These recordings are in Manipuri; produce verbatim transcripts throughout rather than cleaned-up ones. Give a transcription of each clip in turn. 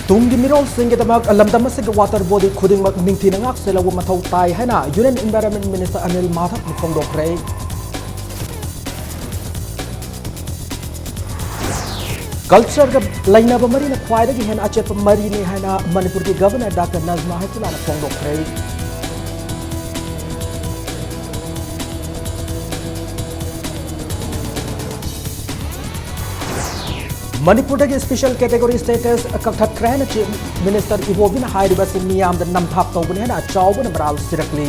ꯇꯨꯡꯒꯤ ꯃꯤꯔꯣꯜꯁꯤꯡꯒꯤꯗꯃꯛ ꯂꯝꯗꯝ ꯑꯁꯤꯒꯤ water body ꯈꯨꯗꯤꯡꯃꯛ ꯅꯤꯡꯊꯤꯅ ꯉꯥꯛꯁꯦꯜꯍꯧꯕ ꯃꯊꯧ ꯇꯥꯏ ꯍꯥꯏꯅ Union Environment Minister ꯑꯅꯤꯜ ꯃꯥꯙꯕꯅ ꯐꯣꯡꯗꯣꯛꯈ꯭ꯔꯦ꯫ Cultureꯒ ꯂꯩꯅꯕ ꯃꯔꯤꯅ ꯈ꯭ꯋꯥꯏꯗꯒꯤ ꯍꯦꯟꯅ ꯑꯆꯦꯠꯄ ꯃꯔꯤꯅꯤ ꯍꯥꯏꯅ ꯃꯅꯤꯄꯨꯔꯒꯤ Governor ꯗꯥꯛꯇꯔ ꯅꯖꯃꯥ ꯍꯦꯄꯇꯨꯂꯥꯅ ꯐꯣꯡꯗꯣꯛꯈ꯭ꯔꯦ꯫ ꯃꯅꯤꯄꯨꯔꯗꯒꯤ special category status ꯀꯛꯊꯠꯈ꯭ꯔꯦ ꯍꯥꯏꯅ Chief Minister ꯏꯕꯣꯕꯤꯅ ꯍꯥꯏꯔꯤꯕ ꯑꯁꯤ ꯃꯤꯌꯥꯝꯗ ꯅꯝꯊꯥꯛ ꯇꯧꯕꯅꯤ ꯍꯥꯏꯅ ꯑꯆꯧꯕꯅ ꯃꯔꯥꯜ ꯁꯤꯔꯛꯂꯤ꯫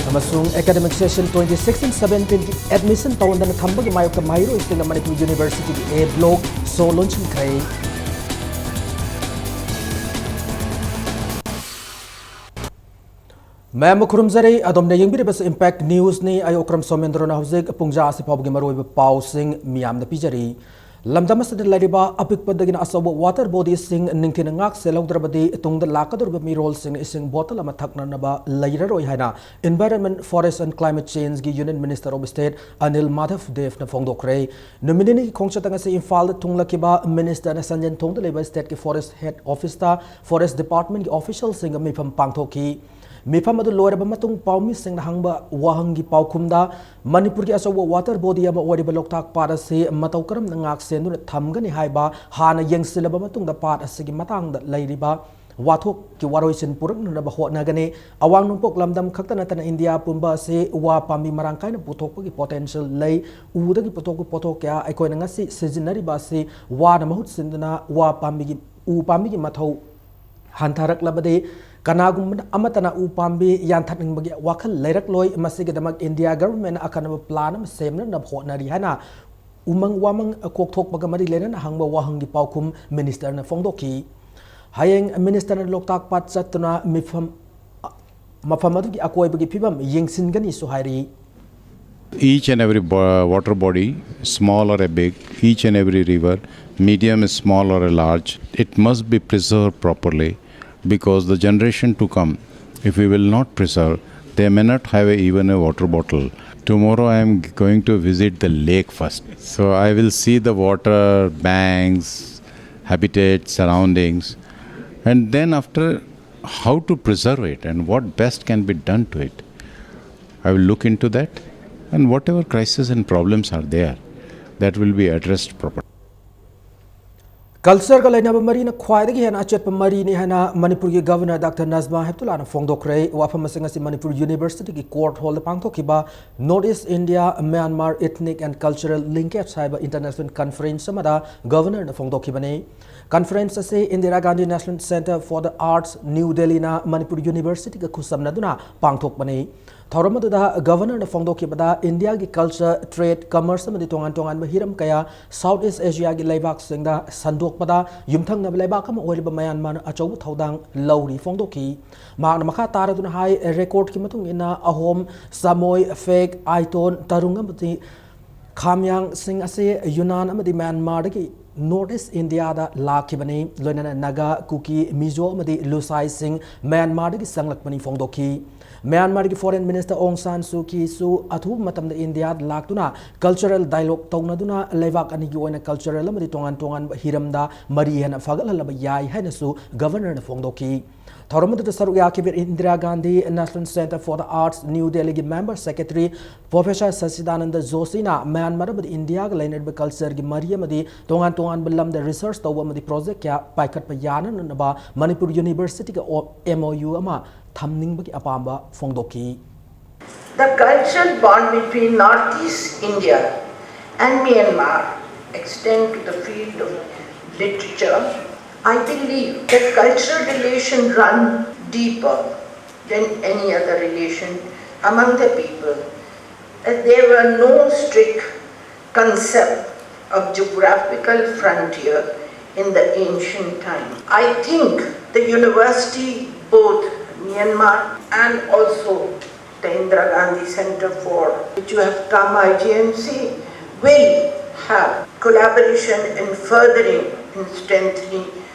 ꯑꯃꯁꯨꯡ academic session twenty sixteen seventeenꯒꯤ admission ꯇꯧꯍꯟꯗꯅ ꯊꯝꯕꯒꯤ ꯃꯥꯌꯣꯛꯇ ꯃꯍꯩꯔꯣꯏꯁꯤꯡꯅ ꯃꯅꯤꯄꯨꯔ Universityꯒꯤ A block ꯁꯣ ꯂꯣꯟꯁꯤꯟꯈ꯭ꯔꯦ꯫ ꯃꯌꯥꯝꯕꯨ ꯈꯨꯔꯨꯝꯖꯔꯤ꯫ ꯑꯗꯣꯝꯅ ꯌꯦꯡꯕꯤꯔꯤꯕꯁꯤ Impact Newsꯅꯤ꯫ ꯑꯩ ꯑꯣꯀ꯭ꯔꯝ ꯁꯣꯃꯦꯟꯗ꯭ꯔꯣꯅ ꯍꯧꯖꯤꯛ ꯄꯨꯡꯖꯥ ꯑꯁꯤ ꯐꯥꯎꯕꯒꯤ ꯃꯔꯨꯑꯣꯏꯕ ꯄꯥꯎꯁꯤꯡ ꯃꯤꯌꯥꯝꯗ ꯄꯤꯖꯔꯤ꯫ ꯂꯝꯗꯝ ꯑꯁꯤꯗ ꯂꯩꯔꯤꯕ ꯑꯄꯤꯛꯄꯗꯒꯤꯅ ꯑꯆꯧꯕ water bodyꯁꯤꯡ ꯅꯤꯡꯊꯤꯅ ꯉꯥꯛ ꯁꯦꯜꯍꯧꯗ꯭ꯔꯕꯗꯤ ꯇꯨꯡꯗ ꯂꯥꯛꯀꯗꯧꯔꯤꯕ ꯃꯤꯔꯣꯜꯁꯤꯡꯅ ꯏꯁꯤꯡ bottle ꯑꯃ ꯊꯛꯅꯅꯕ ꯂꯩꯔꯔꯣꯏ ꯍꯥꯏꯅ Environment, Forest and Climate Changeꯒꯤ Union Minister of State Anil Madhab ꯗꯦꯕꯅ ꯐꯣꯡꯗꯣꯛꯈ꯭ꯔꯦ꯫ ꯅꯨꯃꯤꯠ ꯅꯤꯅꯤꯒꯤ ꯈꯣꯡꯆꯠꯇ ꯉꯁꯤ ꯏꯝꯐꯥꯜꯗ ꯊꯨꯡꯂꯛꯈꯤꯕ ministerꯅ ꯁꯟꯖꯦꯟ ꯊꯣꯡꯗ ꯂꯩꯕ stateꯀꯤ forest head officeꯇ forest departmentꯀꯤ officialꯁꯤꯡꯒ ꯃꯤꯐꯝ ꯄꯥꯡꯊꯣꯛꯈꯤ꯫ ꯃꯤꯐꯝ ꯑꯗꯨ ꯂꯣꯏꯔꯕ ꯃꯇꯨꯡ ꯄꯥꯎꯃꯤꯁꯤꯡꯅ ꯍꯪꯕ ꯋꯥꯍꯪꯒꯤ ꯄꯥꯎꯈꯨꯝꯗ ꯃꯅꯤꯄꯨꯔꯒꯤ ꯑꯆꯧꯕ water body ꯑꯃ ꯑꯣꯏꯔꯤꯕ ꯂꯣꯛꯇꯥꯛ ꯄꯥꯠ ꯑꯁꯤ ꯃꯇꯧ ꯀꯔꯝꯅ ꯉꯥꯛ ꯁꯦꯟꯗꯨꯅ ꯊꯝꯒꯅꯤ ꯍꯥꯏꯕ ꯍꯥꯟꯅ ꯌꯦꯡꯁꯤꯜꯂꯕ ꯃꯇꯨꯡꯗ ꯄꯥꯠ ꯑꯁꯤꯒꯤ ꯃꯇꯥꯡꯗ ꯂꯩꯔꯤꯕ ꯋꯥꯊꯣꯛꯀꯤ ꯋꯥꯔꯣꯏꯁꯤꯟ ꯄꯨꯔꯛꯅꯅꯕ ꯍꯣꯠꯅꯒꯅꯤ꯫ ꯑꯋꯥꯡ ꯅꯣꯡꯄꯣꯛ ꯂꯝꯗꯝ ꯈꯛꯇ ꯅꯠꯇꯅ ꯏꯟꯗꯤꯌꯥ ꯄꯨꯝꯕ ꯑꯁꯤ ꯋꯥ ꯄꯥꯝꯕꯤ ꯃꯔꯥꯡ ꯀꯥꯏꯅ ꯄꯨꯊꯣꯛꯄꯒꯤ potential ꯂꯩ꯫ ꯎꯗꯒꯤ ꯄꯨꯊꯣꯛꯄ ꯄꯣꯠꯊꯣꯛ ꯀꯌꯥ ꯑꯩꯈꯣꯏꯅ ꯉꯁꯤ ꯁꯤꯖꯤꯟꯅꯔꯤꯕ ꯑꯁꯤ ꯋꯥꯅ ꯃꯍꯨꯠ ꯁꯤꯟꯗꯨꯅ ꯋꯥ ꯄꯥꯝꯕꯤꯒꯤ, ꯎ ꯄꯥꯝꯕꯤꯒꯤ ꯃꯊꯧ ꯍꯟꯊꯔꯛꯂꯕꯗꯤ ꯀꯅꯥꯒꯨꯝꯕ ꯑꯃꯠꯇꯅ ꯎ ꯄꯥꯝꯕꯤ ꯌꯥꯟꯊꯠꯅꯤꯡꯕꯒꯤ ꯋꯥꯈꯜ ꯂꯩꯔꯛꯂꯣꯏ꯫ ꯃꯁꯤꯒꯤꯗꯃꯛ ꯏꯟꯗꯤꯌꯥ governmentꯅ ꯑꯈꯟꯅꯕ plan ꯑꯃ ꯁꯦꯝꯅꯅꯕ ꯍꯣꯠꯅꯔꯤ ꯍꯥꯏꯅ ꯎꯃꯪ ꯋꯥꯃꯪ ꯀꯣꯛꯊꯣꯛꯄꯒ ꯃꯔꯤ ꯂꯩꯅꯅ ꯍꯪꯕ ꯋꯥꯍꯪꯒꯤ ꯄꯥꯎꯈꯨꯝ ministerꯅ ꯐꯣꯡꯗꯣꯛꯈꯤ꯫ ꯍꯌꯦꯡ ministerꯅ ꯂꯣꯛꯇꯥꯛ ꯄꯥꯠ ꯆꯠꯇꯨꯅ ꯃꯤꯐꯝ, ꯃꯐꯝ ꯑꯗꯨꯒꯤ ꯑꯀꯣꯏꯕꯒꯤ ꯐꯤꯕꯝ ꯌꯦꯡꯁꯤꯟꯒꯅꯤꯁꯨ ꯍꯥꯏꯔꯤ꯫ Each and every bo-, water body, small or a big, each and every river, medium, small or a large, it must be preserved properly, because the generation to come, if we will not preserve, They may not have a, even a water bottle. Tomorrow I am going to visit the lake first. So I will see the water, banks, habitat, surroundings, and then after, how to preserve it and what best can be done to it. I will look into that, and whatever crises and problems are there, that will be addressed properly. ꯀꯜꯆꯔꯒ ꯂꯩꯅꯕ ꯃꯔꯤꯅ ꯈ꯭ꯋꯥꯏꯗꯒꯤ ꯍꯦꯟꯅ ꯑꯆꯦꯠꯄ ꯃꯔꯤꯅꯤ ꯍꯥꯏꯅ ꯃꯅꯤꯄꯨꯔꯒꯤ ꯒꯚꯔꯅꯔ ꯗꯥꯛꯇꯔ ꯅꯖꯃꯥ ꯍꯦꯞꯇꯨꯂꯥꯅ ꯐꯣꯡꯗꯣꯛꯈ꯭ꯔꯦ꯫ ꯋꯥꯐꯝ ꯑꯁꯤꯡ ꯑꯁꯤ ꯃꯅꯤꯄꯨꯔ ꯌꯨꯅꯤꯚꯔꯁꯤꯇꯤꯒꯤ ꯀꯣꯔꯠ ꯍꯣꯜꯗ ꯄꯥꯡꯊꯣꯛꯈꯤꯕ North East India Myanmar Ethnic and Cultural Linkage ꯍꯥꯏꯕ ꯏꯟꯇꯔꯅꯦꯁꯅꯦꯜ ꯀꯟꯐꯔꯦꯟꯁ ꯑꯃꯗ ꯒꯚꯔꯅꯔꯅ ꯐꯣꯡꯗꯣꯛꯈꯤꯕꯅꯤ꯫ ꯀꯟꯐꯔꯦꯟꯁ ꯑꯁꯤ Indira Gandhi National Centre for the Arts, New Delhi ꯅ ꯃꯅꯤꯄꯨꯔ ꯌꯨꯅꯤꯚꯔꯁꯤꯇꯤꯒ ꯈꯨꯠꯁꯝꯅꯗꯨꯅ ꯄꯥꯡꯊꯣꯛꯄꯅꯤ꯫ ꯊꯧꯔꯝ ꯑꯗꯨꯗ ꯒꯚꯔꯅꯔꯅ ꯐꯣꯡꯗꯣꯛꯈꯤꯕꯗ ꯏꯟꯗꯤꯌꯥꯒꯤ ꯀꯜꯆꯔ, ꯇ꯭ꯔꯦꯗ, ꯀꯃꯔꯁ ꯑꯃꯗꯤ ꯇꯣꯉꯥꯟ ꯇꯣꯉꯥꯟꯕ ꯍꯤꯔꯝ ꯀꯌꯥ ꯁꯥꯎꯠ ꯏꯁ ꯑꯦꯁꯤꯌꯥꯒꯤ ꯂꯩꯕꯥꯛꯁꯤꯡꯗ ꯁꯟꯗꯣꯛꯄꯗ ꯌꯨꯝꯊꯪꯅꯕ ꯂꯩꯕꯥꯛ ꯑꯃ ꯑꯣꯏꯔꯤꯕ ꯃꯌꯥꯟꯃꯥꯔꯅ ꯑꯆꯧꯕ ꯊꯧꯗꯥꯡ ꯂꯧꯔꯤ ꯐꯣꯡꯗꯣꯛꯈꯤ꯫ ꯃꯍꯥꯛꯅ ꯃꯈꯥ ꯇꯥꯔꯗꯨꯅ ꯍꯥꯏ, ꯔꯦꯀꯣꯔꯗꯀꯤ ꯃꯇꯨꯡ ꯏꯟꯅ ꯑꯍꯣꯝ, ꯆꯃꯣꯏ, ꯐꯦꯛ, ꯑꯥꯏꯇꯣꯟ, ꯇꯔꯨꯡ ꯑꯃꯗꯤ ꯈꯥꯝꯌꯥꯡꯁꯤꯡ ꯑꯁꯤ ꯌꯨꯅꯥꯟ ꯑꯃꯗꯤ ꯃ꯭ꯌꯥꯟꯃꯥꯔꯗꯒꯤ ꯅꯣꯔꯠ ꯏꯁ ꯏꯟꯗꯤꯌꯥꯗ ꯂꯥꯛꯈꯤꯕꯅꯤ꯫ ꯂꯣꯏꯅꯅ ꯅꯥꯒꯥ, ꯀꯨꯀꯤ, ꯃꯤꯖꯣ ꯑꯃꯗꯤ ꯂꯨꯁꯥꯏꯁꯤꯡ ꯃ꯭ꯌꯥꯟꯃꯥꯔꯗꯒꯤ ꯆꯪꯂꯛꯄꯅꯤ ꯐꯣꯡꯗꯣꯛꯈꯤ꯫ ꯃ꯭ꯌꯥꯟꯃꯥꯔꯒꯤ ꯐꯣꯔꯦꯟ ꯃꯤꯅꯤꯁꯇꯔ ꯑꯣꯡ ꯁꯥꯟ ꯁꯨ ꯀꯤꯁꯨ ꯑꯊꯨꯕ ꯃꯇꯝꯗ ꯏꯟꯗꯤꯌꯥꯗ ꯂꯥꯛꯇꯨꯅ ꯀꯜꯆꯔꯦꯜ ꯗꯥꯏꯂꯣꯒ ꯇꯧꯅꯗꯨꯅ ꯂꯩꯕꯥꯛ ꯑꯅꯤꯒꯤ ꯑꯣꯏꯅ ꯀꯜꯆꯔꯦꯜ ꯑꯃꯗꯤ ꯇꯣꯉꯥꯟ ꯇꯣꯉꯥꯟꯕ ꯍꯤꯔꯝꯗ ꯃꯔꯤ ꯍꯦꯟꯅ ꯐꯒꯠꯍꯜꯂꯕ ꯌꯥꯏ ꯍꯥꯏꯅꯁꯨ ꯒꯚꯔꯅꯔꯅ ꯐꯣꯡꯗꯣꯛꯈꯤ꯫ ꯊꯧꯔꯝ ꯑꯗꯨꯗ ꯁꯔꯨꯛ ꯌꯥꯈꯤꯕ Indira Gandhi National Centre for the Arts, New Delhi ꯒꯤ ꯃꯦꯝꯕꯔ ꯁꯦꯀ꯭ꯔꯦꯇꯔꯤ ꯄ꯭ꯔꯣꯐꯦꯁꯔ ꯁꯆꯤꯗꯥꯅꯟꯗ ꯖꯣꯁꯤꯅ ꯃ꯭ꯌꯥꯟꯃꯥꯔ ꯑꯃꯗꯤ ꯏꯟꯗꯤꯌꯥꯒ ꯂꯩꯅꯔꯤꯕ ꯀꯜꯆꯔꯒꯤ ꯃꯔꯤ ꯑꯃꯗꯤ ꯇꯣꯉꯥꯟ ꯇꯣꯉꯥꯟꯕ ꯂꯝꯗ ꯔꯤꯁꯔꯆ ꯇꯧꯕ ꯑꯃꯗꯤ ꯄ꯭ꯔꯣꯖꯦꯛ ꯀꯌꯥ ꯄꯥꯏꯈꯠꯄ ꯌꯥꯅꯅꯕ ꯃꯅꯤꯄꯨꯔ ꯌꯨꯅꯤꯚꯔꯁꯤꯇꯤꯒ ꯑꯦꯝ ꯑꯣ ꯌꯨ ꯑꯃ ꯊꯝꯅꯤꯡꯕꯒꯤ ꯑꯄꯥꯝꯕ ꯐꯣꯡꯗꯣꯛꯈꯤ꯫ The cultural bond between Northeast India and Myanmar extend to the field of literature. I believe that cultural relations run deeper than any other relation among the people, as there were no strict concept of geographical frontier in the ancient time. I think the university, both Myanmar and also the Indira Gandhi Center for which you have come, I G M C, will have collaboration in furthering and strengthening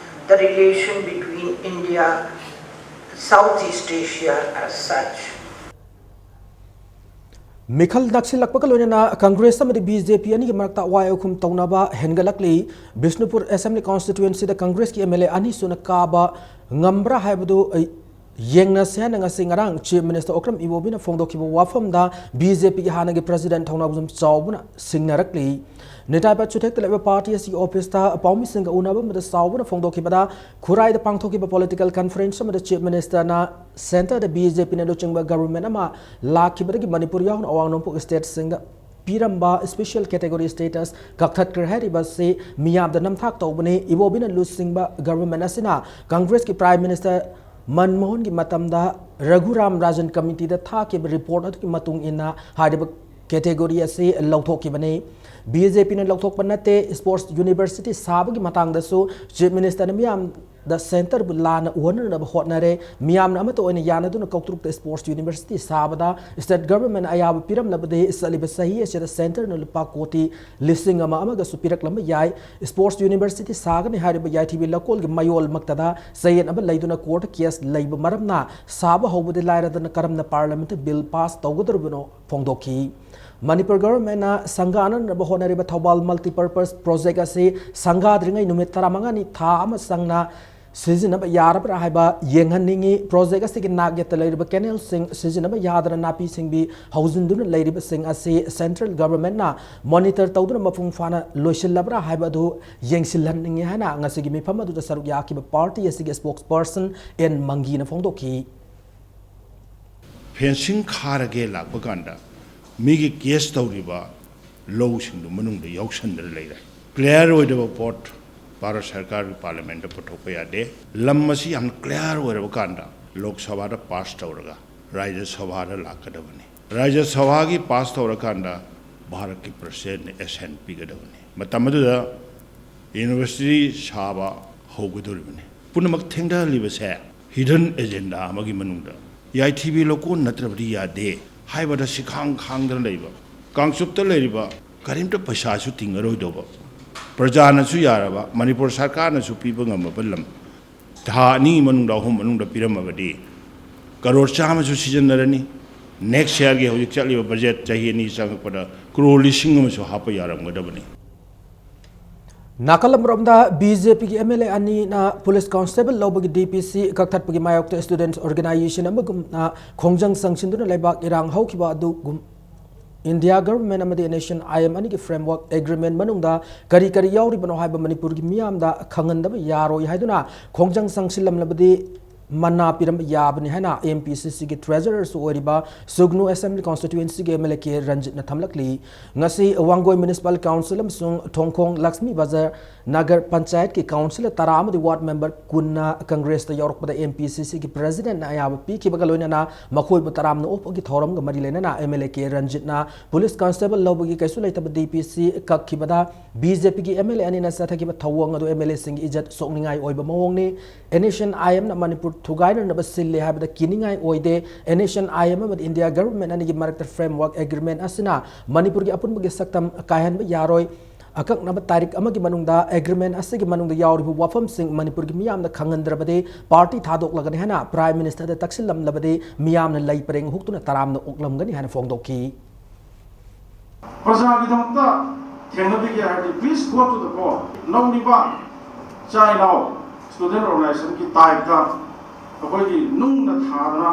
the relation between India, Southeast Asia as such. ꯃꯤꯈꯜ ꯅꯛꯁꯤꯜꯂꯛꯄꯒ ꯂꯣꯏꯅꯅ ꯀꯪꯒ꯭ꯔꯦꯁ ꯑꯃꯗꯤ ꯕꯤ ꯖꯦ ꯄꯤ ꯑꯅꯤꯒꯤ ꯃꯔꯛꯇ ꯑꯋꯥꯏ ꯑꯈꯨꯝ ꯇꯧꯅꯕ ꯍꯦꯟꯒꯠꯂꯛꯂꯤ꯫ ꯕꯤꯁꯅꯨꯄꯨꯔ ꯑꯦꯁꯦꯝꯕ꯭ꯂꯤ ꯀꯣꯟꯁꯇꯤꯇ꯭ꯋꯦꯟꯁꯤꯗ ꯀꯪꯒ꯭ꯔꯦꯁꯀꯤ ꯑꯦꯝ ꯑꯦꯜ ꯑꯦ ꯑꯅꯤ ꯁꯨꯅ ꯀꯥꯕ ꯉꯝꯕ꯭ꯔꯥ ꯍꯥꯏꯕꯗꯨ, ꯑ, ꯌꯦꯡꯅꯁꯦ ꯍꯥꯏꯅ ꯉꯁꯤ, ꯉꯔꯥꯡ ꯆꯤꯐ ꯃꯤꯅꯤꯁꯇꯔ ꯑꯣꯀ꯭ꯔꯝ ꯏꯕꯣꯕꯤꯅ ꯐꯣꯡꯗꯣꯛꯈꯤꯕ ꯋꯥꯐꯝꯗ ꯕꯤ ꯖꯦ ꯄꯤꯒꯤ ꯍꯥꯟꯅꯒꯤ ꯄ꯭ꯔꯁꯤꯗꯦꯟꯠ ꯊꯧꯅꯥꯎꯖꯝ ꯆꯥꯎꯕꯅ ꯁꯤꯡꯅꯔꯛꯂꯤ꯫ ꯅꯤꯇꯥꯏ ꯄꯠ ꯆꯨꯊꯦꯛꯇ ꯂꯩꯕ ꯄꯥꯔꯇꯤ ꯑꯁꯤꯒꯤ ꯑꯣꯐꯤꯁꯇ ꯄꯥꯎꯃꯤꯁꯤꯡꯒ ꯎꯅꯕ ꯑꯃꯗ ꯆꯥꯎꯕꯅ ꯐꯣꯡꯗꯣꯛꯈꯤꯕꯗ, ꯈꯨꯔꯥꯏꯗ ꯄꯥꯡꯊꯣꯛꯈꯤꯕ ꯄꯣꯂꯤꯇꯤꯀꯦꯜ ꯀꯟꯐꯔꯦꯟꯁ ꯑꯃꯗ ꯆꯤꯐ ꯃꯤꯅꯤꯁꯇꯔꯅ ꯁꯦꯟꯇꯔꯗ ꯕꯤ ꯖꯦ ꯄꯤꯅ ꯂꯨꯆꯤꯡꯕ ꯒꯚꯔꯟꯃꯦꯟꯠ ꯑꯃ ꯂꯥꯛꯈꯤꯕꯗꯒꯤ ꯃꯅꯤꯄꯨꯔ ꯌꯥꯎꯅ ꯑꯋꯥꯡ ꯅꯣꯡꯄꯣꯛ ꯁ꯭ꯇꯦꯠꯁꯤꯡꯗ ꯄꯤꯔꯝꯕ ꯁ꯭ꯄꯦꯁꯤꯌꯦꯜ ꯀꯦꯇꯦꯒꯣꯔꯤ ꯁ꯭ꯇꯦꯇꯁ ꯀꯛꯊꯠꯈ꯭ꯔꯦ ꯍꯥꯏꯔꯤꯕ ꯑꯁꯤ ꯃꯤꯌꯥꯝꯗ ꯅꯝꯊꯥꯛ ꯇꯧꯕꯅꯤ꯫ ꯏꯕꯣꯕꯤꯅ ꯂꯨꯆꯤꯡꯕ ꯒꯚꯔꯟꯃꯦꯟꯠ ꯑꯁꯤꯅ ꯀꯪꯒ꯭ꯔꯦꯁꯀꯤ ꯄ꯭ꯔꯥꯏꯝ ꯃꯤꯅꯤꯁꯇꯔ ꯃꯟꯃꯣꯍꯟꯒꯤ ꯃꯇꯝꯗ ꯔꯘꯨꯔꯥꯝ ꯔꯥꯖꯟ ꯀꯃꯤꯇꯤꯗ ꯊꯥꯈꯤꯕ ꯔꯤꯄꯣꯔꯠ ꯑꯗꯨꯒꯤ ꯃꯇꯨꯡ ꯏꯟꯅ ꯍꯥꯏꯔꯤꯕ ꯀꯦꯇꯦꯒꯣꯔꯤ ꯑꯁꯤ ꯂꯧꯊꯣꯛꯈꯤꯕꯅꯤ꯫ ꯕꯤ ꯖꯦ ꯄꯤꯅ ꯂꯧꯊꯣꯛꯄ ꯅꯠꯇꯦ, ꯁ꯭ꯄꯣꯔꯠꯁ ꯌꯨꯅꯤꯚꯔꯁꯤꯇꯤ ꯁꯥꯕꯒꯤ ꯃꯇꯥꯡꯗꯁꯨ ꯆꯤꯐ ꯃꯤꯅꯤꯁꯇꯔꯅ ꯃꯤꯌꯥꯝꯗ ꯁꯦꯟꯇꯔꯕꯨ ꯂꯥꯟꯅ ꯎꯍꯟꯅꯅꯕ ꯍꯣꯠꯅꯔꯦ꯫ ꯃꯤꯌꯥꯝꯅ ꯑꯃꯠꯇ ꯑꯣꯏꯅ ꯌꯥꯅꯗꯨꯅ ꯀꯧꯇ꯭ꯔꯨꯛꯇ ꯁ꯭ꯄꯣꯔꯠꯁ ꯌꯨꯅꯤꯚꯔꯁꯤꯇꯤ ꯁꯥꯕꯗ ꯁ꯭ꯇꯦꯠ ꯒꯚꯔꯟꯃꯦꯟꯠꯅ ꯑꯌꯥꯕ ꯄꯤꯔꯝꯂꯕꯗꯤ ꯆꯠꯂꯤꯕ ꯆꯍꯤ ꯑꯁꯤꯗ ꯁꯦꯟꯇꯔꯅ ꯂꯨꯄꯥ ꯀꯣꯇꯤ ꯂꯤꯁꯤꯡ ꯑꯃ ꯑꯃꯒꯁꯨ ꯄꯤꯔꯛꯂꯝꯕ ꯌꯥꯏ꯫ ꯁ꯭ꯄꯣꯔꯠꯁ ꯌꯨꯅꯤꯚꯔꯁꯤꯇꯤ ꯁꯥꯒꯅꯤ ꯍꯥꯏꯔꯤꯕ ꯌꯥꯏꯊꯤꯕꯤ ꯂꯧꯀꯣꯜꯒꯤ ꯃꯌꯣꯜꯃꯛꯇꯗ ꯆꯌꯦꯠꯅꯕ ꯂꯩꯗꯨꯅ ꯀꯣꯔꯠꯇ ꯀꯦꯁ ꯂꯩꯕ ꯃꯔꯝꯅ ꯁꯥꯕ ꯍꯧꯕꯗꯤ ꯂꯥꯏꯔꯗꯅ ꯀꯔꯝꯅ ꯄꯥꯔꯂꯤꯌꯥꯃꯦꯟꯠꯇ ꯕꯤꯜ ꯄꯥꯁ ꯇꯧꯒꯗꯧꯔꯤꯕꯅꯣ ꯐꯣꯡꯗꯣꯛꯈꯤ꯫ ꯃꯅꯤꯄꯨꯔ ꯒꯚꯔꯟꯃꯦꯟꯠꯅ ꯁꯪꯒꯥꯅꯅꯕ ꯍꯣꯠꯅꯔꯤꯕ ꯊꯧꯕꯥꯜ ꯃꯜꯇꯤꯄꯔꯄꯁ ꯄ꯭ꯔꯣꯖꯦꯛ ꯑꯁꯤ ꯁꯪꯒꯥꯗ꯭ꯔꯤꯉꯩ ꯅꯨꯃꯤꯠ ꯇꯔꯥꯃꯉꯥꯅꯤ, ꯊꯥ ꯑꯃ ꯆꯪꯅ ꯁꯤꯖꯤꯟꯅꯕ ꯌꯥꯔꯕ꯭ꯔꯥ ꯍꯥꯏꯕ ꯌꯦꯡꯍꯟꯅꯤꯡꯏ꯫ ꯄ꯭ꯔꯣꯖꯦꯛ ꯑꯁꯤꯒꯤ ꯅꯥꯛ ꯌꯦꯠꯇ ꯂꯩꯔꯤꯕ ꯀꯦꯅꯦꯜꯁꯤꯡ ꯁꯤꯖꯤꯟꯅꯕ ꯌꯥꯗꯅ ꯅꯥꯄꯤ ꯁꯤꯡꯕꯤ ꯍꯧꯖꯤꯟꯗꯨꯅ ꯂꯩꯔꯤꯕꯁꯤꯡ ꯑꯁꯤ ꯁꯦꯟꯇ꯭ꯔꯦꯜ ꯒꯚꯔꯟꯃꯦꯟꯠꯅ ꯃꯣꯅꯤꯇꯔ ꯇꯧꯗꯨꯅ ꯃꯄꯨꯡ ꯐꯥꯅ ꯂꯣꯏꯁꯤꯜꯂꯕ꯭ꯔꯥ ꯍꯥꯏꯕ ꯑꯗꯨ ꯌꯦꯡꯁꯤꯜꯍꯟꯅꯤꯡꯏ ꯍꯥꯏꯅ ꯉꯁꯤꯒꯤ ꯃꯤꯐꯝ ꯑꯗꯨꯗ ꯁꯔꯨꯛ ꯌꯥꯈꯤꯕ ꯄꯥꯔꯇꯤ ꯑꯁꯤꯒꯤ ꯁ꯭ꯄꯣꯛꯁꯄꯔꯁꯟ ꯑꯦꯟ ꯃꯪꯒꯤꯅ ꯐꯣꯡꯗꯣꯛꯈꯤ꯫ ꯐꯦꯟꯁꯤꯡ ꯈꯥꯔꯒꯦ ꯂꯥꯛꯄ ꯀꯥꯟꯗ ꯃꯤꯒꯤ ꯀꯦꯁ ꯇꯧꯔꯤꯕ ꯂꯧꯁꯤꯡꯗꯨ ꯃꯅꯨꯡꯗ ꯌꯥꯎꯁꯟꯗꯅ ꯂꯩꯔꯦ꯫ ꯀ꯭ꯂꯤꯌꯥꯔ ꯑꯣꯏꯗꯕ ꯄꯣꯠ ꯚꯥꯔꯠ ꯁꯔꯀꯥꯔꯒꯤ ꯄꯥꯔꯂꯤꯌꯥꯃꯦꯟꯠꯇ ꯄꯨꯊꯣꯛꯄ ꯌꯥꯗꯦ꯫ ꯂꯝ ꯑꯁꯤ ꯌꯥꯝ ꯀ꯭ꯂꯤꯌꯥꯔ ꯑꯣꯏꯔꯕ ꯀꯥꯟꯗ ꯂꯣꯛ ꯁꯚꯥꯗ ꯄꯥꯁ ꯇꯧꯔꯒ ꯔꯥꯖ꯭ꯌ ꯁꯚꯥꯗ ꯂꯥꯛꯀꯗꯕꯅꯤ꯫ ꯔꯥꯖ꯭ꯌ ꯁꯚꯥꯒꯤ ꯄꯥꯁ ꯇꯧꯔꯀꯥꯟꯗ ꯚꯥꯔꯠꯀꯤ ꯄ꯭ꯔꯁꯤꯗꯦꯟꯠꯅ ꯑꯦꯁꯦꯟ ꯄꯤꯒꯗꯕꯅꯤ꯫ ꯃꯇꯝ ꯑꯗꯨꯗ ꯌꯨꯅꯤꯚꯔꯁꯤꯇꯤ ꯁꯥꯕ ꯍꯧꯒꯗꯧꯔꯤꯕꯅꯤ꯫ ꯄꯨꯝꯅꯃꯛ ꯊꯦꯡꯊꯍꯜꯂꯤꯕꯁꯦ ꯍꯤꯗꯟ ꯑꯦꯖꯦꯟꯗꯥ ꯑꯃꯒꯤ ꯃꯅꯨꯡꯗ ꯌꯥꯏꯊꯤꯕꯤ ꯂꯧꯀꯣꯟ ꯅꯠꯇ꯭ꯔꯕꯗꯤ ꯌꯥꯗꯦ ꯍꯥꯏꯕꯗ ꯁꯤꯈꯥꯡ ꯈꯥꯡꯗꯅ ꯂꯩꯕ, ꯀꯥꯡꯆꯨꯞꯇ ꯂꯩꯔꯤꯕ ꯀꯔꯤꯝꯇ ꯄꯩꯁꯥꯁꯨ ꯇꯤꯡꯉꯔꯣꯏꯗꯧꯕ, ꯄ꯭ꯔꯖꯥꯅꯁꯨ ꯌꯥꯔꯕ, ꯃꯅꯤꯄꯨꯔ ꯁꯔꯀꯥꯔꯅꯁꯨ ꯄꯤꯕ ꯉꯝꯃꯕ ꯂꯝ ꯊꯥ ꯑꯅꯤꯒꯤ ꯃꯅꯨꯡꯗ, ꯑꯍꯨꯝ ꯃꯅꯨꯡꯗ ꯄꯤꯔꯝꯃꯕꯗꯤ ꯀꯔꯣꯔ ꯆꯥꯝꯃꯁꯨ ꯁꯤꯖꯤꯟꯅꯔꯅꯤ, Next yearꯒꯤ ꯍꯧꯖꯤꯛ ꯆꯠꯂꯤꯕ budget ꯆꯍꯤ ꯑꯅꯤ ꯆꯪꯉꯛꯄꯗ ꯀ꯭ꯔꯣꯔ ꯂꯤꯁꯤꯡ ꯑꯃꯁꯨ ꯍꯥꯞꯄ ꯌꯥꯔꯝꯒꯗꯕꯅꯤ꯫ ꯅꯥꯀꯜ ꯑꯃꯔꯣꯝꯗ BJPꯒꯤ MLA ꯑꯅꯤꯅ police constable ꯂꯧꯕꯒꯤ DPC ꯀꯛꯊꯠꯄꯒꯤ ꯃꯥꯌꯣꯛꯇ students organization ꯑꯃꯒꯨꯝꯅ ꯈꯣꯡꯖꯪ ꯆꯪꯁꯤꯟꯗꯨꯅ ꯂꯩꯕꯥꯛ ꯏꯔꯥꯡ ꯍꯧꯈꯤꯕ ꯑꯗꯨꯒꯨꯝ India government ꯑꯃꯗꯤ NSCN-IM ꯑꯅꯤꯒꯤ framework agreement ꯃꯅꯨꯡꯗ ꯀꯔꯤ ꯀꯔꯤ ꯌꯥꯎꯔꯤꯕꯅꯣ ꯍꯥꯏꯕ ꯃꯅꯤꯄꯨꯔꯒꯤ ꯃꯤꯌꯥꯝꯗ ꯈꯪꯍꯟꯗꯕ ꯌꯥꯔꯣꯏ ꯍꯥꯏꯗꯨꯅ ꯈꯣꯡꯖꯪ ꯆꯪꯁꯤꯜꯂꯝꯂꯕꯗꯤ ꯃꯅꯥ ꯄꯤꯔꯝꯕ ꯌꯥꯕꯅꯤ ꯍꯥꯏꯅ MPCCꯒꯤ treasurerꯁꯨ ꯑꯣꯏꯔꯤꯕ ꯁꯨꯒꯅꯨ assembly constituencyꯒꯤ MLA ꯀꯦ ꯔꯟꯖꯤꯠꯅ ꯊꯝꯂꯛꯂꯤ꯫ ꯉꯁꯤ ꯋꯥꯡꯒꯣꯏ municipal council ꯑꯃꯁꯨꯡ ꯊꯣꯡꯈꯣꯡ ꯂꯛꯁꯃꯤ ꯕꯖꯥꯔ ꯅꯒꯔ ꯄꯟꯆꯥꯌꯠꯀꯤ councillor ꯇꯔꯥ ꯑꯃꯗꯤ ward member ꯀꯨꯟꯅ Congressꯇ ꯌꯥꯎꯔꯛꯄꯗ MPCCꯒꯤ presidentꯅ ꯑꯌꯥꯕ ꯄꯤꯈꯤꯕꯒ ꯂꯣꯏꯅꯅ ꯃꯈꯣꯏꯕꯨ ꯇꯔꯥꯝꯅ ꯑꯣꯛꯄꯒꯤ ꯊꯧꯔꯝꯒ ꯃꯔꯤ ꯂꯩꯅꯅ MLA ꯀꯦ ꯔꯟꯖꯤꯠꯅ police constable ꯂꯧꯕꯒꯤ ꯀꯩꯁꯨ ꯂꯩꯇꯕ DPC ꯀꯛꯈꯤꯕꯗ BJPꯒꯤ MLA ꯑꯅꯤꯅ ꯆꯠꯊꯈꯤꯕ ꯊꯧꯑꯣꯡ ꯑꯗꯨ MLAꯁꯤꯡꯒꯤ ꯏꯖꯠ ꯁꯣꯛꯅꯤꯡꯉꯥꯏ ꯑꯣꯏꯕ ꯃꯑꯣꯡꯅꯤ꯫ NSCN-IMꯅ ꯃꯅꯤꯄꯨꯔ ꯊꯨꯒꯥꯏꯅꯅꯕ ꯁꯤꯜꯂꯤ ꯍꯥꯏꯕꯗ ꯀꯤꯅꯤꯡꯉꯥꯏ ꯑꯣꯏꯗꯦ꯫ NSCN-IM ꯑꯃꯗꯤ India government ꯑꯅꯤꯒꯤ ꯃꯔꯛꯇ framework agreement ꯑꯁꯤꯅ ꯃꯅꯤꯄꯨꯔꯒꯤ ꯑꯄꯨꯟꯕꯒꯤ ꯁꯛꯇꯝ ꯀꯥꯏꯍꯟꯕ ꯌꯥꯔꯣꯏ꯫ ꯑꯀꯛꯅꯕ ꯇꯥꯔꯤꯛ ꯑꯃꯒꯤ ꯃꯅꯨꯡꯗ agreement ꯑꯁꯤꯒꯤ ꯃꯅꯨꯡꯗ ꯌꯥꯎꯔꯤꯕ ꯋꯥꯐꯝꯁꯤꯡ ꯃꯅꯤꯄꯨꯔꯒꯤ ꯃꯤꯌꯥꯝꯅ ꯈꯪꯍꯟꯗ꯭ꯔꯕꯗꯤ party ꯊꯥꯗꯣꯛꯂꯒꯅꯤ ꯍꯥꯏꯅ Prime Ministerꯗ ꯇꯛꯁꯤꯜꯂꯝꯂꯕꯗꯤ ꯃꯤꯌꯥꯝꯅ ꯂꯩ ꯄꯔꯦꯡ ꯍꯨꯛꯇꯨꯅ ꯇꯔꯥꯝꯅ ꯑꯣꯛꯂꯝꯒꯅꯤ ꯍꯥꯏꯅ ꯐꯣꯡꯗꯣꯛꯈꯤ꯫ ꯄ꯭ꯔꯖꯥꯒꯤꯗꯃꯛꯇ ꯊꯦꯡꯅꯕꯤꯒꯦ ꯍꯥꯏꯔꯗꯤ please go to the court. ꯅꯧꯔꯤꯕ ꯏꯆꯥ ꯏꯅꯥꯎ student organizationꯒꯤ typeꯇ ꯑꯩꯈꯣꯏꯒꯤ ꯅꯨꯡꯅ ꯊꯥꯗꯅ,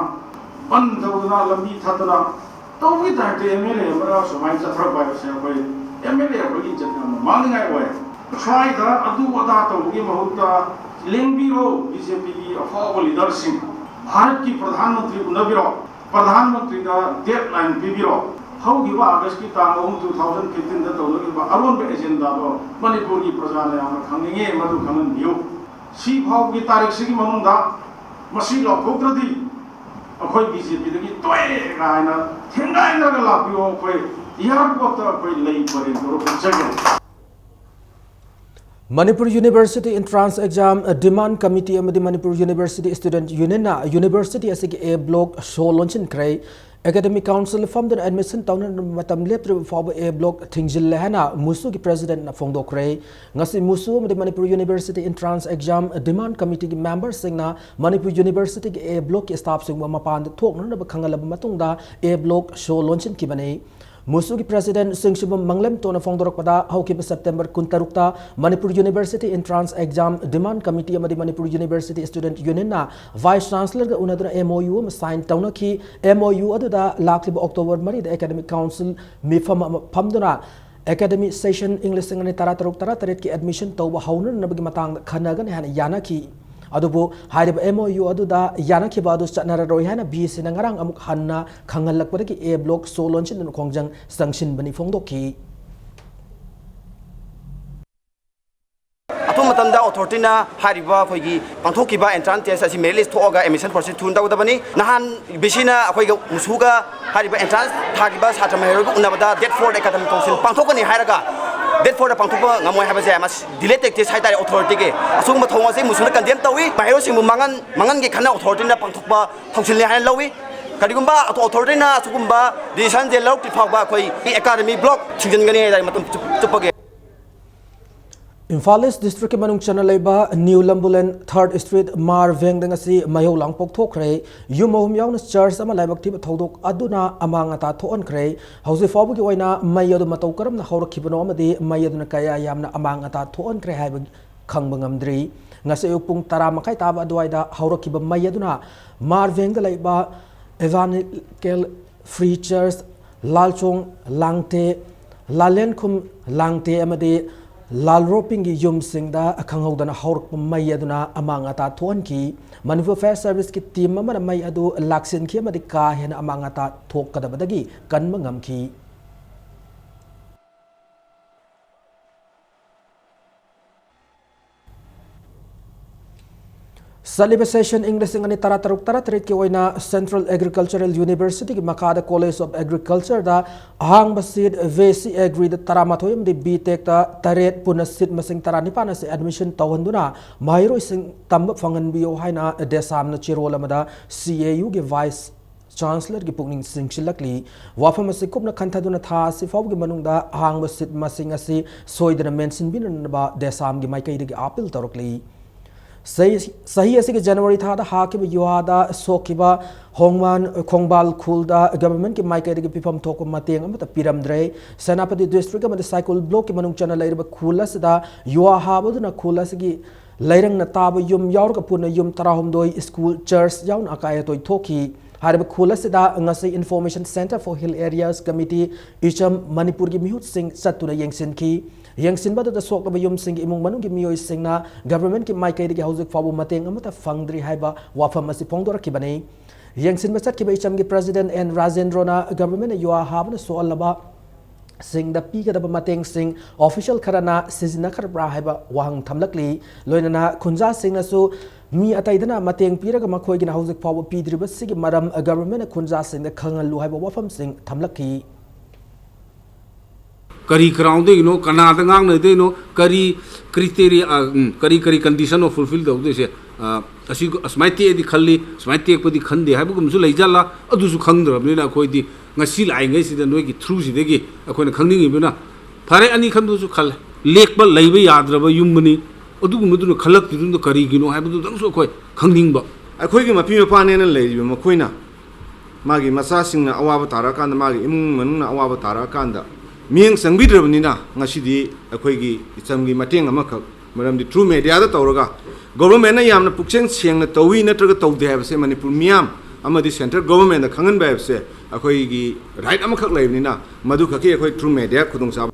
ꯕꯟ ꯇꯧꯗꯅ, ꯂꯝꯕꯤ ꯊꯠꯇꯅ ꯇꯧꯕꯒꯤ typeꯇ MLA ꯑꯃꯅ ꯁꯨꯃꯥꯏꯅ ꯆꯠꯊꯔꯛꯄ ꯍꯥꯏꯕꯁꯦ ꯑꯩꯈꯣꯏ MLA ꯑꯩꯈꯣꯏꯒꯤ ꯏꯖꯠ ꯌꯥꯝꯅ ꯃꯥꯡꯅꯤꯡꯉꯥꯏ ꯑꯣꯏ꯫ ꯁ꯭ꯋꯥꯏꯗ ꯑꯗꯨ ꯑꯗꯥ ꯇꯧꯕꯒꯤ ꯃꯍꯨꯠꯇ ꯂꯦꯡꯕꯤꯔꯣ, BJPꯒꯤ ꯑꯐꯥꯎꯕ leaderꯁꯤꯡ, ꯚꯥꯔꯠꯀꯤ ꯄ꯭ꯔꯙꯥꯟ ꯃꯟꯇ꯭ꯔꯤ ꯎꯅꯕꯤꯔꯣ, ꯄ꯭ꯔꯙꯥꯟ ꯃꯟꯇ꯭ꯔꯤꯗ deadline ꯄꯤꯕꯤꯔꯣ꯫ ꯍꯧꯈꯤꯕ Augustꯀꯤ ꯇꯥꯡ ꯑꯍꯨꯝ, two thousand fifteenꯗ ꯇꯧꯅꯈꯤꯕ ꯑꯔꯣꯟꯕ agendaꯗꯣ ꯃꯅꯤꯄꯨꯔꯒꯤ ꯄ꯭ꯔꯖꯥꯅ ꯌꯥꯝꯅ ꯈꯪꯅꯤꯡꯉꯤ, ꯃꯗꯨ ꯈꯪꯍꯟꯕꯤꯌꯨ꯫ ꯁꯤ ꯐꯥꯎꯕꯒꯤ ꯇꯥꯔꯤꯛꯁꯤꯒꯤ ꯃꯅꯨꯡꯗ ꯃꯁꯤ ꯂꯥꯎꯊꯣꯛꯇ꯭ꯔꯗꯤ ꯑꯩꯈꯣꯏ BJPꯗꯒꯤ ꯇꯣꯛꯑꯦ ꯀꯥꯏꯅ ꯊꯦꯡꯒꯥꯏꯅꯔꯒ ꯂꯥꯛꯄꯤꯌꯣ꯫ ꯑꯩꯈꯣꯏ airportꯇ ꯑꯩꯈꯣꯏ ꯂꯩ ꯄꯔꯦꯡ ꯇꯧꯔꯒ ꯎꯠꯆꯒꯦ꯫ Manipur University Entrance Exam Demand Committee ꯑꯃꯗꯤ Manipur University Student Unionꯅ university ꯑꯁꯤꯒꯤ A block show ꯂꯣꯟꯁꯤꯟꯈ꯭ꯔꯦ꯫ Academic Council ꯐꯝꯗꯨꯅ admission ꯇꯧꯅꯅꯕ ꯃꯇꯝ ꯂꯦꯞꯇ꯭ꯔꯤꯕ ꯐꯥꯎꯕ A block ꯊꯤꯡꯖꯤꯜꯂꯦ ꯍꯥꯏꯅ ꯃꯨꯁꯨꯒꯤ presidentꯅ ꯐꯣꯡꯗꯣꯛꯈ꯭ꯔꯦ꯫ ꯉꯁꯤ ꯃꯨꯁꯨ ꯑꯃꯗꯤ Manipur University Entrance Exam Demand Committeeꯒꯤ memberꯁꯤꯡꯅ Manipur Universityꯒꯤ A blockꯀꯤ staffꯁꯤꯡꯕꯨ ꯃꯄꯥꯟꯗ ꯊꯣꯛꯅꯅꯕ ꯈꯪꯍꯜꯂꯕ ꯃꯇꯨꯡꯗ A block show ꯂꯣꯟꯁꯤꯟꯈꯤꯕꯅꯤ꯫ ꯃꯨꯁꯨꯒꯤ president ꯁꯤꯡꯁꯤꯕꯝ ꯃꯪꯂꯦꯝꯇꯣꯟꯅ ꯐꯣꯡꯗꯣꯔꯛꯄꯗ, ꯍꯧꯈꯤꯕ September ꯀꯨꯟꯇꯔꯨꯛꯇ Manipur University Entrance Exam Demand Committee ꯑꯃꯗꯤ Manipur University Student Unionꯅ Vice Chancellorꯒ ꯎꯅꯗꯨꯅ MOU ꯑꯃ sign ꯇꯧꯅꯈꯤ꯫ MOU ꯑꯗꯨꯗ ꯂꯥꯛꯂꯤꯕ October ꯃꯔꯤꯗ Academic Council ꯃꯤꯐꯝ ꯑꯃ ꯐꯝꯗꯨꯅ academic session ꯏꯪ ꯂꯤꯁꯤꯡ ꯑꯅꯤ ꯇꯔꯥꯇꯔꯨꯛ ꯇꯔꯥꯇꯔꯦꯠꯀꯤ admission ꯇꯧꯕ ꯍꯧꯅꯅꯕꯒꯤ ꯃꯇꯥꯡꯗ ꯈꯟꯅꯒꯅꯤ ꯍꯥꯏꯅ ꯌꯥꯅꯈꯤ꯫ ꯑꯗꯨꯕꯨ ꯍꯥꯏꯔꯤꯕ MOU ꯑꯗꯨꯗ ꯌꯥꯅꯈꯤꯕ ꯑꯗꯨ ꯆꯠꯅꯔꯔꯣꯏ ꯍꯥꯏꯅ VCꯅ ꯉꯔꯥꯡ ꯑꯃꯨꯛ ꯍꯟꯅ ꯈꯪꯍꯜꯂꯛꯄꯗꯒꯤ A block show ꯂꯣꯟꯁꯤꯟꯗꯨꯅ ꯈꯣꯡꯖꯪ ꯆꯪꯁꯤꯟꯕꯅꯤ ꯐꯣꯡꯗꯣꯛꯈꯤ꯫ ꯑꯊꯨꯕ ꯃꯇꯝꯗ authorityꯅ ꯍꯥꯏꯔꯤꯕ ꯑꯩꯈꯣꯏꯒꯤ ꯄꯥꯡꯊꯣꯛꯈꯤꯕ entrance test ꯑꯁꯤ merit list ꯊꯣꯛꯑꯒ admission process ꯊꯨꯅ ꯇꯧꯒꯗꯕꯅꯤ꯫ ꯅꯍꯥꯟ VCꯅ ꯑꯩꯈꯣꯏꯒ ꯃꯨꯁꯨꯒ ꯍꯥꯏꯔꯤꯕ entrance ꯊꯥꯈꯤꯕ ꯁꯥꯇ꯭ꯔ ꯃꯍꯩꯔꯣꯏꯒ ꯎꯅꯕꯗ date fourꯗ Academic Council ꯄꯥꯡꯊꯣꯛꯀꯅꯤ ꯍꯥꯏꯔꯒ date fourꯗ ꯄꯥꯡꯊꯣꯛꯄ ꯉꯝꯃꯣꯏ ꯍꯥꯏꯕꯁꯦ ꯃꯁꯤ delay tactics ꯍꯥꯏꯇꯥꯔꯦ authorityꯒꯤ꯫ ꯑꯁꯤꯒꯨꯝꯕ ꯊꯧꯑꯣꯡ ꯑꯁꯤ ꯃꯨꯁꯨꯅ condemn ꯇꯧꯏ꯫ ꯃꯍꯩꯔꯣꯏꯁꯤꯡꯕꯨ ꯃꯥꯡꯍꯟ ꯃꯥꯡꯍꯟꯒꯦ ꯈꯟꯅ authorityꯅ ꯄꯥꯡꯊꯣꯛꯄ ꯊꯧꯁꯤꯜꯅꯤ ꯍꯥꯏꯅ ꯂꯧꯏ꯫ ꯀꯔꯤꯒꯨꯝꯕ authorityꯅ ꯑꯁꯤꯒꯨꯝꯕ decisionꯁꯦ ꯂꯧꯔꯛꯇ꯭ꯔꯤ ꯐꯥꯎꯕ ꯑꯩꯈꯣꯏ academy block ꯊꯤꯡꯖꯤꯟꯒꯅꯤ ꯍꯥꯏꯇꯥꯔꯦ ꯃꯇꯝ ꯆꯨꯞ- ꯆꯨꯞꯄꯒꯤ꯫ ꯏꯝꯐꯥꯜ East Districtꯀꯤ ꯃꯅꯨꯡ ꯆꯟꯅ ꯂꯩꯕ New Lambulane Third Street ꯃꯥꯔ ꯚꯦꯡꯗ ꯉꯁꯤ ꯃꯩꯍꯧ ꯂꯥꯡꯄꯣꯛ ꯊꯣꯛꯈ꯭ꯔꯦ꯫ ꯌꯨꯝ ꯑꯍꯨꯝ ꯌꯥꯎꯅ church ꯑꯃ ꯂꯥꯏꯕꯛ ꯊꯤꯕ ꯊꯧꯗꯣꯛ ꯑꯗꯨꯅ ꯑꯃꯥꯡ ꯑꯇꯥ ꯊꯣꯛꯍꯟꯈ꯭ꯔꯦ꯫ ꯍꯧꯖꯤꯛ ꯐꯥꯎꯕꯒꯤ ꯑꯣꯏꯅ ꯃꯩ ꯑꯗꯨ ꯃꯇꯧ ꯀꯔꯝꯅ ꯍꯧꯔꯛꯈꯤꯕꯅꯣ ꯑꯃꯗꯤ ꯃꯩ ꯑꯗꯨꯅ ꯀꯌꯥ ꯌꯥꯝꯅ ꯑꯃꯥꯡ ꯑꯇꯥ ꯊꯣꯛꯍꯟꯈ꯭ꯔꯦ ꯍꯥꯏꯕ ꯈꯪꯕ ꯉꯝꯗ꯭ꯔꯤ꯫ ꯉꯁꯤ ꯑꯌꯨꯛ ꯄꯨꯡ ꯇꯔꯥ ꯃꯈꯥꯏ ꯇꯥꯕ ꯑꯗꯨꯋꯥꯏꯗ ꯍꯧꯔꯛꯈꯤꯕ ꯃꯩ ꯑꯗꯨꯅ ꯃꯥꯔ ꯚꯦꯡꯗ ꯂꯩꯕ Evangelical Free Church, ꯂꯥꯜꯆꯣꯡ ꯂꯥꯡꯇꯦ, ꯂꯥꯂꯦꯟꯈꯨꯝ ꯂꯥꯡꯇꯦ ꯑꯃꯗꯤ ꯂꯥꯜꯔꯣꯄꯤꯡꯒꯤ ꯌꯨꯝꯁꯤꯡꯗ ꯈꯪꯍꯧꯗꯅ ꯍꯧꯔꯛꯄ ꯃꯩ ꯑꯗꯨꯅ ꯑꯃꯥꯡ ꯑꯇꯥ ꯊꯣꯛꯍꯟꯈꯤ꯫ ꯃꯅꯤꯄꯨꯔ Fire Serviceꯀꯤ team ꯑꯃꯅ ꯃꯩ ꯑꯗꯨ ꯂꯥꯛꯁꯤꯟꯈꯤ ꯑꯃꯗꯤ ꯀꯥ ꯍꯦꯟꯅ ꯑꯃꯥꯡ ꯑꯇꯥ ꯊꯣꯛꯀꯗꯕꯗꯒꯤ ꯀꯟꯕ ꯉꯝꯈꯤ꯫ ꯆꯠꯂꯤꯕ session ꯏꯪ ꯂꯤꯁꯤꯡ ꯑꯅꯤ ꯇꯔꯥꯇꯔꯨꯛ ꯇꯔꯥꯇꯔꯦꯠꯀꯤ ꯑꯣꯏꯅ Central Agricultural Universityꯒꯤ ꯃꯈꯥꯗ College of Agricultureꯗ ꯑꯍꯥꯡꯕ seat VC Agriꯗ ꯇꯔꯥꯃꯥꯊꯣꯏ ꯑꯃꯗꯤ B.Techꯇ ꯇꯔꯦꯠ, ꯄꯨꯟꯅ seat ꯃꯁꯤꯡ ꯇꯔꯥꯅꯤꯄꯥꯟ ꯑꯁꯤ admission ꯇꯧꯍꯟꯗꯨꯅ ꯃꯍꯩꯔꯣꯏꯁꯤꯡ ꯇꯝꯕ ꯐꯪꯍꯟꯕꯤꯌꯨ ꯍꯥꯏꯅ ꯗꯦꯁꯥꯝꯅ ꯆꯦꯔꯣꯜ ꯑꯃꯗ CAUꯒꯤ Vice ꯆꯥꯟꯁꯦꯂꯔꯒꯤ ꯄꯨꯛꯅꯤꯡ ꯆꯤꯡꯁꯤꯜꯂꯛꯂꯤ꯫ ꯋꯥꯐꯝ ꯑꯁꯤ ꯀꯨꯞꯅ ꯈꯟꯊꯗꯨꯅ ꯊꯥ ꯑꯁꯤ ꯐꯥꯎꯕꯒꯤ ꯃꯅꯨꯡꯗ ꯑꯍꯥꯡꯕ ꯁꯤꯠ ꯃꯁꯤꯡ ꯑꯁꯤ ꯁꯣꯏꯗꯅ ꯃꯦꯟꯁꯤꯟꯕꯤꯅꯅꯕ ꯗꯦꯁꯥꯝꯒꯤ ꯃꯥꯏꯀꯩꯗꯒꯤ ꯑꯥꯄꯤꯜ ꯇꯧꯔꯛꯂꯤ꯫ ꯆꯍꯤ, ꯆꯍꯤ ꯑꯁꯤꯒꯤ ꯖꯅꯋꯥꯔꯤ ꯊꯥꯗ ꯍꯥꯈꯤꯕ ꯌꯨꯍꯥꯗ ꯁꯣꯛꯈꯤꯕ ꯍꯣꯡꯃꯥꯟ ꯈꯣꯡꯕꯥꯜ ꯈꯨꯜꯗ ꯒꯚꯔꯟꯃꯦꯟꯠꯀꯤ ꯃꯥꯏꯀꯩꯗꯒꯤ ꯄꯤꯐꯝ ꯊꯣꯛꯄ ꯃꯇꯦꯡ ꯑꯃꯠꯇ ꯄꯤꯔꯝꯗ꯭ꯔꯦ꯫ ꯁꯦꯅꯥꯄꯇꯤ ꯗꯤꯁꯇ꯭ꯔꯤꯛ ꯑꯃꯗꯤ ꯁꯥꯏꯀꯨꯜ ꯕ꯭ꯂꯣꯛꯀꯤ ꯃꯅꯨꯡ ꯆꯟꯅ ꯂꯩꯔꯤꯕ ꯈꯨꯜ ꯑꯁꯤꯗ ꯌꯨꯍꯥ ꯍꯥꯕꯗꯨꯅ ꯈꯨꯜ ꯑꯁꯤꯒꯤ ꯂꯩꯔꯪꯅ ꯇꯥꯕ ꯌꯨꯝ ꯌꯥꯎꯔꯒ ꯄꯨꯟꯅ ꯌꯨꯝ ꯇꯔꯥꯍꯨꯝꯗꯣꯏ, ꯁ꯭ꯀꯨꯜ, ꯆꯔꯆ ꯌꯥꯎꯅ ꯑꯀꯥꯏ ꯑꯇꯣꯏ ꯊꯣꯛꯈꯤ꯫ ꯍꯥꯏꯔꯤꯕ ꯈꯨꯜ ꯑꯁꯤꯗ ꯉꯁꯤ Information Centre for Hill Areas Committee, ꯏꯆꯝ, ꯃꯅꯤꯄꯨꯔꯒꯤ ꯃꯤꯍꯨꯠꯁꯤꯡ ꯆꯠꯇꯨꯅ ꯌꯦꯡꯁꯤꯟꯈꯤ꯫ ꯌꯦꯡꯁꯤꯟꯕꯗꯨꯗ ꯁꯣꯛꯂꯕ ꯌꯨꯝꯁꯤꯡꯒꯤ ꯏꯃꯨꯡ ꯃꯅꯨꯡꯒꯤ ꯃꯤꯑꯣꯏꯁꯤꯡꯅ ꯒꯚꯔꯟꯃꯦꯟꯠꯀꯤ ꯃꯥꯏꯀꯩꯗꯒꯤ ꯍꯧꯖꯤꯛ ꯐꯥꯎꯕ ꯃꯇꯦꯡ ꯑꯃꯠꯇ ꯐꯪꯗ꯭ꯔꯤ ꯍꯥꯏꯕ ꯋꯥꯐꯝ ꯑꯁꯤ ꯐꯣꯡꯗꯣꯔꯛꯈꯤꯕꯅꯤ꯫ ꯌꯦꯡꯁꯤꯟꯕ ꯆꯠꯈꯤꯕ ꯏꯆꯝꯒꯤ ꯄ꯭ꯔꯦꯁꯤꯗꯦꯟꯠ ꯑꯦꯟ ꯔꯥꯖꯦꯟꯗ꯭ꯔꯣꯅ ꯒꯚꯔꯟꯃꯦꯟꯠꯅ ꯌꯨꯍꯥ ꯍꯥꯕꯅ ꯁꯣꯛꯍꯜꯂꯕ ꯁꯤꯡꯗ ꯄꯤꯒꯗꯕ ꯃꯇꯦꯡꯁꯤꯡ ꯑꯣꯐꯤꯁꯤꯌꯦꯜ ꯈꯔꯅ ꯁꯤꯖꯤꯟꯅꯈ꯭ꯔꯕ꯭ꯔꯥ ꯍꯥꯏꯕ ꯋꯥꯍꯪ ꯊꯝꯂꯛꯂꯤ꯫ ꯂꯣꯏꯅꯅ ꯈꯨꯟꯖꯥꯁꯤꯡꯅꯁꯨ ꯃꯤ ꯑꯇꯩꯗꯅ ꯃꯇꯦꯡ ꯄꯤꯔꯒ ꯃꯈꯣꯏꯒꯤꯅ ꯍꯧꯖꯤꯛ ꯐꯥꯎꯕ ꯄꯤꯗ꯭ꯔꯤꯕꯁꯤꯒꯤ ꯃꯔꯝ ꯒꯚꯔꯟꯃꯦꯟꯠꯅ ꯈꯨꯟꯖꯥꯁꯤꯡꯗ ꯈꯪꯍꯜꯂꯨ ꯍꯥꯏꯕ ꯋꯥꯐꯝꯁꯤꯡ ꯊꯝꯂꯛꯈꯤ꯫ ꯀꯔꯤ ꯒ꯭ꯔꯥꯎꯟꯗꯒꯤꯅꯣ, ꯀꯅꯥꯗ ꯉꯥꯡꯅꯗꯣꯏꯅꯣ, ꯀꯔꯤ ꯀ꯭ꯔꯤꯇꯦꯔꯤꯌꯥ, ꯀꯔꯤ ꯀꯔꯤ ꯀꯟꯗꯤꯁꯟꯅꯣ ꯐꯨꯜꯐꯤꯜ ꯇꯧꯗꯣꯏꯁꯦ? ꯑꯁꯤ ꯑꯁꯨꯃꯥꯏꯅ ꯇꯦꯛꯑꯗꯤ ꯈꯜꯂꯤ, ꯁꯨꯃꯥꯏꯅ ꯇꯦꯛꯄꯗꯤ ꯈꯟꯗꯦ ꯍꯥꯏꯕꯒꯨꯝꯕꯁꯨ ꯂꯩꯖꯥꯠꯂꯥ? ꯑꯗꯨꯁꯨ ꯈꯪꯗ꯭ꯔꯕꯅꯤꯅ ꯑꯩꯈꯣꯏꯗꯤ ꯉꯁꯤ ꯂꯥꯛꯏꯉꯩꯁꯤꯗ ꯅꯣꯏꯒꯤ ꯊ꯭ꯔꯨꯁꯤꯗꯒꯤ ꯑꯩꯈꯣꯏꯅ ꯈꯪꯅꯤꯡꯉꯤꯕꯅ, ꯐꯔꯦ, ꯑꯅꯤ ꯈꯟꯕꯁꯨ ꯈꯜꯂꯦ, ꯂꯦꯛꯄ ꯂꯩꯕ ꯌꯥꯗ꯭ꯔꯕ ꯌꯨꯝ ꯑꯃꯅꯤ, ꯑꯗꯨꯒꯨꯝꯕꯗꯨꯅ ꯈꯜꯂꯛꯇ꯭ꯔꯤꯗꯨꯅ ꯀꯔꯤꯒꯤꯅꯣ ꯍꯥꯏꯕꯗꯨꯗꯪꯁꯨ ꯑꯩꯈꯣꯏ ꯈꯪꯅꯤꯡꯕ꯫ ꯑꯩꯈꯣꯏꯒꯤ ꯃꯄꯤ ꯃꯄꯥꯅꯦꯅ ꯂꯩꯔꯤꯕ ꯃꯈꯣꯏꯅ ꯃꯥꯒꯤ ꯃꯆꯥꯁꯤꯡꯅ ꯑꯋꯥꯕ ꯇꯥꯔꯛꯑꯀꯥꯟꯗ, ꯃꯥꯒꯤ ꯏꯃꯨꯡ ꯃꯅꯨꯡꯅ ꯑꯋꯥꯕ ꯇꯥꯔꯛꯑꯀꯥꯟꯗ ꯃꯤꯠꯌꯦꯡ ꯆꯪꯕꯤꯗ꯭ꯔꯕꯅꯤꯅ ꯉꯁꯤꯗꯤ ꯑꯩꯈꯣꯏꯒꯤ ꯏꯆꯝꯒꯤ ꯃꯇꯦꯡ ꯑꯃꯈꯛ, ꯃꯔꯝꯗꯤ ꯊ꯭ꯔꯨ ꯃꯦꯗꯤꯌꯥꯗ ꯇꯧꯔꯒ ꯒꯣꯕꯔꯃꯦꯟꯅ ꯌꯥꯝꯅ ꯄꯨꯛꯆꯦꯜ ꯁꯦꯡꯅ ꯇꯧꯏ ꯅꯠꯇ꯭ꯔꯒ ꯇꯧꯗꯦ ꯍꯥꯏꯕꯁꯦ ꯃꯅꯤꯄꯨꯔ ꯃꯤꯌꯥꯝ ꯑꯃꯗꯤ ꯁꯦꯟꯇ꯭ꯔꯦꯜ ꯒꯣꯕꯔꯃꯦꯟꯗ ꯈꯪꯍꯟꯕ ꯍꯥꯏꯕꯁꯦ ꯑꯩꯈꯣꯏꯒꯤ ꯔꯥꯏꯠ ꯑꯃꯈꯛ ꯂꯩꯕꯅꯤꯅ ꯃꯗꯨ ꯈꯛꯀꯤ ꯑꯩꯈꯣꯏ ꯊ꯭ꯔꯨ ꯃꯦꯗꯤꯌꯥ ꯈꯨꯗꯣꯡꯆꯥꯕ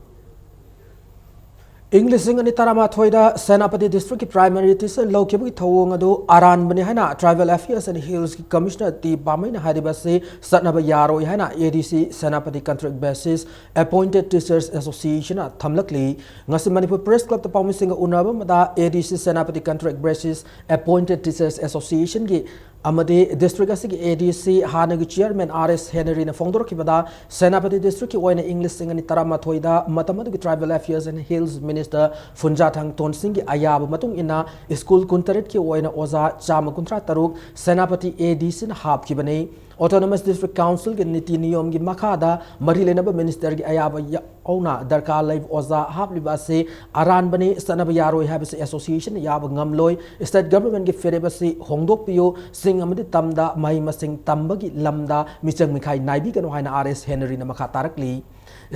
ꯏꯪ ꯂꯤꯁꯤꯡ ꯑꯅꯤ ꯇꯔꯥꯃꯥꯊꯣꯏꯗ ꯁꯦꯅꯥꯄꯇꯤ ꯗꯤꯁꯇ꯭ꯔꯤꯛꯀꯤ ꯄ꯭ꯔꯥꯏꯃꯥꯔꯤ ꯇꯤꯆꯔ ꯂꯧꯈꯤꯕꯒꯤ ꯊꯧꯑꯣꯡ ꯑꯗꯨ ꯑꯔꯥꯟꯕꯅꯤ ꯍꯥꯏꯅ Tribal Affairs and Hillsꯀꯤ ꯀꯃꯤꯁꯅꯔ ꯇꯤ ꯄꯥꯃꯩꯅ ꯍꯥꯏꯔꯤꯕ ꯑꯁꯤ ꯆꯠꯅꯕ ꯌꯥꯔꯣꯏ ꯍꯥꯏꯅ ADC Senapati Contract Basis Appointed Teachers Associationꯅ ꯊꯝꯂꯛꯂꯤ꯫ ꯉꯁꯤ ꯃꯅꯤꯄꯨꯔ ꯄ꯭ꯔꯦꯁ ꯀ꯭ꯂꯕꯇ ꯄꯥꯎꯃꯤꯁꯤꯡꯒ ꯎꯅꯕ ꯑꯃꯗ ADC Senapati Contract Basis Appointed Teachers Associationꯒꯤ ꯑꯃꯗꯤ ꯗꯤꯁꯇ꯭ꯔꯤꯛ ꯑꯁꯤꯒꯤ ADC ꯍꯥꯟꯅꯒꯤ ꯆꯤꯌꯔꯃꯦꯟ ꯑꯥꯔ ꯑꯦꯁ ꯍꯦꯅꯔꯤꯅ ꯐꯣꯡꯗꯣꯔꯛꯈꯤꯕꯗ, ꯁꯦꯅꯥꯄꯇꯤ ꯗꯤꯁꯇ꯭ꯔꯤꯛꯀꯤ ꯑꯣꯏꯅ ꯏꯪ ꯂꯤꯁꯤꯡ ꯑꯅꯤ ꯇꯔꯥꯃꯥꯊꯣꯏꯗ ꯃꯇꯝ ꯑꯗꯨꯒꯤ Tribal Affairs and Hills Minister ꯐꯨꯟꯖꯥꯊꯥꯡ ꯇꯣꯟꯁꯤꯡꯒꯤ ꯑꯌꯥꯕ ꯃꯇꯨꯡ ꯏꯟꯅ ꯁ꯭ꯀꯨꯜ ꯀꯨꯟꯇꯔꯦꯠꯀꯤ ꯑꯣꯏꯅ ꯑꯣꯖꯥ ꯆꯥꯝꯃ ꯀꯨꯟꯊ꯭ꯔꯥ ꯇꯔꯨꯛ ꯁꯦꯅꯥꯄꯇꯤ ADCꯅ ꯍꯥꯞꯈꯤꯕꯅꯤ꯫ Autonomous District Council ꯒꯤ ꯅꯤꯇꯤ ꯅꯤꯌꯣꯝꯒꯤ ꯃꯈꯥꯗ ꯃꯔꯤ ꯂꯩꯅꯕ minister ꯒꯤ ꯑꯌꯥꯕ ꯌꯥꯎꯅ ꯗꯔꯀꯥꯔ ꯂꯩꯕ ꯑꯣꯖꯥ ꯍꯥꯞꯂꯤꯕ ꯑꯁꯤ ꯑꯔꯥꯟꯕꯅꯤ, ꯆꯠꯅꯕ ꯌꯥꯔꯣꯏ ꯍꯥꯏꯕꯁꯤ association ꯅ ꯌꯥꯕ ꯉꯝꯂꯣꯏ꯫ State government ꯀꯤ ꯐꯤꯔꯦꯞ ꯑꯁꯤ ꯍꯣꯡꯗꯣꯛꯄꯤꯌꯨ꯫ ꯆꯤꯡ ꯑꯃꯗꯤ ꯇꯝꯗ ꯃꯍꯩ ꯃꯁꯤꯡ ꯇꯝꯕꯒꯤ ꯂꯝꯗ ꯃꯤꯆꯪ ꯃꯤꯈꯥꯏ ꯅꯥꯏꯕꯤꯒꯅꯨ ꯍꯥꯏꯅ ꯑꯥꯔ ꯑꯦꯁ ꯍꯦꯅꯔꯤꯅ ꯃꯈꯥ ꯇꯥꯔꯛꯂꯤ꯫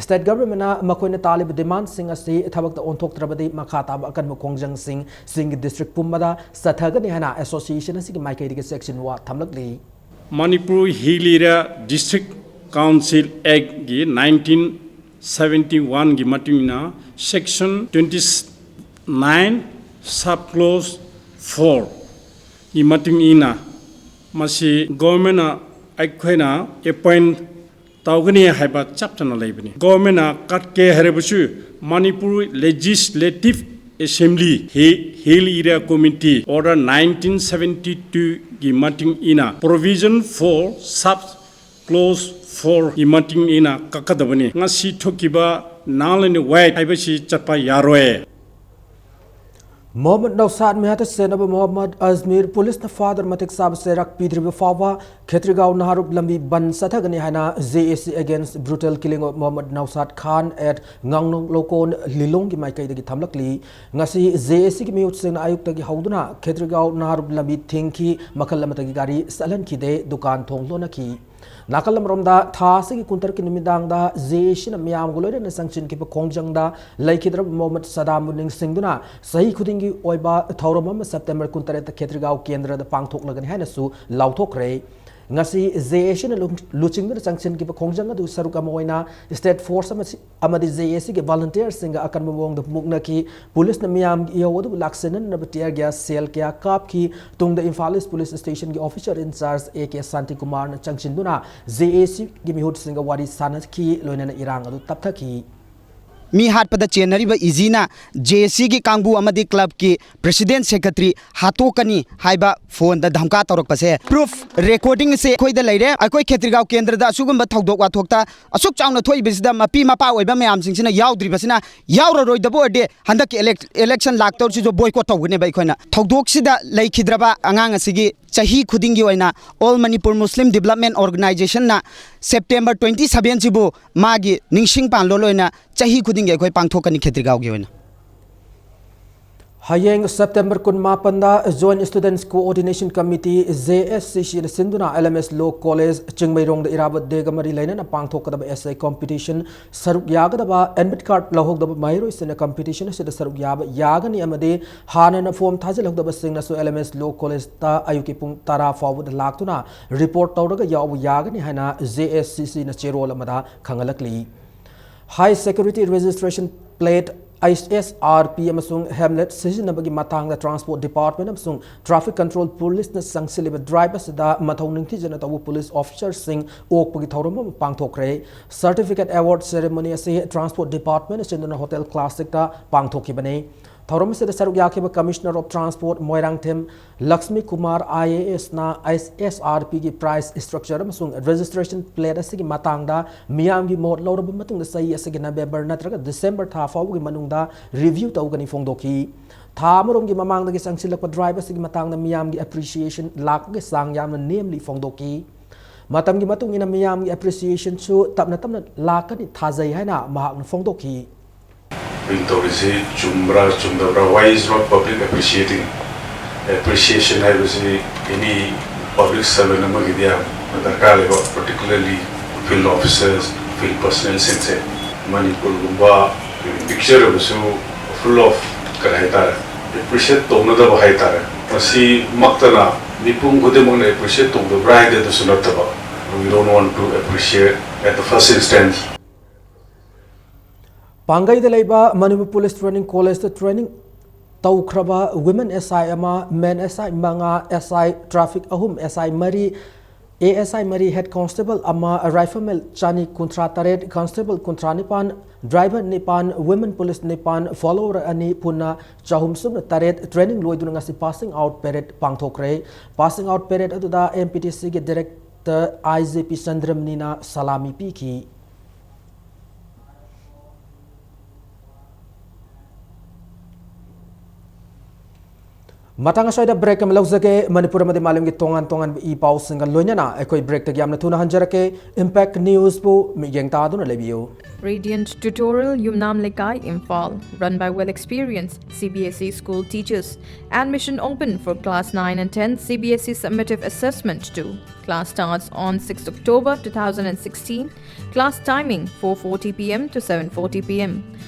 State government ꯅ ꯃꯈꯣꯏꯅ ꯇꯥꯜꯂꯤꯕ demand ꯁꯤꯡ ꯑꯁꯤ ꯊꯕꯛꯇ ꯑꯣꯟꯊꯣꯛꯇ꯭ꯔꯕꯗꯤ ꯃꯈꯥ ꯇꯥꯕ ꯑꯀꯟꯕ ꯈꯣꯡꯖꯪꯁꯤꯡ ꯆꯤꯡꯒꯤ district ꯄꯨꯝꯕꯗ ꯆꯠꯊꯒꯅꯤ ꯍꯥꯏꯅ association ꯑꯁꯤꯒꯤ ꯃꯥꯏꯀꯩꯗꯒꯤ ꯆꯦꯛꯁꯤꯟꯋꯥ ꯊꯝꯂꯛꯂꯤ꯫ Manipur Hill Area District Council Act ꯒꯤ nineteen seventy one ꯒꯤ ꯃꯇꯨꯡ ꯏꯟꯅ section twenty nine sub clause four ꯒꯤ ꯃꯇꯨꯡ ꯏꯟꯅ ꯃꯁꯤ government ꯅ ꯑꯩꯈꯣꯏꯅ appoint ꯇꯧꯒꯅꯤ ꯍꯥꯏꯕ ꯆꯞ ꯆꯥꯅ ꯂꯩꯕꯅꯤ꯫ Government ꯅ ꯀꯠꯀꯦ ꯍꯥꯏꯔꯕꯁꯨ Manipur Legislative Assembly Hi-, Hill Area Committee Order nineteen seventy two ꯒꯤ ꯃꯇꯨꯡ ꯏꯟꯅ provision four sub clause four ꯒꯤ ꯃꯇꯨꯡ ꯏꯟꯅ ꯀꯛꯀꯗꯕꯅꯤ꯫ ꯉꯁꯤ ꯊꯣꯛꯈꯤꯕ null and void ꯍꯥꯏꯕꯁꯤ ꯆꯠꯄ ꯌꯥꯔꯣꯏ꯫ ꯃꯣꯍꯝꯃꯗ ꯅꯧꯁꯥꯗ ꯃꯤꯍꯥꯠꯇ ꯁꯦꯟꯅꯕ ꯃꯣꯍꯝꯃꯗ ꯑꯖꯃꯤꯔ ꯄꯨꯂꯤꯁꯅ ꯐꯥꯗꯨꯅ ꯃꯇꯤꯛ ꯆꯥꯕ ꯆꯩꯔꯥꯛ ꯄꯤꯗ꯭ꯔꯤꯕ ꯐꯥꯎꯕ ꯈꯦꯇ꯭ꯔꯤꯒꯥꯎ ꯅꯍꯥꯔꯨꯞ ꯂꯝꯕꯤ ꯕꯟ ꯆꯠꯊꯒꯅꯤ ꯍꯥꯏꯅ J A C Against Brutal Killing of Mohammad Nausad Khan at Ngangnong Lokon Lilongꯒꯤ ꯃꯥꯏꯀꯩꯗꯒꯤ ꯊꯝꯂꯛꯂꯤ꯫ ꯉꯁꯤ J A C ꯒꯤ ꯃꯤꯍꯨꯠꯁꯤꯡꯅ ꯑꯌꯨꯛꯇꯒꯤ ꯍꯧꯗꯨꯅ ꯈꯦꯇ꯭ꯔꯤꯒꯥꯎ ꯅꯍꯥꯔꯨꯞ ꯂꯝꯕꯤ ꯊꯤꯡꯈꯤ, ꯃꯈꯜ ꯑꯃꯠꯇꯒꯤ ꯒꯥꯔꯤ ꯆꯠꯍꯟꯈꯤꯗꯦ, ꯗꯨꯀꯥꯟ ꯊꯣꯡ ꯂꯣꯟꯅꯈꯤ꯫ ꯅꯥꯀꯜ ꯑꯃꯔꯣꯝꯗ, ꯊꯥ ꯑꯁꯤꯒꯤ ꯀꯨꯟꯇꯔꯨꯛꯀꯤ ꯅꯨꯃꯤꯗꯥꯡꯗ J A C ꯅ ꯃꯤꯌꯥꯝꯒ ꯂꯣꯏꯅꯅ ꯆꯪꯁꯤꯟꯈꯤꯕ ꯈꯣꯡꯖꯪꯗ ꯂꯩꯈꯤꯗ꯭ꯔꯕ ꯃꯣꯍꯝꯃꯗ ꯁꯗꯥꯝꯕꯨ ꯅꯤꯡꯁꯤꯡꯗꯨꯅ ꯆꯍꯤ ꯈꯨꯗꯤꯡꯒꯤ ꯑꯣꯏꯕ ꯊꯧꯔꯝ ꯑꯃ September ꯀꯨꯟꯇꯔꯦꯠꯇ ꯈꯦꯇ꯭ꯔꯤꯒꯥꯎ ꯀꯦꯟꯗ꯭ꯔꯗ ꯄꯥꯡꯊꯣꯛꯂꯒꯅꯤ ꯍꯥꯏꯅꯁꯨ ꯂꯥꯎꯊꯣꯛꯈ꯭ꯔꯦ꯫ ꯉꯁꯤ J A C ꯅ ꯂꯨ-, ꯂꯨꯆꯤꯡꯗꯨꯅ ꯆꯪꯁꯤꯟꯈꯤꯕ ꯈꯣꯡꯖꯪ ꯑꯗꯨ ꯁꯔꯨꯛ ꯑꯃ ꯑꯣꯏꯅ state force ꯑꯃꯁꯤ-, ꯑꯃꯗꯤ J A C ꯒꯤ volunteer ꯁꯤꯡꯒ ꯑꯀꯟꯕ ꯃꯑꯣꯡꯗ ꯃꯨꯛꯅꯈꯤ꯫ ꯄꯨꯂꯤꯁꯅ ꯃꯤꯌꯥꯝꯒꯤ ꯏꯍꯧ ꯑꯗꯨꯕꯨ ꯂꯥꯛꯁꯤꯟꯅꯅꯕ tear gas shell ꯀꯌꯥ ꯀꯥꯞꯈꯤ꯫ ꯇꯨꯡꯗ ꯏꯝꯐꯥꯜ East Police Station ꯒꯤ officer in charge A K ꯁꯥꯟꯇꯤꯀꯨꯃꯥꯔꯅ ꯆꯪꯁꯤꯟꯗꯨꯅ J A C ꯒꯤ ꯃꯤꯍꯨꯠꯁꯤꯡꯒ ꯋꯥꯔꯤ ꯁꯥꯟꯅꯈꯤ, ꯂꯣꯏꯅꯅ ꯏꯔꯥꯡ ꯑꯗꯨ ꯇꯞꯊꯈꯤ꯫ ꯃꯤ ꯍꯥꯠꯄꯗ ꯆꯦꯟꯅꯔꯤꯕ ꯏꯖꯤꯅ J A C ꯒꯤ ꯀꯥꯡꯕꯨ ꯑꯃꯗꯤ club ꯀꯤ president secretary ꯍꯥꯠꯇꯣꯛꯀꯅꯤ ꯍꯥꯏꯕ phone ꯗ ꯙꯝꯀꯥ ꯇꯧꯔꯛꯄꯁꯦ, proof recording ꯑꯁꯦ ꯑꯩꯈꯣꯏꯗ ꯂꯩꯔꯦ꯫ ꯑꯩꯈꯣꯏ ꯈꯦꯇ꯭ꯔꯤꯒꯥꯎ ꯀꯦꯟꯗ꯭ꯔꯗ ꯑꯁꯤꯒꯨꯝꯕ ꯊꯧꯗꯣꯛ ꯋꯥꯊꯣꯛꯇ ꯑꯁꯨꯛ ꯆꯥꯎꯅ ꯊꯣꯛꯏꯕꯁꯤꯗ ꯃꯄꯤ ꯃꯄꯥ ꯑꯣꯏꯕ ꯃꯌꯥꯝꯁꯤꯡꯁꯤꯅ ꯌꯥꯎꯗ꯭ꯔꯤꯕꯁꯤꯅ, ꯌꯥꯎꯔꯔꯣꯏꯗꯕ ꯑꯣꯏꯔꯗꯤ ꯍꯟꯗꯛꯀꯤ elec-, election ꯂꯥꯛꯇꯧꯔꯤꯁꯤꯁꯨ boycott ꯇꯧꯒꯅꯦꯕ ꯑꯩꯈꯣꯏꯅ꯫ ꯊꯧꯗꯣꯛꯁꯤꯗ ꯂꯩꯈꯤꯗ꯭ꯔꯕ ꯑꯉꯥꯡ ꯑꯁꯤꯒꯤ ꯆꯍꯤ ꯈꯨꯗꯤꯡꯒꯤ ꯑꯣꯏꯅ All Manipur Muslim Development Organizationꯅ September twenty sevenꯁꯤꯕꯨ ꯃꯥꯒꯤ ꯅꯤꯡꯁꯤꯡ ꯄꯥꯟꯂꯣꯟ ꯑꯣꯏꯅ ꯆꯍꯤ ꯈꯨꯗꯤꯡꯒꯤ ꯑꯩꯈꯣꯏ ꯄꯥꯡꯊꯣꯛꯀꯅꯤ ꯈꯦꯇ꯭ꯔꯤꯒꯥꯎꯒꯤ ꯑꯣꯏꯅ꯫ ꯍꯌꯦꯡ September ꯀꯨꯟꯃꯥꯄꯟꯗ Joint Students Coordination Committee, JSCCꯅ ꯁꯤꯟꯗꯨꯅ LMS Law College ꯆꯤꯡꯃꯩꯔꯣꯡꯗ ꯏꯔꯥꯕꯣꯠ Dayꯒ ꯃꯔꯤ ꯂꯩꯅꯅ ꯄꯥꯡꯊꯣꯛꯀꯗꯕ essay competition ꯁꯔꯨꯛ ꯌꯥꯒꯗꯕ admit card ꯂꯧꯍꯧꯗꯕ ꯃꯍꯩꯔꯣꯏꯁꯤꯡꯅ competition ꯑꯁꯤꯗ ꯁꯔꯨꯛ ꯌꯥꯕ ꯌꯥꯒꯅꯤ ꯑꯃꯗꯤ ꯍꯥꯟꯅꯅ form ꯊꯥꯖꯤꯜꯍꯧꯗꯕꯁꯤꯡꯅꯁꯨ LMS Law Collegeꯇ ꯑꯌꯨꯛꯀꯤ ꯄꯨꯡ ꯇꯔꯥ ꯐꯥꯎꯕꯗ ꯂꯥꯛꯇꯨꯅ report ꯇꯧꯔꯒ ꯌꯥꯎꯕ ꯌꯥꯒꯅꯤ ꯍꯥꯏꯅ JSCCꯅ ꯆꯦꯔꯣꯜ ꯑꯃꯗ ꯈꯪꯍꯜꯂꯛꯂꯤ꯫ High Security Registration Plate, HSRP ꯑꯃꯁꯨꯡ helmet ꯁꯤꯖꯤꯟꯅꯕꯒꯤ ꯃꯇꯥꯡꯗ Transport Department ꯑꯃꯁꯨꯡ Traffic Control Policeꯅ ꯆꯪꯁꯤꯜꯂꯤꯕ drive ꯑꯁꯤꯗ ꯃꯊꯧ ꯅꯤꯡꯊꯤꯖꯅ ꯇꯧꯕ police officerꯁꯤꯡ ꯑꯣꯛꯄꯒꯤ ꯊꯧꯔꯝ ꯑꯃ ꯄꯥꯡꯊꯣꯛꯈ꯭ꯔꯦ꯫ Certificate Award Ceremony ꯑꯁꯤ Transport Department ꯑꯁꯤꯟꯗꯨꯅ Hotel Classicꯇ ꯄꯥꯡꯊꯣꯛꯈꯤꯕꯅꯤ꯫ ꯊꯧꯔꯝ ꯑꯁꯤꯗ ꯁꯔꯨꯛ ꯌꯥꯈꯤꯕ Commissioner of Transport Moirangthem Lakshmi Kumar IASꯅ HSRPꯒꯤ price structure ꯑꯃꯁꯨꯡ registration plate ꯑꯁꯤꯒꯤ ꯃꯇꯥꯡꯗ ꯃꯤꯌꯥꯝꯒꯤ ꯃꯣꯠ ꯂꯧꯔꯕ ꯃꯇꯨꯡꯗ ꯆꯍꯤ ꯑꯁꯤꯒꯤ November ꯅꯠꯇ꯭ꯔꯒ December ꯊꯥ ꯐꯥꯎꯕꯒꯤ ꯃꯅꯨꯡꯗ review ꯇꯧꯒꯅꯤ ꯐꯣꯡꯗꯣꯛꯈꯤ꯫ ꯊꯥ ꯑꯃꯔꯣꯝꯒꯤ ꯃꯃꯥꯡꯗꯒꯤ ꯆꯪꯁꯤꯜꯂꯛꯄ drive ꯑꯁꯤꯒꯤ ꯃꯇꯥꯡꯗ ꯃꯤꯌꯥꯝꯒꯤ appreciation ꯂꯥꯛꯄꯒꯤ ꯆꯥꯡ ꯌꯥꯝꯅ ꯅꯦꯝꯂꯤ ꯐꯣꯡꯗꯣꯛꯈꯤ꯫ ꯃꯇꯝꯒꯤ ꯃꯇꯨꯡ ꯏꯟꯅ ꯃꯤꯌꯥꯝꯒꯤ appreciationꯁꯨ ꯇꯞꯅ ꯇꯞꯅ ꯂꯥꯛꯀꯅꯤ ꯊꯥꯖꯩ ꯍꯥꯏꯅ ꯃꯍꯥꯛꯅ ꯐꯣꯡꯗꯣꯛꯈꯤ꯫ ꯑꯩꯈꯣꯏꯅ ꯇꯧꯔꯤꯁꯤ ꯆꯨꯝꯕ꯭ꯔꯥ ꯆꯨꯝꯗꯕ꯭ꯔꯥ, why is not public appreciating? Appreciation ꯍꯥꯏꯕꯁꯤ any public servant ꯑꯃꯒꯤꯗꯤ ꯌꯥꯝꯅ ꯗꯔꯀꯥꯔ ꯂꯩꯕ, particularly field officers, field personnelꯁꯤꯡꯁꯦ꯫ ꯃꯅꯤꯄꯨꯔꯒꯨꯝꯕ picture ꯑꯃꯁꯨ full of ꯀꯔꯤ ꯍꯥꯏꯇꯥꯔꯦ, appreciate ꯇꯧꯅꯗꯕ ꯍꯥꯏꯇꯥꯔꯦ꯫ ꯃꯁꯤꯃꯛꯇꯅ ꯃꯤꯄꯨꯝ ꯈꯨꯗꯤꯡꯃꯛꯅ appreciate ꯇꯧꯗꯕ꯭ꯔꯥ ꯍꯥꯏꯗꯤ ꯑꯗꯨꯁꯨ ꯅꯠꯇꯕ, we don't want to appreciate at the first instance. ꯄꯥꯡꯒꯩꯗ ꯂꯩꯕ ꯃꯅꯤꯄꯨꯔ ꯄꯨꯂꯤꯁ ꯇ꯭ꯔꯦꯅꯤꯡ ꯀꯣꯂꯦꯖꯇ ꯇ꯭ꯔꯦꯅꯤꯡ ꯇꯧꯈ꯭ꯔꯕ women SI ꯑꯃ, men SI ꯃꯉꯥ, SI traffic ꯑꯍꯨꯝ, SI ꯃꯔꯤ, ASI ꯃꯔꯤ, head constable ꯑꯃ, rifleman ꯆꯅꯤ ꯀꯨꯟꯊ꯭ꯔꯥ ꯇꯔꯦꯠ, constable ꯀꯨꯟꯊ꯭ꯔꯥ ꯅꯤꯄꯥꯟ, driver ꯅꯤꯄꯥꯟ, women police ꯅꯤꯄꯥꯟ, follower ꯑꯅꯤ, ꯄꯨꯟꯅ ꯆꯍꯨꯝ ꯁꯨꯞꯅ ꯇꯔꯦꯠ training ꯂꯣꯏꯗꯨꯅ ꯉꯁꯤ passing out parade ꯄꯥꯡꯊꯣꯛꯈ꯭ꯔꯦ꯫ Passing out parade ꯑꯗꯨꯗ MPTCꯒꯤ director IGP ꯆꯟꯗ꯭ꯔꯃꯅꯤꯅ ꯁꯂꯥꯃꯤ ꯄꯤꯈꯤ꯫ ꯃꯇꯥꯡ ꯑꯁ꯭ꯋꯥꯏꯗ break ꯑꯃ ꯂꯧꯖꯒꯦ꯫ ꯃꯅꯤꯄꯨꯔ ꯑꯃꯗꯤ ꯃꯥꯂꯦꯝꯒꯤ ꯇꯣꯉꯥꯟ ꯇꯣꯉꯥꯟꯕ ꯏ ꯄꯥꯎꯁꯤꯡꯒ ꯂꯣꯏꯅꯅ ꯑꯩꯈꯣꯏ breakꯇꯒꯤ ꯌꯥꯝꯅ ꯊꯨꯅ ꯍꯟꯖꯔꯛꯀꯦ꯫ Impact Newsꯄꯨ ꯃꯤꯠꯌꯦꯡ ꯇꯥꯗꯨꯅ ꯂꯩꯕꯤꯌꯨ꯫ Radiant Tutorial, Yumnam Lekai, Imphal, run by well-experienced C B S E school teachers. Admission open for class nine and ten C B S E summative assessment two. Class starts on sixth October two thousand and sixteen. Class timing, four forty p m to seven forty p m.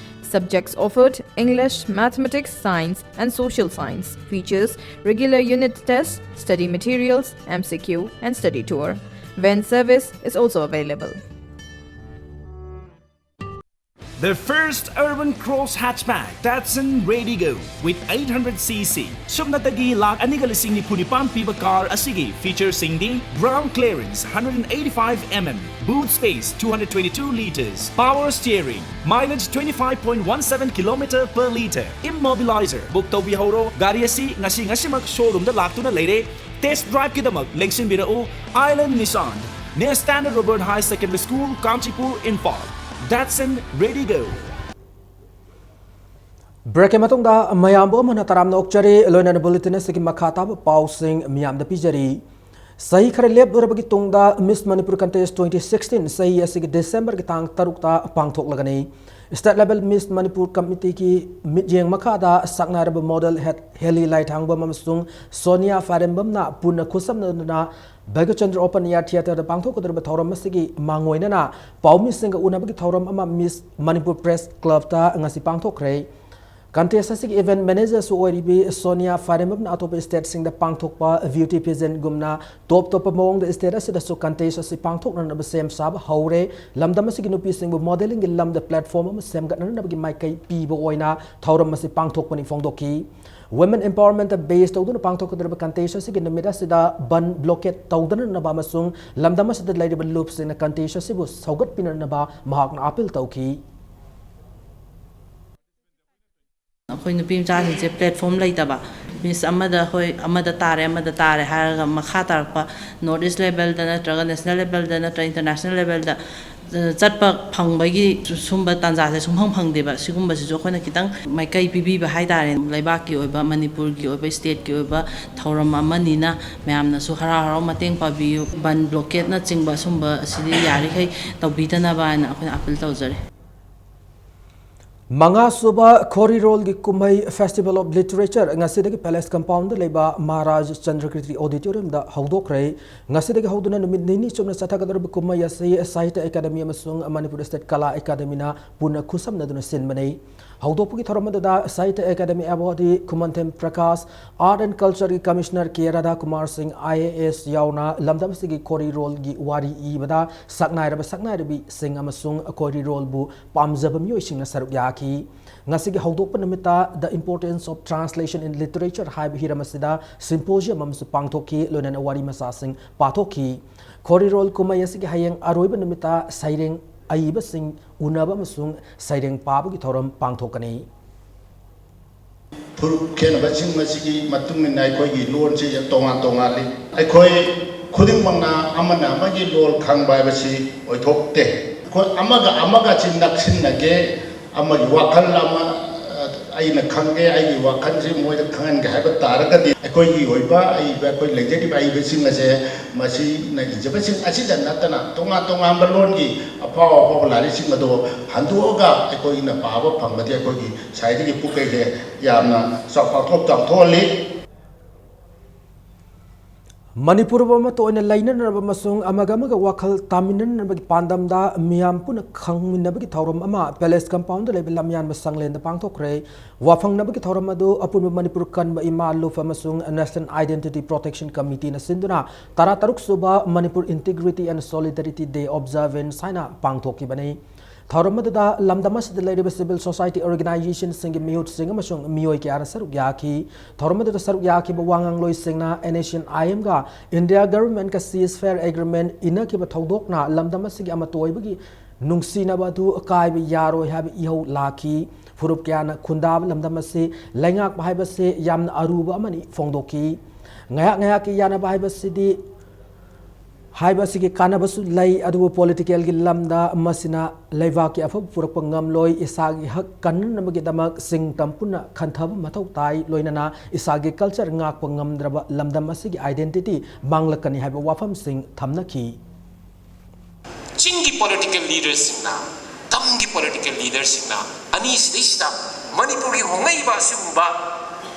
Subjects offered: English, Mathematics, Science and Social Science. Features: regular unit tests, study materials, M C Q and study tour. Van service is also available. The first urban cross hatchback, Datsun Redigo, with eight hundred C C. ꯁꯨꯞꯅꯇꯒꯤ ꯂꯥꯈ ꯑꯅꯤꯒ ꯂꯤꯁꯤꯡ ꯅꯤꯐꯨ ꯅꯤꯄꯥꯟ ꯄꯤꯕ car ꯑꯁꯤꯒꯤ featureꯁꯤꯡꯗꯤ: ground clearance hundred and eighty-five mm, boot space two hundred twenty-two liters, power steering, mileage twenty-five point one seven kilometer per liter, immobilizer. Book ꯇꯧꯕꯤꯍꯧꯔꯣ꯫ ꯒꯥꯔꯤ ꯑꯁꯤ ꯉꯁꯤ ꯉꯁꯤꯃꯛ showroomꯗ ꯂꯥꯛꯇꯨꯅ ꯂꯩꯔꯦ꯫ Test driveꯀꯤꯗꯃꯛ ꯂꯦꯡꯁꯤꯟꯕꯤꯔꯛꯎ꯫ Island Nissan, near Standard Robert High Secondary School, Kanchipur, Imphal. Datsun Redigo. Breakꯀꯤ ꯃꯇꯨꯡꯗ ꯃꯌꯥꯝꯕꯨ ꯑꯃꯨꯛ ꯍꯟꯅ ꯇꯔꯥꯝꯅ ꯑꯣꯛꯆꯔꯤ꯫ ꯂꯣꯏꯅꯅ bulletin ꯑꯁꯤꯒꯤ ꯃꯈꯥ ꯇꯥꯕ ꯄꯥꯎꯁꯤꯡ ꯃꯤꯌꯥꯝꯗ ꯄꯤꯖꯔꯤ꯫ ꯆꯍꯤ ꯈꯔ ꯂꯦꯞꯂꯨꯔꯕꯒꯤ ꯇꯨꯡꯗ Miss Manipur Contest twenty sixteen ꯆꯍꯤ ꯑꯁꯤꯒꯤ Decemberꯒꯤ ꯇꯥꯡ ꯇꯔꯨꯛꯇ ꯄꯥꯡꯊꯣꯛꯂꯒꯅꯤ꯫ State Level Miss Manipur Committeeꯒꯤ ꯃꯤꯠꯌꯦꯡ ꯃꯈꯥꯗ ꯁꯛꯅꯥꯏꯔꯕ model ꯍꯦꯠ-, ꯍꯦꯂꯤ ꯂꯥꯏꯊꯥꯡꯕꯝ ꯑꯃꯁꯨꯡ ꯁꯣꯅꯤꯌꯥ ꯐꯥꯏꯔꯦꯝꯕꯝꯅ ꯄꯨꯟꯅ ꯈꯨꯠꯁꯝꯅꯗꯨꯅ ꯚꯥꯒ꯭ꯌꯆꯟꯗ꯭ꯔ Open Air Theatreꯗ ꯄꯥꯡꯊꯣꯛꯀꯗꯧꯔꯤꯕ ꯊꯧꯔꯝ ꯑꯁꯤꯒꯤ ꯃꯥꯡꯑꯣꯏꯅꯅ ꯄꯥꯎꯃꯤꯁꯤꯡꯒ ꯎꯅꯕꯒꯤ ꯊꯧꯔꯝ ꯑꯃ Miss Manipur Press Clubꯇ ꯉꯁꯤ ꯄꯥꯡꯊꯣꯛꯈ꯭ꯔꯦ꯫ Contest ꯑꯁꯤꯒꯤ event managerꯁꯨ ꯑꯣꯏꯔꯤꯕꯤ ꯁꯣꯅꯤꯌꯥ ꯐꯥꯏꯔꯦꯝꯕꯝꯅ ꯑꯇꯣꯞꯄ stateꯁꯤꯡꯗ ꯄꯥꯡꯊꯣꯛꯄ beauty pageantꯒꯨꯝꯅ top ꯇꯣꯞꯄ ꯃꯑꯣꯡꯗ state ꯑꯁꯤꯗꯁꯨ contest ꯑꯁꯤ ꯄꯥꯡꯊꯣꯛꯅꯅꯕ ꯁꯦꯝ ꯁꯥꯕ ꯍꯧꯔꯦ꯫ ꯂꯝꯗꯝ ꯑꯁꯤꯒꯤ ꯅꯨꯄꯤꯁꯤꯡꯕꯨ modelingꯒꯤ ꯂꯝꯗ platform ꯑꯃ ꯁꯦꯝꯒꯠꯅꯅꯕꯒꯤ ꯃꯥꯏꯀꯩ ꯄꯤꯕ ꯑꯣꯏꯅ ꯊꯧꯔꯝ ꯑꯁꯤ ꯄꯥꯡꯊꯣꯛꯄꯅꯤ ꯐꯣꯡꯗꯣꯛꯈꯤ꯫ Women empowermentꯇ base ꯇꯧꯗꯨꯅ ꯄꯥꯡꯊꯣꯛꯀꯗꯧꯔꯤꯕ contest ꯑꯁꯤꯒꯤ ꯅꯨꯃꯤꯠ ꯑꯁꯤꯗ ꯕꯟ blockade ꯇꯧꯗꯅꯅꯕ ꯑꯃꯁꯨꯡ ꯂꯝꯗꯝ ꯑꯁꯤꯗ ꯂꯩꯔꯤꯕ ꯂꯨꯞꯁꯤꯡꯅ contest ꯑꯁꯤꯕꯨ ꯁꯧꯒꯠꯄꯤꯅꯅꯕ ꯃꯍꯥꯛꯅ appeal ꯇꯧꯈꯤ꯫ ꯑꯩꯈꯣꯏ ꯅꯨꯄꯤ ꯃꯆꯥꯁꯤꯡꯁꯦ platform ꯂꯩꯇꯕ, Miss ꯑꯃꯗ ꯍꯣꯏ ꯑꯃꯗ ꯇꯥꯔꯦ, ꯑꯃꯗ ꯇꯥꯔꯦ ꯍꯥꯏꯔꯒ ꯃꯈꯥ ꯇꯥꯔꯛꯄ North East levelꯗ ꯅꯠꯇ꯭ꯔꯒ national levelꯗ ꯅꯠꯇ꯭ꯔꯒ international levelꯗ ꯆꯠꯄ ꯐꯪꯕꯒꯤ ꯁꯨꯝꯕ ꯇꯥꯟꯖꯥꯁꯦ ꯁꯨꯡꯐꯪ ꯐꯪꯗꯦꯕ꯫ ꯁꯤꯒꯨꯝꯕꯁꯤꯁꯨ ꯑꯩꯈꯣꯏꯅ ꯈꯤꯇꯪ ꯃꯥꯏꯀꯩ ꯄꯤꯕꯤꯕ ꯍꯥꯏꯇꯥꯔꯦ꯫ ꯂꯩꯕꯥꯛꯀꯤ ꯑꯣꯏꯕ, ꯃꯅꯤꯄꯨꯔꯒꯤ ꯑꯣꯏꯕ, ꯁ꯭ꯇꯦꯠꯀꯤ ꯑꯣꯏꯕ ꯊꯧꯔꯝ ꯑꯃꯅꯤꯅ ꯃꯌꯥꯝꯅꯁꯨ ꯍꯔꯥꯎ ꯍꯔꯥꯎ ꯃꯇꯦꯡ ꯄꯥꯡꯕꯤꯌꯨ꯫ ꯕꯟ ꯕ꯭ꯂꯣꯀꯦꯠꯅꯆꯤꯡꯕ ꯑꯁꯨꯝꯕ ꯑꯁꯤꯗꯤ ꯌꯥꯔꯤꯈꯩ ꯇꯧꯕꯤꯗꯅꯕ ꯍꯥꯏꯅ ꯑꯩꯈꯣꯏꯅ ꯑꯥꯄꯤꯜ ꯇꯧꯖꯔꯤ꯫ ꯃꯉꯥꯁꯨꯕ ꯈꯣꯔꯤꯔꯣꯜꯒꯤ ꯀꯨꯝꯍꯩ Festival of Literature ꯉꯁꯤꯗꯒꯤ Palace Compoundꯗ ꯂꯩꯕ ꯃꯍꯥꯔꯥꯖ ꯆꯟꯗ꯭ꯔꯀꯤꯔꯇꯤ Auditoriumꯗ ꯍꯧꯗꯣꯛꯈ꯭ꯔꯦ꯫ ꯉꯁꯤꯗꯒꯤ ꯍꯧꯗꯨꯅ ꯅꯨꯃꯤꯠ ꯅꯤꯅꯤ ꯆꯨꯞꯅ ꯆꯠꯊꯒꯗꯧꯔꯤꯕ ꯀꯨꯝꯍꯩ ꯑꯁꯤ ꯁꯥꯍꯤꯇ꯭ꯌ ꯑꯦꯀꯥꯗꯃꯤ ꯑꯃꯁꯨꯡ ꯃꯅꯤꯄꯨꯔ ꯁ꯭ꯇꯦꯠ ꯀꯂꯥ ꯑꯦꯀꯥꯗꯃꯤꯅ ꯄꯨꯟꯅ ꯈꯨꯠꯁꯝꯅꯗꯨꯅ ꯁꯤꯟꯕꯅꯤ꯫ ꯍꯧꯗꯣꯛꯄꯒꯤ ꯊꯧꯔꯝ ꯑꯗꯨꯗ Sahitya academy awardee Khumanthem Prakash, Art and Cultureꯒꯤ Commissioner K Radhakumar Singh, IAS ꯌꯥꯎꯅ ꯂꯝꯗꯝ ꯑꯁꯤꯒꯤ ꯈꯣꯔꯤꯔꯣꯜꯒꯤ ꯋꯥꯔꯤ ꯏꯕꯗ ꯁꯛꯅꯥꯏꯔꯕ ꯁꯛꯅꯥꯏꯔꯕꯤꯁꯤꯡ ꯑꯃꯁꯨꯡ ꯈꯣꯔꯤꯔꯣꯜꯕꯨ ꯄꯥꯝꯖꯕ ꯃꯤꯑꯣꯏꯁꯤꯡꯅ ꯁꯔꯨꯛ ꯌꯥꯈꯤ꯫ ꯉꯁꯤꯒꯤ ꯍꯧꯗꯣꯛꯄ ꯅꯨꯃꯤꯠꯇ The Importance of Translation in Literature ꯍꯥꯏꯕ ꯍꯤꯔꯝ ꯑꯁꯤꯗ symposium ꯑꯃꯁꯨ ꯄꯥꯡꯊꯣꯛꯈꯤ, ꯂꯣꯏꯅꯅ ꯋꯥꯔꯤ ꯃꯆꯥꯁꯤꯡ ꯄꯥꯊꯣꯛꯈꯤ꯫ ꯈꯣꯔꯤꯔꯣꯜ ꯀꯨꯝꯍꯩ ꯑꯁꯤꯒꯤ ꯍꯌꯦꯡ ꯑꯔꯣꯏꯕ ꯅꯨꯃꯤꯠꯇ ꯁꯩꯔꯦꯡ ꯑꯏꯕꯁꯤꯡ ꯎꯅꯕ ꯑꯃꯁꯨꯡ ꯁꯩꯔꯦꯡ ꯄꯥꯕꯒꯤ ꯊꯧꯔꯝ ꯄꯥꯡꯊꯣꯛꯀꯅꯤ꯫ ꯐꯨꯔꯨꯞ ꯈꯦꯠꯅꯕꯁꯤꯡ ꯑꯁꯤꯒꯤ ꯃꯇꯨꯡ ꯏꯟꯅ ꯑꯩꯈꯣꯏꯒꯤ ꯂꯣꯟꯁꯤ ꯌꯥꯝ ꯇꯣꯉꯥꯟ ꯇꯣꯉꯥꯜꯂꯤ꯫ ꯑꯩꯈꯣꯏ ꯈꯨꯗꯤꯡꯃꯛꯅ ꯑꯃꯅ ꯑꯃꯒꯤ ꯂꯣꯟ ꯈꯪꯕ ꯍꯥꯏꯕꯁꯤ ꯑꯣꯏꯊꯣꯛꯇꯦ꯫ ꯑꯩꯈꯣꯏ ꯑꯃꯒ ꯑꯃꯒ ꯁꯤ ꯅꯛꯁꯤꯟꯅꯒꯦ, ꯑꯃꯒꯤ ꯋꯥꯈꯜ ꯑꯃ, ꯑ, ꯑꯩꯅ ꯈꯪꯒꯦ, ꯑꯩꯒꯤ ꯋꯥꯈꯜꯁꯤ ꯃꯣꯏꯗ ꯈꯪꯍꯟꯒꯦ ꯍꯥꯏꯕ ꯇꯥꯔꯒꯗꯤ, ꯑꯩꯈꯣꯏꯒꯤ ꯑꯣꯏꯕ ꯑꯏꯕ, ꯑꯩꯈꯣꯏ ꯂꯩꯖꯔꯤꯕ ꯑꯏꯕꯁꯤꯡ ꯑꯁꯦ ꯃꯁꯤꯅ ꯏꯖꯕꯁꯤꯡ ꯑꯁꯤꯗ ꯅꯠꯇꯅ ꯇꯣꯉꯥꯟ ꯇꯣꯉꯥꯟꯕ ꯂꯣꯟꯒꯤ ꯑꯐꯥꯎ ꯑꯐꯥꯎꯕ ꯂꯥꯏꯔꯤꯛꯁꯤꯡ ꯑꯗꯣ ꯍꯟꯗꯣꯛꯑꯒ ꯑꯩꯈꯣꯏꯅ ꯄꯥꯕ ꯐꯪꯕꯗꯤ ꯑꯩꯈꯣꯏꯒꯤ ꯁꯥꯍꯤꯇ꯭ꯌꯒꯤ ꯄꯨꯛꯀꯩꯁꯦ ꯌꯥꯝꯅ ꯆꯥꯎ-, ꯄꯥꯛꯊꯣꯛ ꯆꯥꯎꯊꯣꯛꯍꯜꯂꯤ꯫ ꯃꯅꯤꯄꯨꯔ ꯑꯃꯠꯇ ꯑꯣꯏꯅ ꯂꯩꯅꯅꯕ ꯑꯃꯁꯨꯡ ꯑꯃꯒ ꯑꯃꯒ ꯋꯥꯈꯜ ꯇꯥꯃꯤꯟꯅꯅꯕꯒꯤ ꯄꯥꯟꯗꯝꯗ ꯃꯤꯌꯥꯝ ꯄꯨꯟꯅ ꯈꯪꯃꯤꯟꯅꯕꯒꯤ ꯊꯧꯔꯝ ꯑꯃ Palace Compoundꯗ ꯂꯩꯕ ꯂꯝꯌꯥꯟꯕ ꯁꯪꯂꯦꯟꯗ ꯄꯥꯡꯊꯣꯛꯈ꯭ꯔꯦ꯫ ꯋꯥꯐꯪꯅꯕꯒꯤ ꯊꯧꯔꯝ ꯑꯗꯨ ꯑꯄꯨꯟꯕ ꯃꯅꯤꯄꯨꯔ ꯀꯟꯕ ꯏꯃꯥ ꯂꯨꯞ ꯑꯃꯁꯨꯡ National Identity Protection Committeeꯅ ꯁꯤꯟꯗꯨꯅ ꯇꯔꯥꯇꯔꯨꯛ ꯁꯨꯕ Manipur Integrity and Solidarity Day Observance ꯍꯥꯏꯅ ꯄꯥꯡꯊꯣꯛꯈꯤꯕꯅꯤ꯫ ꯊꯧꯔꯝ ꯑꯗꯨꯗ ꯂꯝꯗꯝ ꯑꯁꯤꯗ ꯂꯩꯔꯤꯕ civil society organizationꯁꯤꯡꯒꯤ ꯃꯤꯍꯨꯠꯁꯤꯡ ꯑꯃꯁꯨꯡ ꯃꯤꯑꯣꯏ ꯀꯌꯥꯅ ꯁꯔꯨꯛ ꯌꯥꯈꯤ꯫ ꯊꯧꯔꯝ ꯑꯗꯨꯗ ꯁꯔꯨꯛ ꯌꯥꯈꯤꯕ ꯋꯥ ꯉꯥꯡꯂꯣꯏꯁꯤꯡꯅ NSCN-IMꯒ India governmentꯀ ceasefire agreement ꯏꯟꯅꯈꯤꯕ ꯊꯧꯗꯣꯛꯅ ꯂꯝꯗꯝ ꯑꯁꯤꯒꯤ ꯑꯃꯠꯇ ꯑꯣꯏꯕꯒꯤ ꯅꯨꯡꯁꯤꯅꯕ ꯑꯗꯨ ꯀꯥꯏꯕ ꯌꯥꯔꯣꯏ ꯍꯥꯏꯕ ꯏꯍꯧ ꯂꯥꯛꯈꯤ꯫ ꯐꯨꯔꯨꯞ ꯀꯌꯥꯅ ꯈꯨꯟꯗꯥꯕ ꯂꯝꯗꯝ ꯑꯁꯤ ꯂꯩꯉꯥꯛꯄ ꯍꯥꯏꯕꯁꯤ ꯌꯥꯝꯅ ꯑꯔꯨꯕ ꯑꯃꯅꯤ ꯐꯣꯡꯗꯣꯛꯈꯤ꯫ ꯉꯥꯏꯍꯥꯛ ꯉꯥꯏꯍꯥꯛꯀꯤ ꯌꯥꯅꯕ ꯍꯥꯏꯕꯁꯤꯗꯤ ꯍꯥꯏꯕ ꯑꯁꯤꯒꯤ ꯀꯥꯟꯅꯕꯁꯨ ꯂꯩ, ꯑꯗꯨꯕꯨ ꯄꯣꯂꯤꯇꯤꯀꯦꯜꯒꯤ ꯂꯝꯗ ꯃꯁꯤꯅ ꯂꯩꯕꯥꯛꯀꯤ ꯑꯐꯕ ꯄꯨꯔꯛꯄ ꯉꯝꯂꯣꯏ꯫ ꯏꯁꯥꯒꯤ ꯍꯛ ꯀꯟꯅꯅꯕꯒꯤꯗꯃꯛ ꯁꯤꯟ ꯇꯝ ꯄꯨꯟꯅ ꯈꯟꯊꯕ ꯃꯊꯧ ꯇꯥꯏ꯫ ꯂꯣꯏꯅꯅ ꯏꯁꯥꯒꯤ ꯀꯜꯆꯔ ꯉꯥꯛꯄ ꯉꯝꯗ꯭ꯔꯕ ꯂꯝꯗꯝ ꯑꯁꯤꯒꯤ ꯑꯥꯏꯗꯦꯟꯇꯤꯇꯤ ꯃꯥꯡꯂꯛꯀꯅꯤ ꯍꯥꯏꯕ ꯋꯥꯐꯝꯁꯤꯡ ꯊꯝꯅꯈꯤ꯫ ꯆꯤꯡꯒꯤ ꯄꯣꯂꯤꯇꯤꯀꯦꯜ ꯂꯤꯗꯔꯁꯤꯡꯅ, ꯇꯝꯒꯤ ꯄꯣꯂꯤꯇꯤꯀꯦꯜ ꯂꯤꯗꯔꯁꯤꯡꯅ ꯑꯅꯤꯁꯤꯗꯩꯁꯤꯗ ꯃꯅꯤꯄꯨꯔꯒꯤ ꯍꯣꯡꯂꯛꯏꯕ ꯑꯁꯤꯒꯨꯝꯕ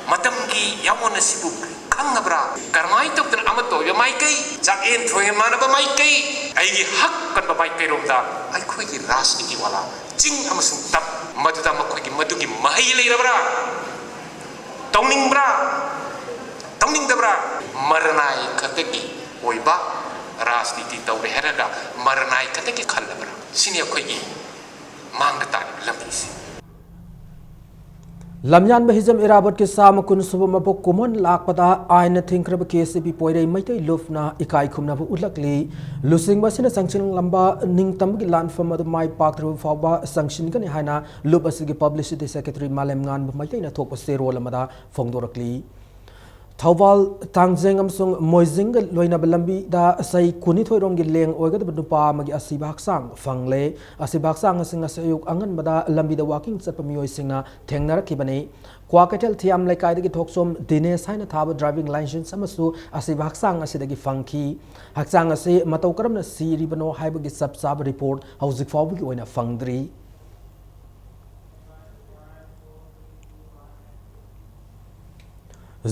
ꯃꯇꯝꯒꯤ ꯌꯥꯑꯣꯟ ꯑꯁꯤꯕꯨ ꯈꯪꯉꯕ꯭ꯔꯥ? ꯀꯔꯝꯍꯥꯏꯅ ꯇꯧꯗꯅ ꯑꯃꯠꯇ ꯑꯣꯏꯕ ꯃꯥꯏꯀꯩ, ꯆꯥꯛꯌꯦꯟ ꯊꯣꯏꯌꯦꯟ ꯃꯥꯟꯅꯕ ꯃꯥꯏꯀꯩ, ꯑꯩꯒꯤ ꯍꯛ ꯀꯟꯕ ꯃꯥꯏꯀꯩꯔꯣꯝꯗ ꯑꯩꯈꯣꯏꯒꯤ ꯔꯥꯖꯅꯤꯇꯤ ꯋꯥꯂꯥ ꯆꯤꯡ ꯑꯃꯁꯨꯡ ꯇꯝ ꯃꯗꯨꯗ ꯃꯈꯣꯏꯒꯤ ꯃꯗꯨꯒꯤ ꯃꯍꯩ ꯂꯩꯔꯕ꯭ꯔꯥ? ꯇꯧꯅꯤꯡꯕ꯭ꯔꯥ? ꯇꯧꯅꯤꯡꯗꯕ꯭ꯔꯥ? ꯃꯔꯅꯥꯏ ꯈꯛꯇꯒꯤ ꯑꯣꯏꯕ ꯔꯥꯖꯅꯤꯇꯤ ꯇꯧꯔꯦ ꯍꯥꯏꯔꯒ ꯃꯔꯅꯥꯏ ꯈꯛꯇꯒꯤ ꯈꯜꯂꯕ꯭ꯔꯥ? ꯁꯤꯅꯤ ꯑꯩꯈꯣꯏꯒꯤ ꯃꯥꯡꯗ ꯇꯥꯔꯤꯕ ꯂꯝꯕꯤꯁꯦ꯫ ꯂꯝꯌꯥꯟꯕ ꯍꯤꯖꯝ ꯏꯔꯥꯕꯣꯠꯀꯤ ꯆꯥꯝꯃ ꯀꯨꯟ ꯁꯨꯕ ꯃꯄꯣꯛ ꯀꯨꯝꯑꯣꯟ ꯂꯥꯛꯄꯗ ꯑꯥꯏꯟꯅ ꯊꯤꯡꯈ꯭ꯔꯕ ꯀꯦ ꯑꯦꯁ ꯌꯨ ꯄꯤ ꯄꯣꯏꯔꯩ ꯃꯩꯇꯩ ꯂꯨꯞꯅ ꯏꯀꯥꯏ ꯈꯨꯝꯅꯕ ꯎꯠꯂꯛꯂꯤ꯫ ꯂꯨꯆꯤꯡꯕ ꯑꯁꯤꯅ ꯆꯪꯁꯤꯜꯂꯝꯕ ꯅꯤꯡꯇꯝꯕꯒꯤ ꯂꯥꯟꯐꯝ ꯑꯗꯨ ꯃꯥꯏ ꯄꯥꯛꯇ꯭ꯔꯕ ꯐꯥꯎꯕ ꯆꯪꯁꯤꯟꯒꯅꯤ ꯍꯥꯏꯅ ꯂꯨꯞ ꯑꯁꯤꯒꯤ ꯄꯕ꯭ꯂꯤꯁꯤꯇꯤ ꯁꯦꯀ꯭ꯔꯦꯇꯔꯤ ꯃꯥꯂꯦꯝꯉꯥꯟꯕ ꯃꯩꯇꯩꯅ ꯊꯣꯛꯄ ꯆꯦꯔꯣꯜ ꯑꯃꯗ ꯐꯣꯡꯗꯣꯔꯛꯂꯤ꯫ ꯊꯧꯕꯥꯜ, ꯇꯥꯡꯖꯦꯡ ꯑꯃꯁꯨꯡ ꯃꯣꯏꯖꯤꯡꯒ ꯂꯣꯏꯅꯕ ꯂꯝꯕꯤꯗ ꯆꯍꯤ ꯀꯨꯟꯅꯤꯊꯣꯏ ꯔꯣꯝꯒꯤ ꯂꯦꯡ ꯑꯣꯏꯒꯗꯕ ꯅꯨꯄꯥ ꯑꯃꯒꯤ ꯑꯁꯤꯕ ꯍꯛꯆꯥꯡ ꯐꯪꯂꯦ꯫ ꯑꯁꯤꯕ ꯍꯛꯆꯥꯡ ꯑꯁꯤ ꯉꯁꯤ ꯑꯌꯨꯛ ꯑꯉꯟꯕꯗ ꯂꯝꯕꯤꯗ ꯋꯥꯀꯤꯡ ꯆꯠꯄ ꯃꯤꯑꯣꯏꯁꯤꯡꯅ ꯊꯦꯡꯅꯔꯛꯈꯤꯕꯅꯤ꯫ ꯀ꯭ꯋꯥꯀꯩꯊꯦꯜ ꯊꯤꯌꯥꯝ ꯂꯩꯀꯥꯏꯗꯒꯤ ꯊꯣꯛꯆꯣꯝ ꯗꯤꯅꯦꯁ ꯍꯥꯏꯅ ꯊꯥꯕ ꯗ꯭ꯔꯥꯏꯚꯤꯡ ꯂꯥꯏꯁꯦꯟꯁ ꯑꯃꯁꯨ ꯑꯁꯤꯕ ꯍꯛꯆꯥꯡ ꯑꯁꯤꯗꯒꯤ ꯐꯪꯈꯤ꯫ ꯍꯛꯆꯥꯡ ꯑꯁꯤ ꯃꯇꯧ ꯀꯔꯝꯅ ꯁꯤꯔꯤꯕꯅꯣ ꯍꯥꯏꯕꯒꯤ ꯆꯞ ꯆꯥꯕ ꯔꯤꯄꯣꯔꯠ ꯍꯧꯖꯤꯛ ꯐꯥꯎꯕꯒꯤ ꯑꯣꯏꯅ ꯐꯪꯗ꯭ꯔꯤ꯫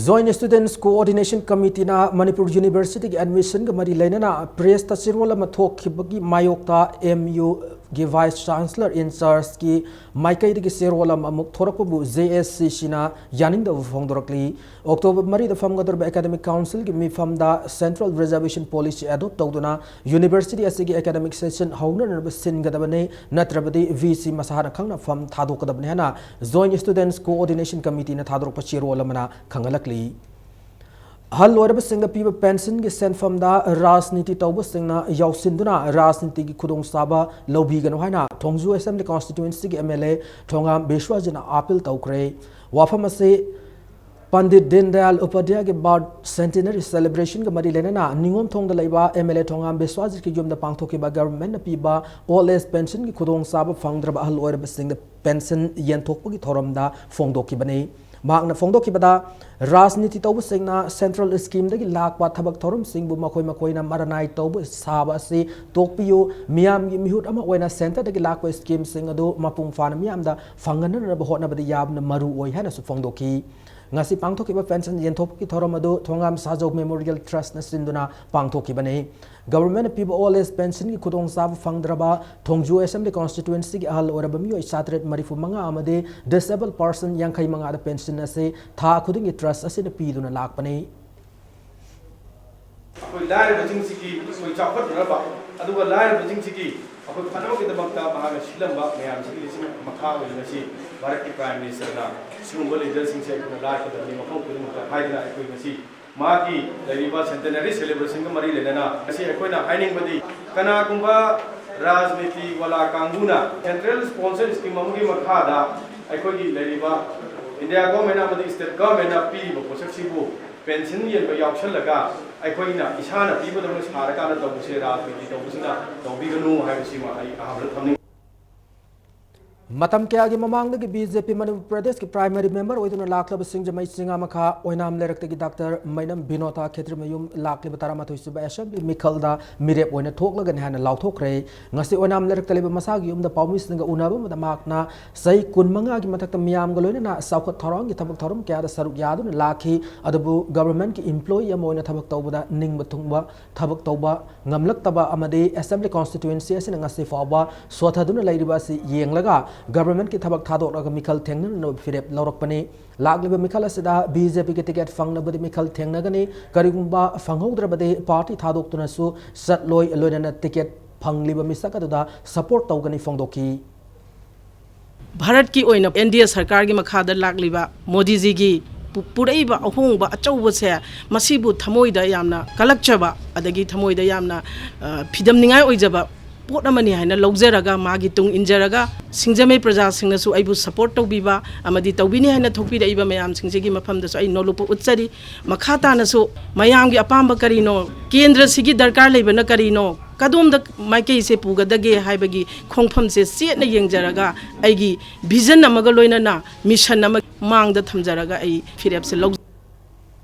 Joint Students Coordination Committeeꯅ ꯃꯅꯤꯄꯨꯔ ꯌꯨꯅꯤꯚꯔꯁꯤꯇꯤꯒꯤ ꯑꯦꯗꯃꯤꯁꯟꯒ ꯃꯔꯤ ꯂꯩꯅꯅ ꯄ꯭ꯔꯦꯁꯇ ꯆꯦꯔꯣꯜ ꯑꯃ ꯊꯣꯛꯈꯤꯕꯒꯤ ꯃꯥꯌꯣꯛꯇ ꯑꯦꯝ ꯌꯨꯒꯤ ꯚꯥꯏꯁ ꯆꯥꯟꯁꯂꯔ ꯏꯟ ꯆꯥꯔꯖꯀꯤ ꯃꯥꯏꯀꯩꯗꯒꯤ ꯆꯦꯔꯣꯜ ꯑꯃ ꯑꯃꯨꯛ ꯊꯣꯔꯛꯄꯕꯨ ꯖꯦ ꯑꯦꯁ ꯁꯤ ꯁꯤꯅ ꯌꯥꯅꯤꯡꯗꯕ ꯐꯣꯡꯗꯣꯔꯛꯂꯤ꯫ ꯑꯣꯛꯇꯣꯕꯔ ꯃꯔꯤꯗ ꯐꯝꯒꯗꯧꯔꯤꯕ ꯑꯦꯀꯥꯗꯃꯤꯛ ꯀꯥꯎꯟꯁꯤꯜꯒꯤ ꯃꯤꯐꯝꯗ ꯁꯦꯟꯇ꯭ꯔꯦꯜ ꯔꯤꯖꯔꯕꯦꯁꯟ ꯄꯣꯂꯤꯁꯤ ꯑꯦꯗꯣꯞ ꯇꯧꯗꯨꯅ ꯌꯨꯅꯤꯚꯔꯁꯤꯇꯤ ꯑꯁꯤꯒꯤ ꯑꯦꯀꯥꯗꯃꯤꯛ ꯁꯦꯁꯟ ꯍꯧꯅꯅꯕ ꯁꯤꯟꯒꯗꯕꯅꯤ, ꯅꯠꯇ꯭ꯔꯕꯗꯤ ꯚꯤ ꯁꯤ ꯃꯁꯥꯅ ꯈꯪꯅ ꯐꯝ ꯊꯥꯗꯣꯛꯀꯗꯕꯅꯤ ꯍꯥꯏꯅ Joint Students Coordination Committeeꯅ ꯊꯥꯗꯣꯔꯛꯄ ꯆꯦꯔꯣꯜ ꯑꯃꯅ ꯈꯪꯍꯜꯂꯛꯂꯤ꯫ ꯑꯍꯜ ꯑꯣꯏꯔꯕꯁꯤꯡꯗ ꯄꯤꯕ ꯄꯦꯟꯁꯟꯒꯤ ꯁꯦꯟꯐꯝꯗ ꯔꯥꯖꯅꯤꯇꯤ ꯇꯧꯕꯁꯤꯡꯅ ꯌꯥꯎꯁꯤꯟꯗꯨꯅ ꯔꯥꯖꯅꯤꯇꯤꯒꯤ ꯈꯨꯗꯣꯡꯆꯥꯕ ꯂꯧꯕꯤꯒꯅꯨ ꯍꯥꯏꯅ ꯊꯣꯡꯖꯨ ꯑꯦꯁꯦꯝꯕ꯭ꯂꯤ ꯀꯣꯟꯁꯇꯤꯇ꯭ꯋꯦꯟꯁꯤꯒꯤ ꯑꯦꯝ ꯑꯦꯜ ꯑꯦ ꯊꯣꯉꯥꯝ ꯕꯤꯁ꯭ꯋꯖꯤꯠꯅ ꯑꯥꯄꯤꯜ ꯇꯧꯈ꯭ꯔꯦ꯫ ꯋꯥꯐꯝ ꯑꯁꯤ ꯄꯟꯗꯤꯠ ꯗꯤꯟ ꯗꯌꯥꯜ ꯎꯄꯥꯙ꯭ꯌꯥꯌꯒꯤ ꯕꯥꯔꯊ ꯁꯦꯟꯇꯤꯅꯔꯤ ꯁꯦꯂꯦꯕ꯭ꯔꯦꯁꯟꯒ ꯃꯔꯤ ꯂꯩꯅꯅ ꯅꯤꯉꯣꯝꯊꯣꯡꯗ ꯂꯩꯕ ꯑꯦꯝ ꯑꯦꯜ ꯑꯦ ꯊꯣꯉꯥꯝ ꯕꯤꯁ꯭ꯋꯥꯖꯤꯠꯀꯤ ꯌꯨꯝꯗ ꯄꯥꯡꯊꯣꯛꯈꯤꯕ ꯒꯚꯔꯟꯃꯦꯟꯠꯅ ꯄꯤꯕ ꯑꯣꯜꯗ ꯑꯦꯖ ꯄꯦꯟꯁꯟꯒꯤ ꯈꯨꯗꯣꯡꯆꯥꯕ ꯐꯪꯗ꯭ꯔꯕ ꯑꯍꯜ ꯑꯣꯏꯔꯕꯁꯤꯡꯗ ꯄꯦꯟꯁꯟ ꯌꯦꯟꯊꯣꯛꯄꯒꯤ ꯊꯧꯔꯝꯗ ꯐꯣꯡꯗꯣꯛꯈꯤꯕꯅꯤ꯫ ꯃꯍꯥꯛꯅ ꯐꯣꯡꯗꯣꯛꯈꯤꯕꯗ, ꯔꯥꯖꯅꯤꯇꯤ ꯇꯧꯕꯁꯤꯡꯅ ꯁꯦꯟꯇ꯭ꯔꯦꯜ ꯁ꯭ꯀꯤꯝꯗꯒꯤ ꯂꯥꯛꯄ ꯊꯕꯛ ꯊꯧꯔꯝꯁꯤꯡꯕꯨ ꯃꯈꯣꯏ ꯃꯈꯣꯏꯅ ꯃꯔꯅꯥꯏ ꯇꯧꯕ ꯁꯥꯕ ꯑꯁꯤ ꯇꯣꯛꯄꯤꯌꯨ, ꯃꯤꯌꯥꯝꯒꯤ ꯃꯤꯍꯨꯠ ꯑꯃ ꯑꯣꯏꯅ ꯁꯦꯟꯇꯔꯗꯒꯤ ꯂꯥꯛꯄ ꯁ꯭ꯀꯤꯝꯁꯤꯡ ꯑꯗꯨ ꯃꯄꯨꯡ ꯐꯥꯅ ꯃꯤꯌꯥꯝꯗ ꯐꯪꯍꯟꯅꯅꯕ ꯍꯣꯠꯅꯕꯗ ꯌꯥꯝꯅ ꯃꯔꯨ ꯑꯣꯏ ꯍꯥꯏꯅꯁꯨ ꯐꯣꯡꯗꯣꯛꯈꯤ꯫ ꯉꯁꯤ ꯄꯥꯡꯊꯣꯛꯈꯤꯕ ꯄꯦꯟꯁꯟ ꯌꯦꯟꯊꯣꯛꯄꯒꯤ ꯊꯧꯔꯝ ꯑꯗꯨ ꯊꯣꯉꯥꯝ ꯁꯥꯖꯧ ꯃꯦꯃꯣꯔꯤꯌꯦꯜ ꯇ꯭ꯔꯁꯅ ꯁꯤꯟꯗꯨꯅ ꯄꯥꯡꯊꯣꯛꯈꯤꯕꯅꯤ꯫ ꯒꯚꯔꯟꯃꯦꯟꯠꯅ ꯄꯤꯕ ꯑꯣꯜꯗ ꯑꯦꯖ ꯄꯦꯟꯁꯟꯒꯤ ꯈꯨꯗꯣꯡꯆꯥꯕ ꯐꯪꯗ꯭ꯔꯕ ꯊꯣꯡꯖꯨ ꯑꯦꯁꯦꯝꯕ꯭ꯂꯤ ꯀꯣꯟꯁꯇꯤꯇ꯭ꯋꯦꯟꯁꯤꯒꯤ ꯑꯍꯜ ꯑꯣꯏꯔꯕ ꯃꯤꯑꯣꯏ ꯆꯥꯇ꯭ꯔꯦꯠ ꯃꯔꯤꯐꯨ ꯃꯉꯥ ꯑꯃꯗꯤ ꯗꯤꯁꯑꯦꯕꯜ ꯄꯔꯁꯟ ꯌꯥꯡꯈꯩ ꯃꯉꯥꯗ ꯄꯦꯟꯁꯟ ꯑꯁꯤ ꯊꯥ ꯈꯨꯗꯤꯡꯒꯤ ꯇ꯭ꯔꯁ ꯑꯁꯤꯅ ꯄꯤꯗꯨꯅ ꯂꯥꯛꯄꯅꯤ꯫ ꯑꯩꯈꯣꯏ ꯂꯥꯏꯔꯕꯁꯤꯡꯁꯤꯒꯤ ꯑꯩꯈꯣꯏ ꯆꯥꯎꯈꯠꯅꯅꯕ, ꯑꯗꯨꯒ ꯂꯥꯏꯔꯕꯁꯤꯡꯁꯤꯒꯤ ꯑꯩꯈꯣꯏ ꯐꯅꯕꯒꯤꯗꯃꯛꯇ ꯃꯍꯥꯛꯅ ꯁꯤꯜꯂꯝꯕ ꯃꯌꯥꯝꯁꯤꯒꯤ ꯂꯤꯁꯤꯡ ꯃꯈꯥ ꯑꯣꯏꯅ ꯉꯁꯤ ꯚꯥꯔꯠꯀꯤ ꯄ꯭ꯔꯥꯏꯝ ꯃꯤꯅꯤꯁꯇꯔꯅ ꯁꯤꯒꯨꯝꯕ ꯂꯤꯗꯔꯁꯤꯡꯁꯦ ꯑꯩꯈꯣꯏꯅ ꯂꯥꯏ ꯈꯨꯗꯝꯅꯤ, ꯃꯐꯝ ꯈꯨꯗꯤꯡꯃꯛꯇ ꯍꯥꯏꯗꯅ ꯑꯩꯈꯣꯏ ꯉꯁꯤ ꯃꯥꯒꯤ ꯂꯩꯔꯤꯕ ꯁꯦꯟꯇꯦꯅꯔꯤ ꯁꯦꯂꯦꯕ꯭ꯔꯦꯁꯟꯒ ꯃꯔꯤ ꯂꯩꯅꯅ ꯉꯁꯤ ꯑꯩꯈꯣꯏꯅ ꯍꯥꯏꯅꯤꯡꯕꯗꯤ, ꯀꯅꯥꯒꯨꯝꯕ ꯔꯥꯖꯅꯤꯇꯤ ꯋꯥꯂꯥ ꯀꯥꯡꯕꯨꯅ ꯁꯦꯟꯇ꯭ꯔꯦꯜ ꯁ꯭ꯄꯣꯟꯁꯔ ꯁ꯭ꯀꯤꯝ ꯑꯃꯒꯤ ꯃꯈꯥꯗ ꯑꯩꯈꯣꯏꯒꯤ ꯂꯩꯔꯤꯕ ꯏꯟꯗꯤꯌꯥ ꯒꯣꯔꯃꯦꯟ ꯑꯃꯗꯤ ꯁ꯭ꯇꯦꯠ ꯒꯣꯔꯃꯦꯟꯅ ꯄꯤꯔꯤꯕ ꯄꯣꯠꯁꯛꯁꯤꯕꯨ ꯄꯦꯟꯁꯟ ꯌꯦꯟꯕ ꯌꯥꯎꯁꯜꯂꯒ ꯑꯩꯈꯣꯏꯅ ꯏꯁꯥꯅ ꯄꯤꯕꯗꯧꯅ ꯁꯥꯔꯀꯥꯟꯗ ꯇꯧꯕꯁꯦ ꯔꯥꯖꯅꯤꯇꯤ ꯇꯧꯕꯁꯤꯅ ꯇꯧꯕꯤꯒꯅꯨ ꯍꯥꯏꯕꯁꯤꯃ ꯑꯩ ꯑꯍꯥꯟꯕꯗ ꯊꯝꯅꯤꯡꯏ꯫ ꯃꯇꯝ ꯀꯌꯥꯒꯤ ꯃꯃꯥꯡꯗꯒꯤ ꯕꯤ ꯖꯦ ꯄꯤ ꯃꯅꯤꯄꯨꯔ ꯄ꯭ꯔꯗꯦꯁꯀꯤ ꯄ꯭ꯔꯥꯏꯃꯔꯤ ꯃꯦꯝꯕꯔ ꯑꯣꯏꯗꯨꯅ ꯂꯥꯛꯂꯕ ꯁꯤꯡꯖꯃꯩ ꯆꯤꯉꯥꯃꯈꯥ ꯑꯣꯏꯅꯥꯝ ꯂꯩꯔꯛꯇꯒꯤ ꯗꯥꯛꯇꯔ ꯃꯩꯅꯝ ꯕꯤꯅꯣꯗꯥ ꯈꯦꯇ꯭ꯔꯤꯃꯌꯨꯝ ꯂꯥꯛꯂꯤꯕ ꯇꯔꯥꯃꯥꯊꯣꯏ ꯁꯨꯕ ꯑꯦꯁꯦꯝꯕ꯭ꯂꯤ ꯃꯤꯈꯜꯗ ꯃꯤꯔꯦꯞ ꯑꯣꯏꯅ ꯊꯣꯛꯂꯒꯅꯤ ꯍꯥꯏꯅ ꯂꯥꯎꯊꯣꯛꯈ꯭ꯔꯦ꯫ ꯉꯁꯤ ꯑꯣꯏꯅꯥꯝ ꯂꯩꯔꯛꯇ ꯂꯩꯕ ꯃꯁꯥꯒꯤ ꯌꯨꯝꯗ ꯄꯥꯎꯃꯤꯁꯤꯡꯒ ꯎꯅꯕ ꯑꯃꯗ ꯃꯍꯥꯛꯅ ꯆꯍꯤ ꯀꯨꯟꯃꯉꯥꯒꯤ ꯃꯊꯛꯇ ꯃꯤꯌꯥꯝꯒ ꯂꯣꯏꯅꯅ ꯆꯥꯎꯈꯠ ꯊꯧꯔꯥꯡꯒꯤ ꯊꯕꯛ ꯊꯧꯔꯝ ꯀꯌꯥꯗ ꯁꯔꯨꯛ ꯌꯥꯗꯨꯅ ꯂꯥꯛꯈꯤ, ꯑꯗꯨꯕꯨ ꯒꯚꯔꯟꯃꯦꯟꯠꯀꯤ ꯏꯝꯄ꯭ꯂꯣꯌꯤ ꯑꯃ ꯑꯣꯏꯅ ꯊꯕꯛ ꯇꯧꯕꯗ ꯅꯤꯡꯕ ꯊꯨꯡꯕ ꯊꯕꯛ ꯇꯧꯕ ꯉꯝꯂꯛꯇꯕ ꯑꯃꯗꯤ ꯑꯦꯁꯦꯝꯕ꯭ꯂꯤ ꯀꯣꯟꯁꯇꯤꯇ꯭ꯋꯦꯟꯁꯤ ꯑꯁꯤꯅ ꯉꯁꯤ ꯐꯥꯎꯕ ꯁꯣꯊꯗꯨꯅ ꯂꯩꯔꯤꯕ ꯑꯁꯤ ꯌꯦꯡꯂꯒ ꯒꯚꯔꯟꯃꯦꯟꯠꯀꯤ ꯊꯕꯛ ꯊꯥꯗꯣꯛꯂꯒ ꯃꯤꯈꯜ ꯊꯦꯡꯅꯅꯕ ꯐꯤꯔꯦꯞ ꯂꯧꯔꯛꯄꯅꯤ꯫ ꯂꯥꯛꯂꯤꯕ ꯃꯤꯈꯜ ꯑꯁꯤꯗ ꯕꯤ ꯖꯦ ꯄꯤꯒꯤ ꯇꯤꯀꯦꯠ ꯐꯪꯂꯕꯗꯤ ꯃꯤꯈꯜ ꯊꯦꯡꯅꯒꯅꯤ, ꯀꯔꯤꯒꯨꯝꯕ ꯐꯪꯍꯧꯗ꯭ꯔꯕꯗꯤ ꯄꯥꯔꯇꯤ ꯊꯥꯗꯣꯛꯇꯨꯅꯁꯨ ꯆꯠꯂꯣꯏ, ꯂꯣꯏꯅꯅ ꯇꯤꯀꯦꯠ ꯐꯪꯂꯤꯕ ꯃꯤꯁꯛ ꯑꯗꯨꯗ ꯁꯄꯣꯔꯠ ꯇꯧꯒꯅꯤ ꯐꯣꯡꯗꯣꯛꯈꯤ꯫ ꯚꯥꯔꯠꯀꯤ ꯑꯣꯏꯅ ꯑꯦꯟ ꯗꯤ ꯑꯦ ꯁꯔꯀꯥꯔꯒꯤ ꯃꯈꯥꯗ ꯂꯥꯛꯂꯤꯕ ꯃꯣꯗꯤꯖꯤꯒꯤ ꯄꯨ-, ꯄꯨꯔꯛꯏꯕ ꯑꯍꯣꯡꯕ ꯑꯆꯧꯕꯁꯦ, ꯃꯁꯤꯕꯨ ꯊꯃꯣꯏꯗ ꯌꯥꯝꯅ ꯀꯜꯂꯛꯆꯕ, ꯑꯗꯒꯤ ꯊꯃꯣꯏꯗ ꯌꯥꯝꯅ, ꯑ, ꯐꯤꯗꯝꯅꯤꯡꯉꯥꯏ ꯑꯣꯏꯖꯕ ꯄꯣꯠ ꯑꯃꯅꯤ ꯍꯥꯏꯅ ꯂꯧꯖꯔꯒ, ꯃꯥꯒꯤ ꯇꯨꯡ ꯏꯟꯖꯔꯒ, ꯁꯤꯡꯖꯃꯩ ꯄ꯭ꯔꯖꯥꯁꯤꯡꯅꯁꯨ ꯑꯩꯕꯨ ꯁꯄꯣꯔꯠ ꯇꯧꯕꯤꯕ ꯑꯃꯗꯤ ꯇꯧꯕꯤꯅꯤ ꯍꯥꯏꯅ ꯊꯣꯛꯄꯤꯔꯛꯏꯕ ꯃꯌꯥꯝꯁꯤꯡꯁꯤꯒꯤ ꯃꯐꯝꯗꯁꯨ ꯑꯩ ꯅꯣꯂꯨꯛꯄ ꯎꯠꯆꯔꯤ꯫ ꯃꯈꯥ ꯇꯥꯅꯁꯨ ꯃꯌꯥꯝꯒꯤ ꯑꯄꯥꯝꯕ ꯀꯔꯤꯅꯣ, ꯀꯦꯟꯗ꯭ꯔꯁꯤꯒꯤ ꯗꯔꯀꯥꯔ ꯂꯩꯕꯅ ꯀꯔꯤꯅꯣ, ꯀꯗꯣꯝꯗ ꯃꯥꯏꯀꯩꯁꯦ ꯄꯨꯒꯗꯒꯦ ꯍꯥꯏꯕꯒꯤ ꯈꯣꯡꯐꯝꯁꯦ ꯆꯦꯠꯅ ꯌꯦꯡꯖꯔꯒ, ꯑꯩꯒꯤ ꯚꯤꯖꯟ ꯑꯃꯒ ꯂꯣꯏꯅꯅ ꯃꯤꯁꯟ ꯑꯃ ꯃꯥꯡꯗ ꯊꯝꯖꯔꯒ ꯑꯩ ꯐꯤꯔꯦꯞꯁꯦ ꯂꯧꯖꯩ꯫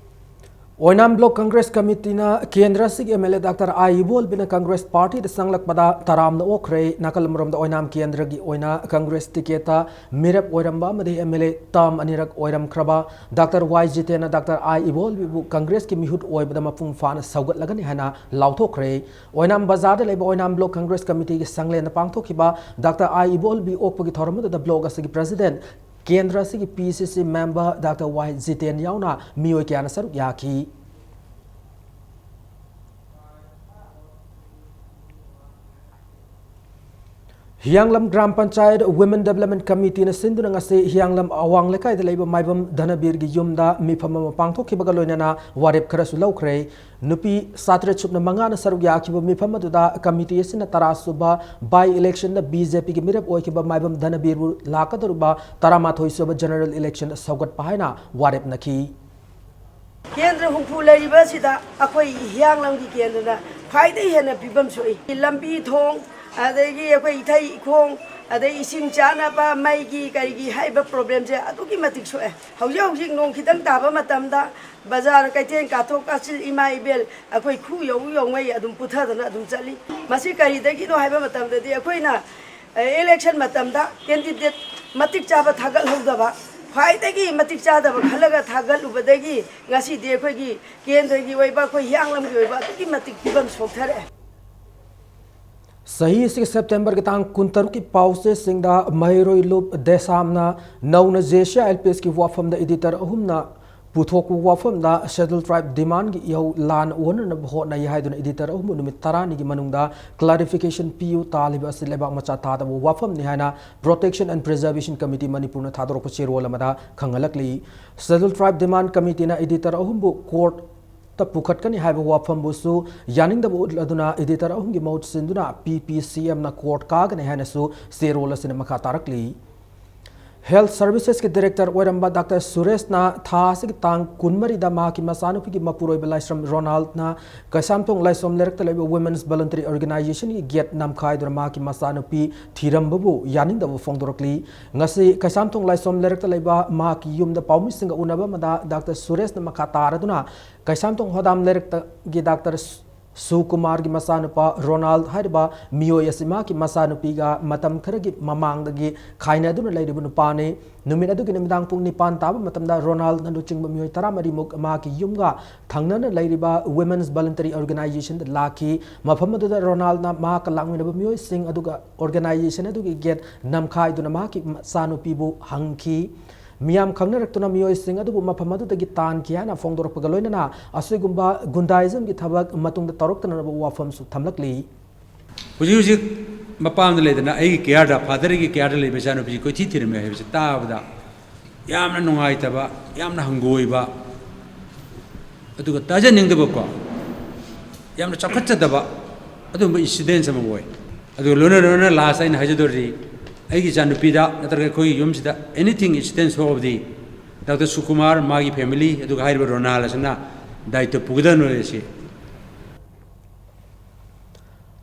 ꯑꯣꯏꯅꯥꯝ ꯕ꯭ꯂꯣꯛ ꯀꯪꯒ꯭ꯔꯦꯁ ꯀꯃꯤꯇꯤꯅ ꯀꯦꯟꯗ꯭ꯔ ꯑꯁꯤꯒꯤ ꯑꯦꯝ ꯑꯦꯜ ꯑꯦ ꯗꯥꯛꯇꯔ ꯑꯥꯏ ꯏꯕꯣꯜꯕꯤꯅ ꯀꯪꯒ꯭ꯔꯦꯁ ꯄꯥꯔꯇꯤꯗ ꯆꯪꯂꯛꯄꯗ ꯇꯔꯥꯝꯅ ꯑꯣꯛꯈ꯭ꯔꯦ꯫ ꯅꯥꯀꯜ ꯑꯃꯔꯣꯝꯗ ꯑꯣꯏꯅꯥꯝ ꯀꯦꯟꯗ꯭ꯔꯒꯤ ꯑꯣꯏꯅ ꯀꯪꯒ꯭ꯔꯦꯁ ꯇꯤꯀꯦꯠꯇ ꯃꯤꯔꯦꯞ ꯑꯣꯏꯔꯝꯕ ꯑꯃꯗꯤ ꯑꯦꯝ ꯑꯦꯜ ꯑꯦ ꯇꯥꯝ ꯑꯅꯤꯔꯛ ꯑꯣꯏꯔꯝꯈ꯭ꯔꯕ ꯗꯥꯛꯇꯔ ꯋꯥꯏ ꯖꯤꯇꯦꯟꯅ ꯗꯥꯛꯇꯔ ꯑꯥꯏ ꯏꯕꯣꯜꯕꯤꯕꯨ ꯀꯪꯒ꯭ꯔꯦꯁꯀꯤ ꯃꯤꯍꯨꯠ ꯑꯣꯏꯕꯗ ꯃꯄꯨꯡ ꯐꯥꯅ ꯁꯧꯒꯠꯂꯒꯅꯤ ꯍꯥꯏꯅ ꯂꯥꯎꯊꯣꯛꯈ꯭ꯔꯦ꯫ ꯑꯣꯏꯅꯥꯝ ꯕꯖꯥꯔꯗ ꯂꯩꯕ ꯑꯣꯏꯅꯥꯝ ꯕ꯭ꯂꯣꯛ ꯀꯪꯒ꯭ꯔꯦꯁ ꯀꯃꯤꯇꯤꯒꯤ ꯁꯪꯂꯦꯟꯗ ꯄꯥꯡꯊꯣꯛꯈꯤꯕ ꯗꯥꯛꯇꯔ ꯑꯥꯏ ꯏꯕꯣꯜꯕꯤ ꯑꯣꯛꯄꯒꯤ ꯊꯧꯔꯝ ꯑꯗꯨꯗ ꯕ꯭ꯂꯣꯛ ꯑꯁꯤꯒꯤ ꯄ꯭ꯔꯁꯤꯗꯦꯟꯠ ꯀꯦꯟꯗ꯭ꯔ ꯑꯁꯤꯒꯤ ꯄꯤ ꯁꯤ ꯁꯤ ꯃꯦꯝꯕꯔ ꯗꯥꯛꯇꯔ ꯋꯥꯏ ꯖꯤꯇꯦꯟ ꯌꯥꯎꯅ ꯃꯤꯑꯣꯏ ꯀꯌꯥꯅ ꯁꯔꯨꯛ ꯌꯥꯈꯤ꯫ ꯍꯤꯌꯥꯡꯂꯝ ꯒ꯭ꯔꯥꯝ ꯄꯟꯆꯥꯌꯠ ꯋꯨꯃꯦꯟ ꯗꯦꯕꯂꯞꯃꯦꯟ ꯀꯃꯤꯇꯤꯅ ꯁꯤꯟꯗꯨꯅ ꯉꯁꯤ ꯍꯤꯌꯥꯡꯂꯝ ꯑꯋꯥꯡ ꯂꯩꯀꯥꯏꯗ ꯂꯩꯕ ꯃꯥꯏꯕꯝ ꯙꯅꯕꯤꯔꯒꯤ ꯌꯨꯝꯗ ꯃꯤꯐꯝ ꯑꯃ ꯄꯥꯡꯊꯣꯛꯈꯤꯕꯒ ꯂꯣꯏꯅꯅ ꯋꯥꯔꯦꯞ ꯈꯔꯁꯨ ꯂꯧꯈ꯭ꯔꯦ꯫ ꯅꯨꯄꯤ ꯆꯥꯇ꯭ꯔꯦꯠ ꯁꯨꯞꯅ ꯃꯉꯥꯅ ꯁꯔꯨꯛ ꯌꯥꯈꯤꯕ ꯃꯤꯐꯝ ꯑꯗꯨꯗ ꯀꯃꯤꯇꯤ ꯑꯁꯤꯅ ꯇꯔꯥ ꯁꯨꯕ ꯕꯥꯏ ꯏꯂꯦꯛꯁꯟꯗ ꯕꯤ ꯖꯦ ꯄꯤꯒꯤ ꯃꯤꯔꯦꯞ ꯑꯣꯏꯈꯤꯕ ꯃꯥꯏꯕꯝ ꯙꯅꯕꯤꯔꯕꯨ ꯂꯥꯛꯀꯗꯧꯔꯤꯕ ꯇꯔꯥꯃꯥꯊꯣꯏ ꯁꯨꯕ ꯖꯦꯅꯔꯦꯜ ꯏꯂꯦꯛꯁꯟꯗ ꯁꯧꯒꯠꯄ ꯍꯥꯏꯅ ꯋꯥꯔꯦꯞꯅꯈꯤ꯫ ꯀꯦꯟꯗ꯭ꯔ ꯍꯨꯝꯐꯨ ꯂꯩꯔꯤꯕ ꯑꯁꯤꯗ ꯑꯩꯈꯣꯏ ꯍꯤꯌꯥꯡꯂꯝꯒꯤ ꯀꯦꯟꯗ꯭ꯔꯅ ꯈ꯭ꯋꯥꯏꯗꯒꯤ ꯍꯦꯟꯅ ꯐꯤꯕꯝ ꯁꯣꯛꯏ꯫ ꯂꯝꯕꯤ ꯊꯣꯡ, ꯑꯗꯒꯤ ꯑꯩꯈꯣꯏ ꯏꯊꯩ ꯏꯈꯣꯡ, ꯑꯗꯩ ꯏꯁꯤꯡ ꯆꯥꯅꯕ, ꯃꯩꯒꯤ ꯀꯔꯤꯒꯤ ꯍꯥꯏꯔꯤꯕ ꯄ꯭ꯔꯣꯕ꯭ꯂꯦꯝꯁꯦ ꯑꯗꯨꯛꯀꯤ ꯃꯇꯤꯛ ꯁꯣꯛꯑꯦ꯫ ꯍꯧꯖꯤꯛ ꯍꯧꯖꯤꯛ ꯅꯣꯡ ꯈꯤꯇꯪ ꯇꯥꯕ ꯃꯇꯝꯗ ꯕꯖꯥꯔ ꯀꯩꯊꯦꯜ ꯀꯥꯊꯣꯛ ꯀꯥꯁꯤꯜ, ꯏꯃꯥ ꯏꯕꯦꯜ ꯑꯩꯈꯣꯏ ꯈꯨ ꯌꯧ ꯌꯧꯉꯩ ꯑꯗꯨꯝ ꯄꯨꯊꯗꯅ ꯑꯗꯨꯝ ꯆꯠꯂꯤ꯫ ꯃꯁꯤ ꯀꯔꯤꯗꯒꯤꯅꯣ ꯍꯥꯏꯕ ꯃꯇꯝꯗꯗꯤ ꯑꯩꯈꯣꯏꯅ ꯏꯂꯦꯛꯁꯟ ꯃꯇꯝꯗ ꯀꯦꯟꯗꯤꯗꯦꯠ ꯃꯇꯤꯛ ꯆꯥꯕ ꯊꯥꯒꯠꯍꯧꯗꯕ, ꯈ꯭ꯋꯥꯏꯗꯒꯤ ꯃꯇꯤꯛ ꯆꯥꯗꯕ ꯈꯜꯂꯒ ꯊꯥꯒꯠꯂꯨꯕꯗꯒꯤ ꯉꯁꯤꯗꯤ ꯑꯩꯈꯣꯏꯒꯤ ꯀꯦꯟꯗ꯭ꯔꯒꯤ ꯑꯣꯏꯕ, ꯑꯩꯈꯣꯏ ꯍꯤꯌꯥꯡꯂꯝꯒꯤ ꯑꯣꯏꯕ ꯑꯗꯨꯛꯀꯤ ꯃꯇꯤꯛ ꯐꯤꯕꯝ ꯁꯣꯛꯊꯔꯛꯑꯦ꯫ ꯆꯍꯤ ꯑꯁꯤꯒꯤ ꯁꯦꯞꯇꯦꯝꯕꯔꯒꯤ ꯇꯥꯡ ꯀꯨꯟꯇꯔꯨꯛꯀꯤ ꯄꯥꯎꯆꯦꯁꯤꯡꯗ ꯃꯍꯩꯔꯣꯏ ꯂꯨꯞ ꯗꯦꯁꯥꯝꯅ ꯅꯧꯅ ꯖꯦꯁꯤꯌꯥ ꯑꯦꯜ ꯄꯤ ꯑꯦꯁꯀꯤ ꯋꯥꯐꯝꯗ ꯏꯗꯤꯇꯔ ꯑꯍꯨꯝꯅ ꯄꯨꯊꯣꯛꯄ ꯋꯥꯐꯝꯗ ꯁꯦꯗ꯭ꯌꯨꯜ ꯇ꯭ꯔꯥꯏꯕ ꯗꯤꯃꯥꯟꯒꯤ ꯏꯍꯧ ꯂꯥꯟꯅ ꯎꯍꯟꯅꯅꯕ ꯍꯣꯠꯅꯩ ꯍꯥꯏꯗꯨꯅ ꯏꯗꯤꯇꯔ ꯑꯍꯨꯝꯕꯨ ꯅꯨꯃꯤꯠ ꯇꯔꯥꯅꯤꯒꯤ ꯃꯅꯨꯡꯗ ꯀ꯭ꯂꯥꯔꯤꯐꯤꯀꯦꯁꯟ ꯄꯤꯌꯨ ꯇꯥꯜꯂꯤꯕ ꯑꯁꯤ ꯂꯩꯕꯥꯛ ꯃꯆꯥ ꯇꯥꯗꯕ ꯋꯥꯐꯝꯅꯤ ꯍꯥꯏꯅ Protection and Preservation Committee ꯃꯅꯤꯄꯨꯔꯅ ꯊꯥꯗꯣꯔꯛꯄ ꯆꯦꯔꯣꯜ ꯑꯃꯗ ꯈꯪꯍꯜꯂꯛꯂꯤ꯫ ꯁꯦꯗ꯭ꯌꯨꯜ ꯇ꯭ꯔꯥꯏꯕ ꯗꯤꯃꯥꯟ ꯀꯃꯤꯇꯤꯅ ꯏꯗꯤꯇꯔ ꯑꯍꯨꯝꯕꯨ ꯀꯣꯔꯠ ꯇ ꯄꯨꯈꯠꯀꯅꯤ ꯍꯥꯏꯕ ꯋꯥꯐꯝꯕꯨꯁꯨ ꯌꯥꯅꯤꯡꯗꯕ ꯎꯠꯂꯗꯨꯅ editor ꯑꯍꯨꯝꯒꯤ ꯃꯍꯨꯠ ꯁꯤꯟꯗꯨꯅ P P C M ꯅ court ꯀꯥꯒꯅꯤ ꯍꯥꯏꯅꯁꯨ ꯆꯦꯔꯣꯜ ꯑꯁꯤꯅ ꯃꯈꯥ ꯇꯥꯔꯛꯂꯤ꯫ Health Services ꯀꯤ director ꯑꯣꯏꯔꯝꯕ Doctor ꯁꯨꯔꯦꯁꯅ ꯊꯥ ꯑꯁꯤꯒꯤ ꯇꯥꯡ ꯀꯨꯟꯃꯔꯤꯗ ꯃꯍꯥꯛꯀꯤ ꯃꯆꯥꯅꯨꯄꯤꯒꯤ ꯃꯄꯨꯔꯣꯏꯕ ꯂꯥꯏꯁ꯭ꯔꯝ ꯔꯣꯅꯥꯜꯗꯅ ꯀꯩꯁꯥꯝꯊꯣꯡ ꯂꯥꯏꯁꯣꯝ ꯂꯩꯔꯛꯇ ꯂꯩꯕ Women's Voluntary Organization ꯒꯤ gate ꯅꯝꯈꯥꯏꯗꯨꯅ ꯃꯍꯥꯛꯀꯤ ꯃꯆꯥꯅꯨꯄꯤ ꯊꯤꯔꯝꯕꯕꯨ ꯌꯥꯅꯤꯡꯗꯕ ꯐꯣꯡꯗꯣꯔꯛꯂꯤ꯫ ꯉꯁꯤ ꯀꯩꯁꯥꯝꯊꯣꯡ ꯂꯥꯏꯁꯣꯝ ꯂꯩꯔꯛꯇ ꯂꯩꯕ ꯃꯍꯥꯛꯀꯤ ꯌꯨꯝꯗ ꯄꯥꯎꯃꯤꯁꯤꯡꯒ ꯎꯅꯕ ꯑꯃꯗ Doctor ꯁꯨꯔꯦꯁꯅ ꯃꯈꯥ ꯇꯥꯔꯗꯨꯅ ꯀꯩꯁꯥꯝꯊꯣꯡ ꯍꯣꯗꯥꯝ ꯂꯩꯔꯛꯇꯒꯤ Doctor ꯁꯨꯀꯨꯃꯥꯔꯒꯤ ꯃꯆꯥꯅꯨꯄꯥ ꯔꯣꯅꯥꯜꯗ ꯍꯥꯏꯔꯤꯕ ꯃꯤꯑꯣꯏ ꯑꯁꯤ ꯃꯍꯥꯛꯀꯤ ꯃꯆꯥꯅꯨꯄꯤꯒ ꯃꯇꯝ ꯈꯔꯒꯤ ꯃꯃꯥꯡꯗꯒꯤ ꯈꯥꯏꯅꯗꯨꯅ ꯂꯩꯔꯤꯕ ꯅꯨꯄꯥꯅꯤ꯫ ꯅꯨꯃꯤꯠ ꯑꯗꯨꯒꯤ ꯅꯨꯃꯤꯗꯥꯡ ꯄꯨꯡ ꯅꯤꯄꯥꯟ ꯇꯥꯕ ꯃꯇꯝꯗ ꯔꯣꯅꯥꯜꯗꯅ ꯂꯨꯆꯤꯡꯕ ꯃꯤꯑꯣꯏ ꯇꯔꯥꯃꯔꯤꯃꯨꯛ ꯃꯍꯥꯛꯀꯤ ꯌꯨꯝꯒ ꯊꯪꯅꯅ ꯂꯩꯔꯤꯕ Women's Voluntary Organization ꯗ ꯂꯥꯛꯈꯤ꯫ ꯃꯐꯝ ꯑꯗꯨꯗ ꯔꯣꯅꯥꯜꯗꯅ ꯃꯍꯥꯛꯀ ꯂꯥꯛꯃꯤꯟꯅꯕ ꯃꯤꯑꯣꯏꯁꯤꯡ ꯑꯗꯨꯒ organization ꯑꯗꯨꯒꯤ gate ꯅꯝꯈꯥꯏꯗꯨꯅ ꯃꯍꯥꯛꯀꯤ ꯃꯆꯥꯅꯨꯄꯤꯕꯨ ꯍꯪꯈꯤ꯫ ꯃꯤꯌꯥꯝ ꯈꯪꯅꯔꯛꯇꯨꯅ ꯃꯤꯑꯣꯏꯁꯤꯡ ꯑꯗꯨꯕꯨ ꯃꯐꯝ ꯑꯗꯨꯗꯒꯤ ꯇꯥꯟꯈꯤ ꯍꯥꯏꯅ ꯐꯣꯡꯗꯣꯔꯛꯄꯒ ꯂꯣꯏꯅꯅ ꯑꯁꯤꯒꯨꯝꯕ ꯒꯨꯟꯗꯥꯏꯖꯝꯒꯤ ꯊꯕꯛ ꯃꯇꯨꯡꯗ ꯇꯧꯔꯛꯇꯅꯕ ꯋꯥꯐꯝꯁꯨ ꯊꯝꯂꯛꯂꯤ꯫ ꯍꯧꯖꯤꯛ ꯍꯧꯖꯤꯛ ꯃꯄꯥꯝꯗ ꯂꯩꯗꯅ ꯑꯩꯒꯤ care ꯗ, father ꯒꯤ care ꯗ ꯂꯩꯕ ꯏꯆꯥꯅꯨꯄꯤꯁꯤ ꯀꯣꯏꯊꯤ ꯊꯤꯔꯝꯃꯦ ꯍꯥꯏꯕꯁꯤ ꯇꯥꯕꯗ ꯌꯥꯝꯅ ꯅꯨꯡꯉꯥꯏꯇꯕ, ꯌꯥꯝꯅ ꯍꯪꯒꯣꯏꯕ, ꯑꯗꯨꯒ ꯇꯥꯖꯅꯤꯡꯗꯕꯀꯣ, ꯌꯥꯝꯅ ꯆꯥꯎꯈꯠꯆꯗꯕ ꯑꯗꯨꯒꯨꯝꯕ incidents ꯑꯃ ꯑꯣꯏ꯫ ꯑꯗꯨꯒ ꯂꯣꯏꯅ ꯂꯣꯏꯅꯅ last ꯑꯩꯅ ꯍꯥꯏꯖꯗꯣꯔꯤ, ꯑꯩꯒꯤ ꯏꯆꯥꯅꯨꯄꯤꯗ ꯅꯠꯇ꯭ꯔꯒ ꯑꯩꯈꯣꯏꯒꯤ ꯌꯨꯝꯁꯤꯗ anything incidents ꯊꯣꯛꯑꯕꯗꯤ Doctor ꯁꯨꯀꯨꯃꯥꯔ, ꯃꯥꯒꯤ family, ꯑꯗꯨꯒ ꯍꯥꯏꯔꯤꯕ ꯔꯣꯅꯥꯜ ꯑꯁꯤꯅ ꯗꯥꯏꯇ꯭ꯋ ꯄꯨꯒꯗꯕꯅꯤ ꯑꯁꯤ꯫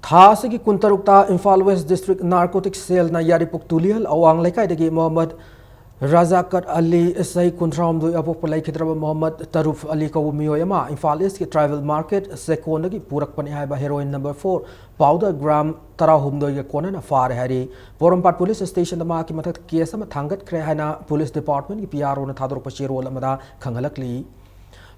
ꯊꯥ ꯑꯁꯤꯒꯤ ꯀꯨꯟꯇꯔꯨꯛꯇ Imphal West District Narcotics Cell ꯅ ꯌꯥꯏꯔꯤꯄꯣꯛ ꯇꯨꯂꯤꯍꯜ ꯑꯋꯥꯡ ꯂꯩꯀꯥꯏꯗꯒꯤ ꯃꯣꯍꯝꯃꯗ ꯔꯖꯥꯀꯠ ꯑꯂꯤ, ꯆꯍꯤ ꯀꯨꯟꯊ꯭ꯔꯥꯍꯨꯝꯗꯣꯏ ꯑꯄꯣꯛꯄ, ꯂꯩꯈꯤꯗ꯭ꯔꯕ ꯃꯣꯍꯝꯃꯗ ꯇꯔꯨꯐ ꯑꯂꯤ ꯀꯧꯕ ꯃꯤꯑꯣꯏ ꯑꯃ ꯏꯝꯐꯥꯜ East ꯀꯤ Tribal Market ꯆꯦꯛꯀꯣꯟꯗꯒꯤ ꯄꯨꯔꯛꯄꯅꯤ ꯍꯥꯏꯕ heroin number four powder gram ꯇꯔꯥꯍꯨꯝꯗꯣꯏꯒ ꯀꯣꯟꯅꯅ ꯐꯥꯔꯦ ꯍꯥꯏꯔꯤ꯫ ꯄꯣꯔꯣꯝꯄꯥꯠ Police Station ꯗ ꯃꯍꯥꯛꯀꯤ ꯃꯊꯛꯇ case ꯑꯃ ꯊꯥꯡꯒꯠꯈ꯭ꯔꯦ ꯍꯥꯏꯅ Police Department ꯀꯤ P R O ꯅ ꯊꯥꯗꯣꯔꯛꯄ ꯆꯦꯔꯣꯜ ꯑꯃꯗ ꯈꯪꯍꯜꯂꯛꯂꯤ꯫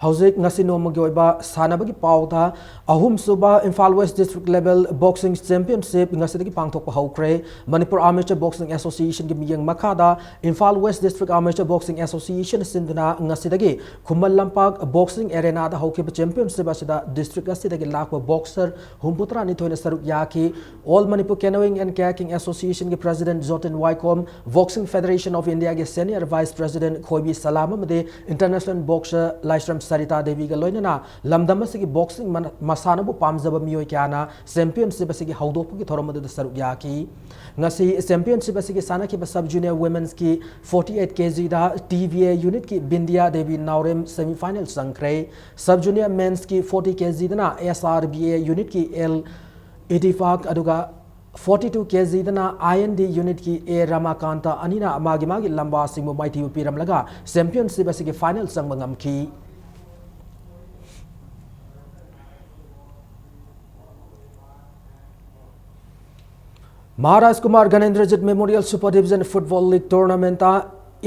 ꯍꯧꯖꯤꯛ ꯉꯁꯤ ꯅꯣꯡꯃꯒꯤ ꯑꯣꯏꯕ ꯁꯥꯟꯅꯕꯒꯤ ꯄꯥꯎꯗ, ꯑꯍꯨꯝꯁꯨꯕ Imphal West District Level Boxing Championship ꯉꯁꯤꯗꯒꯤ ꯄꯥꯡꯊꯣꯛꯄ ꯍꯧꯈ꯭ꯔꯦ꯫ ꯃꯅꯤꯄꯨꯔ Armature Boxing Association ꯒꯤ ꯃꯤꯠꯌꯦꯡ ꯃꯈꯥꯗ Imphal West District Armature Boxing Association ꯁꯤꯟꯗꯨꯅ ꯉꯁꯤꯗꯒꯤ ꯈꯨꯃꯟ ꯂꯝꯄꯥꯛ Boxing Arena ꯗ ꯍꯧꯈꯤꯕ championship ꯑꯁꯤꯗ district ꯑꯁꯤꯗꯒꯤ ꯂꯥꯛꯄ boxer ꯍꯨꯝꯐꯨꯇꯔꯥꯅꯤꯊꯣꯏꯅ ꯁꯔꯨꯛ ꯌꯥꯈꯤ꯫ All Manipur Canoeing and Kayaking Association ꯒꯤ President ꯖꯣꯇꯤꯟ ꯋꯥꯏꯈꯣꯝ, Boxing Federation of India ꯒꯤ Senior Vice President ꯈꯣꯏꯕꯤ ꯁꯂꯥꯝ ꯑꯃꯗꯤ International Boxer ꯂꯥꯏꯁ꯭ꯔꯝ ꯁꯔꯤꯇꯥ ꯗꯦꯕꯤꯒ ꯂꯣꯏꯅꯅ ꯂꯝꯗꯝ ꯑꯁꯤꯒꯤ boxing ꯃꯅ-, ꯃꯁꯥꯟꯅꯕꯨ ꯄꯥꯝꯖꯕ ꯃꯤꯑꯣꯏ ꯀꯌꯥꯅ championship ꯑꯁꯤꯒꯤ ꯍꯧꯗꯣꯛꯄꯒꯤ ꯊꯧꯔꯝ ꯑꯗꯨꯗ ꯁꯔꯨꯛ ꯌꯥꯈꯤ꯫ ꯉꯁꯤ championship ꯑꯁꯤꯒꯤ ꯁꯥꯟꯅꯈꯤꯕ sub junior women's ꯀꯤ forty eight K G the T V A unit ꯀꯤ ꯕꯤꯟꯗꯤꯌꯥ ꯗꯦꯕꯤ ꯅꯥꯎꯔꯦꯝ semi final ꯆꯪꯈ꯭ꯔꯦ꯫ Sub junior men's ꯀꯤ forty K G ꯗꯅ S R B A unit ꯀꯤ L ꯏꯗꯤꯐꯥꯛ ꯑꯗꯨꯒ forty two K G ꯗꯅ I N D unit ꯀꯤ A ꯔꯥꯃꯥꯀꯥꯟꯇ ꯑꯅꯤꯅ ꯃꯥꯒꯤ ꯃꯥꯒꯤ ꯂꯝꯕꯥꯁꯤꯡꯕꯨ ꯃꯥꯏꯊꯤꯕ ꯄꯤꯔꯝꯂꯒ championship ꯑꯁꯤꯒꯤ final ꯆꯪꯕ ꯉꯝꯈꯤ꯫ Maharaj Kumar ꯒꯅꯦꯟꯗ꯭ꯔꯖꯤꯠ Memorial Super Division Football League Tournament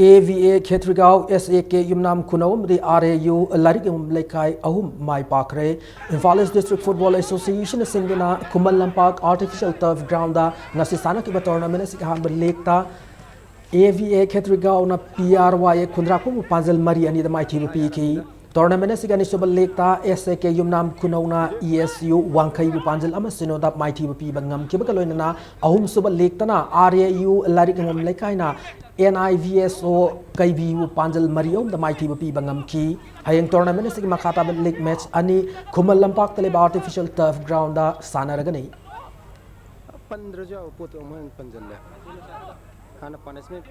A V A Khetrigao, S A K ꯌꯨꯝꯅꯥꯝ ꯈꯨꯅꯧ ꯑꯃꯗꯤ R A U ꯂꯥꯏꯔꯤꯛ ꯌꯦꯡꯐꯝ ꯂꯩꯀꯥꯏ ꯑꯍꯨꯝ ꯃꯥꯏ ꯄꯥꯛꯈ꯭ꯔꯦ꯫ Imphal East District Football Association ꯁꯤꯟꯗꯨꯅ Khuman Lampak Artificial Turf Ground ꯗ ꯉꯁꯤ ꯁꯥꯟꯅꯈꯤꯕ tournament ꯑꯁꯤꯒꯤ ꯑꯍꯥꯟꯕ leg ꯇ A V A ꯈꯦꯇ꯭ꯔꯤꯒꯥꯎꯅ P R Y A ꯈꯨꯟꯗ꯭ꯔꯥꯛꯄꯝꯕꯨ ꯄꯥꯟꯖꯜ ꯃꯔꯤ ꯑꯅꯤꯗ ꯃꯥꯏꯊꯤꯕ ꯄꯤꯈꯤ꯫ Tournament ꯑꯁꯤꯒꯤ ꯑꯅꯤꯁꯨꯕ leg ꯇ S A K Yumnam ꯈꯨꯅꯧꯅ E S U ꯋꯥꯡꯈꯩꯕꯨ ꯄꯥꯟꯖꯜ ꯑꯃ ꯁꯤꯅꯣꯗ ꯃꯥꯏꯊꯤꯕ ꯄꯤꯕ ꯉꯝꯈꯤꯕꯒ ꯂꯣꯏꯅꯅ ꯑꯍꯨꯝꯁꯨꯕ leg ꯇꯅ R A U ꯂꯥꯏꯔꯤꯛ ꯌꯦꯡꯐꯝ ꯂꯩꯀꯥꯏꯅ N I V S O ꯀꯩꯕꯤꯕꯨ ꯄꯥꯟꯖꯜ ꯃꯔꯤ ꯑꯍꯨꯝꯗ ꯃꯥꯏꯊꯤꯕ ꯄꯤꯕ ꯉꯝꯈꯤ꯫ ꯍꯌꯦꯡ tournament ꯑꯁꯤꯒꯤ ꯃꯈꯥ ꯇꯥꯕ leg match ꯑꯅꯤ ꯈꯨꯃꯟ ꯂꯝꯄꯥꯛꯇ ꯂꯩꯕ Artificial Turf Ground ꯗ ꯁꯥꯟꯅꯔꯒꯅꯤ꯫ ꯄꯟꯗ꯭ꯔꯁꯨ ꯌꯥꯕ ꯄꯣꯠꯇꯣ ꯑꯃꯨꯛ ꯍꯦꯟꯅ ꯄꯟꯁꯤꯜꯂꯦ꯫ ꯍꯥꯟꯅ punishment꯫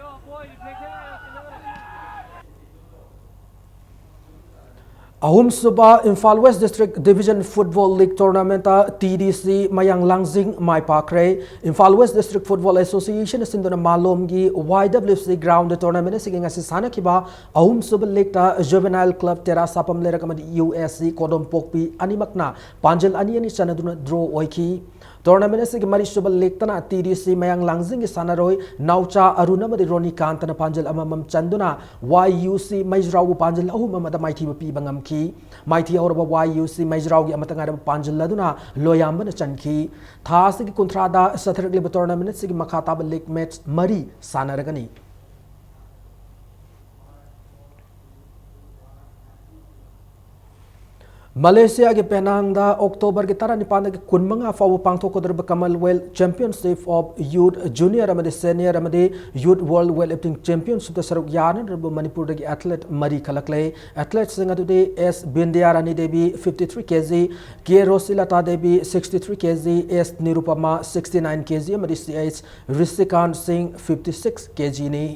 ꯑꯍꯨꯝꯁꯨꯕ Imphal West District Division Football League Tournament ꯇ T D C ꯃꯌꯥꯡ ꯂꯥꯡꯖꯤꯡ ꯃꯥꯏ ꯄꯥꯛꯈ꯭ꯔꯦ꯫ Imphal West District Football Association ꯁꯤꯟꯗꯨꯅ ꯃꯥꯂꯣꯝꯒꯤ Y W C Ground tournament ꯑꯁꯤꯒꯤ ꯉꯁꯤ ꯁꯥꯟꯅꯈꯤꯕ ꯑꯍꯨꯝꯁꯨꯕ leg ꯇ Juvenile Club ꯇꯦꯔꯥ ꯁꯥꯄꯝ ꯂꯩꯔꯛ ꯑꯃꯗꯤ U S C ꯀꯣꯗꯣꯝꯄꯣꯛꯄꯤ ꯑꯅꯤꯃꯛꯅ ꯄꯥꯟꯖꯜ ꯑꯅꯤ ꯑꯅꯤ ꯆꯟꯅꯗꯨꯅ draw ꯑꯣꯏꯈꯤ꯫ Tournament ꯑꯁꯤꯒꯤ ꯃꯔꯤꯁꯨꯕ leg ꯇꯅ T D C ꯃꯌꯥꯡ ꯂꯥꯡꯖꯤꯡꯒꯤ ꯁꯥꯟꯅꯔꯣꯏ ꯅꯥꯎꯆꯥ ꯑꯔꯨꯟ ꯑꯃꯗꯤ ꯔꯣꯅꯤꯀꯥꯟꯇꯅ ꯄꯥꯟꯖꯜ ꯑꯃꯃꯝ ꯆꯟꯗꯨꯅ Y U C ꯃꯩꯖ꯭ꯔꯥꯎꯕꯨ ꯄꯥꯟꯖꯜ ꯑꯍꯨꯝ ꯑꯃꯗ ꯃꯥꯏꯊꯤꯕ ꯄꯤꯕ ꯉꯝꯈꯤ꯫ ꯃꯥꯏꯊꯤ ꯍꯧꯔꯕ Y U C ꯃꯩꯖ꯭ꯔꯥꯎꯒꯤ ꯑꯃꯠꯇ ꯉꯥꯏꯔꯕ ꯄꯥꯟꯖꯜ ꯑꯗꯨꯅ ꯂꯣꯌꯥꯝꯕꯅ ꯆꯟꯈꯤ꯫ ꯊꯥ ꯑꯁꯤꯒꯤ ꯀꯨꯟꯊ꯭ꯔꯥꯗ ꯆꯠꯊꯔꯛꯂꯤꯕ tournament ꯑꯁꯤꯒꯤ ꯃꯈꯥ ꯇꯥꯕ leg match ꯃꯔꯤ ꯁꯥꯟꯅꯔꯒꯅꯤ꯫ ꯃꯂꯦꯁꯤꯌꯥꯒꯤ ꯄꯦꯅꯥꯡꯗ ꯑꯣꯛꯇꯣꯕꯔꯒꯤ ꯇꯔꯥꯅꯤꯄꯥꯟꯗꯒꯤ ꯀꯨꯟꯃꯉꯥ ꯐꯥꯎꯕ ꯄꯥꯡꯊꯣꯛꯀꯗꯧꯔꯤꯕ Commonwealth Championship of Youth, Junior ꯑꯃꯗꯤ Senior ꯑꯃꯗꯤ Youth World Weightlifting Championshipꯇ ꯁꯔꯨꯛ ꯌꯥꯅꯗꯧꯔꯤꯕ ꯃꯅꯤꯄꯨꯔꯗꯒꯤ athlete ꯃꯔꯤ ꯈꯜꯂꯛꯂꯦ꯫ Athleteꯁꯤꯡ ꯑꯗꯨꯗꯤ S ꯕꯤꯟꯗ꯭ꯌꯥꯔꯥꯅꯤ Devi, fifty three K G, K ꯔꯣꯁꯤꯂꯇꯥ Devi, sixty three K G, S Nirupama, sixty nine K G, ꯑꯃꯗꯤ C H ꯔꯤꯁꯤꯀꯥꯟ ꯁꯤꯡ, fifty six K G ꯅꯤ꯫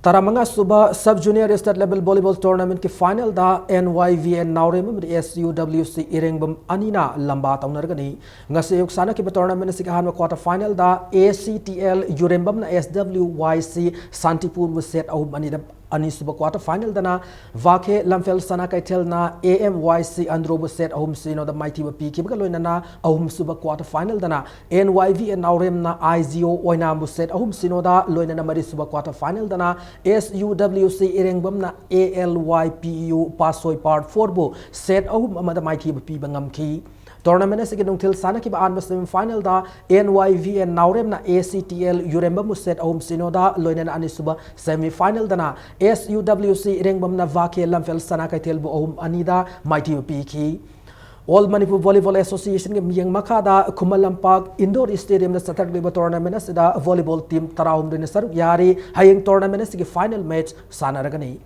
ꯇꯔꯥꯃꯉꯥ ꯁꯨꯕ Sub Junior State Level Volleyball Tournamentꯀꯤ finalꯗ N Y V N ꯅꯥꯎꯔꯦꯝ ꯑꯃꯗꯤ S U W C ꯏꯔꯦꯡꯕꯝ ꯑꯅꯤꯅ ꯂꯝꯕꯥ ꯇꯧꯅꯔꯒꯅꯤ꯫ ꯉꯁꯤ ꯑꯌꯨꯛ ꯁꯥꯟꯅꯈꯤꯕ tournament ꯑꯁꯤꯒꯤ ꯑꯍꯥꯟꯕ quarter finalꯗ A C T L ꯌꯨꯔꯦꯝꯕꯝꯅ S W Y C ꯁꯥꯟꯇꯤꯄꯨꯔꯕꯨ set ꯑꯍꯨꯝ ꯑꯅꯤꯗ, ꯑꯅꯤꯁꯨꯕ quarter finalꯗꯅ ꯚꯥꯈꯦ ꯂꯝꯐꯦꯜ ꯁꯅꯥ ꯀꯩꯊꯦꯜꯅ A M Y C ꯑꯟꯗ꯭ꯔꯣꯕꯨ set ꯑꯍꯨꯝ ꯁꯤꯅꯣꯗ ꯃꯥꯏꯊꯤꯕ ꯄꯤꯈꯤꯕꯒ ꯂꯣꯏꯅꯅ ꯑꯍꯨꯝꯁꯨꯕ quarter finalꯗꯅ N Y V N ꯅꯥꯎꯔꯦꯝꯅ I G O ꯑꯣꯏꯅꯥꯝꯕꯨ set ꯑꯍꯨꯝ ꯁꯤꯅꯣꯗ ꯂꯣꯏꯅꯅ ꯃꯔꯤꯁꯨꯕ quarter finalꯗꯅ S U W C ꯏꯔꯦꯡꯕꯝꯅ A L Y P U ꯄꯥꯁꯣꯏ Part fourꯕꯨ set ꯑꯍꯨꯝ ꯑꯃꯗ ꯃꯥꯏꯊꯤꯕ ꯄꯤꯕ ꯉꯝꯈꯤ꯫ Tournament ꯑꯁꯤꯒꯤ ꯅꯨꯡꯊꯤꯜ ꯁꯥꯟꯅꯈꯤꯕ ꯑꯍꯥꯟꯕ semifinalꯗ N Y V N ꯅꯥꯎꯔꯦꯝꯅ A C T L ꯌꯨꯔꯦꯝꯕꯝꯕꯨ set ꯑꯍꯨꯝ ꯁꯤꯅꯣꯗ ꯂꯣꯏꯅꯅ ꯑꯅꯤꯁꯨꯕ semifinalꯗꯅ S U W C ꯏꯔꯦꯡꯕꯝꯅ ꯚꯥꯈꯦ ꯂꯝꯐꯦꯜ ꯁꯅꯥ ꯀꯩꯊꯦꯜꯕꯨ ꯑꯍꯨꯝ ꯑꯅꯤꯗ ꯃꯥꯏꯊꯤꯕ ꯄꯤꯈꯤ꯫ All Manipur Volleyball Associationꯒꯤ ꯃꯤꯠꯌꯦꯡ ꯃꯈꯥꯗ ꯈꯨꯃꯟ ꯂꯝꯄꯥꯛ Indoor Stadiumꯗ ꯆꯠꯊꯔꯛꯂꯤꯕ tournament ꯑꯁꯤꯗ volleyball team ꯇꯔꯥꯍꯨꯝꯗꯣꯏꯅ ꯁꯔꯨꯛ ꯌꯥꯔꯤ꯫ ꯍꯌꯦꯡ tournament ꯑꯁꯤꯒꯤ final match ꯁꯥꯟꯅꯔꯒꯅꯤ꯫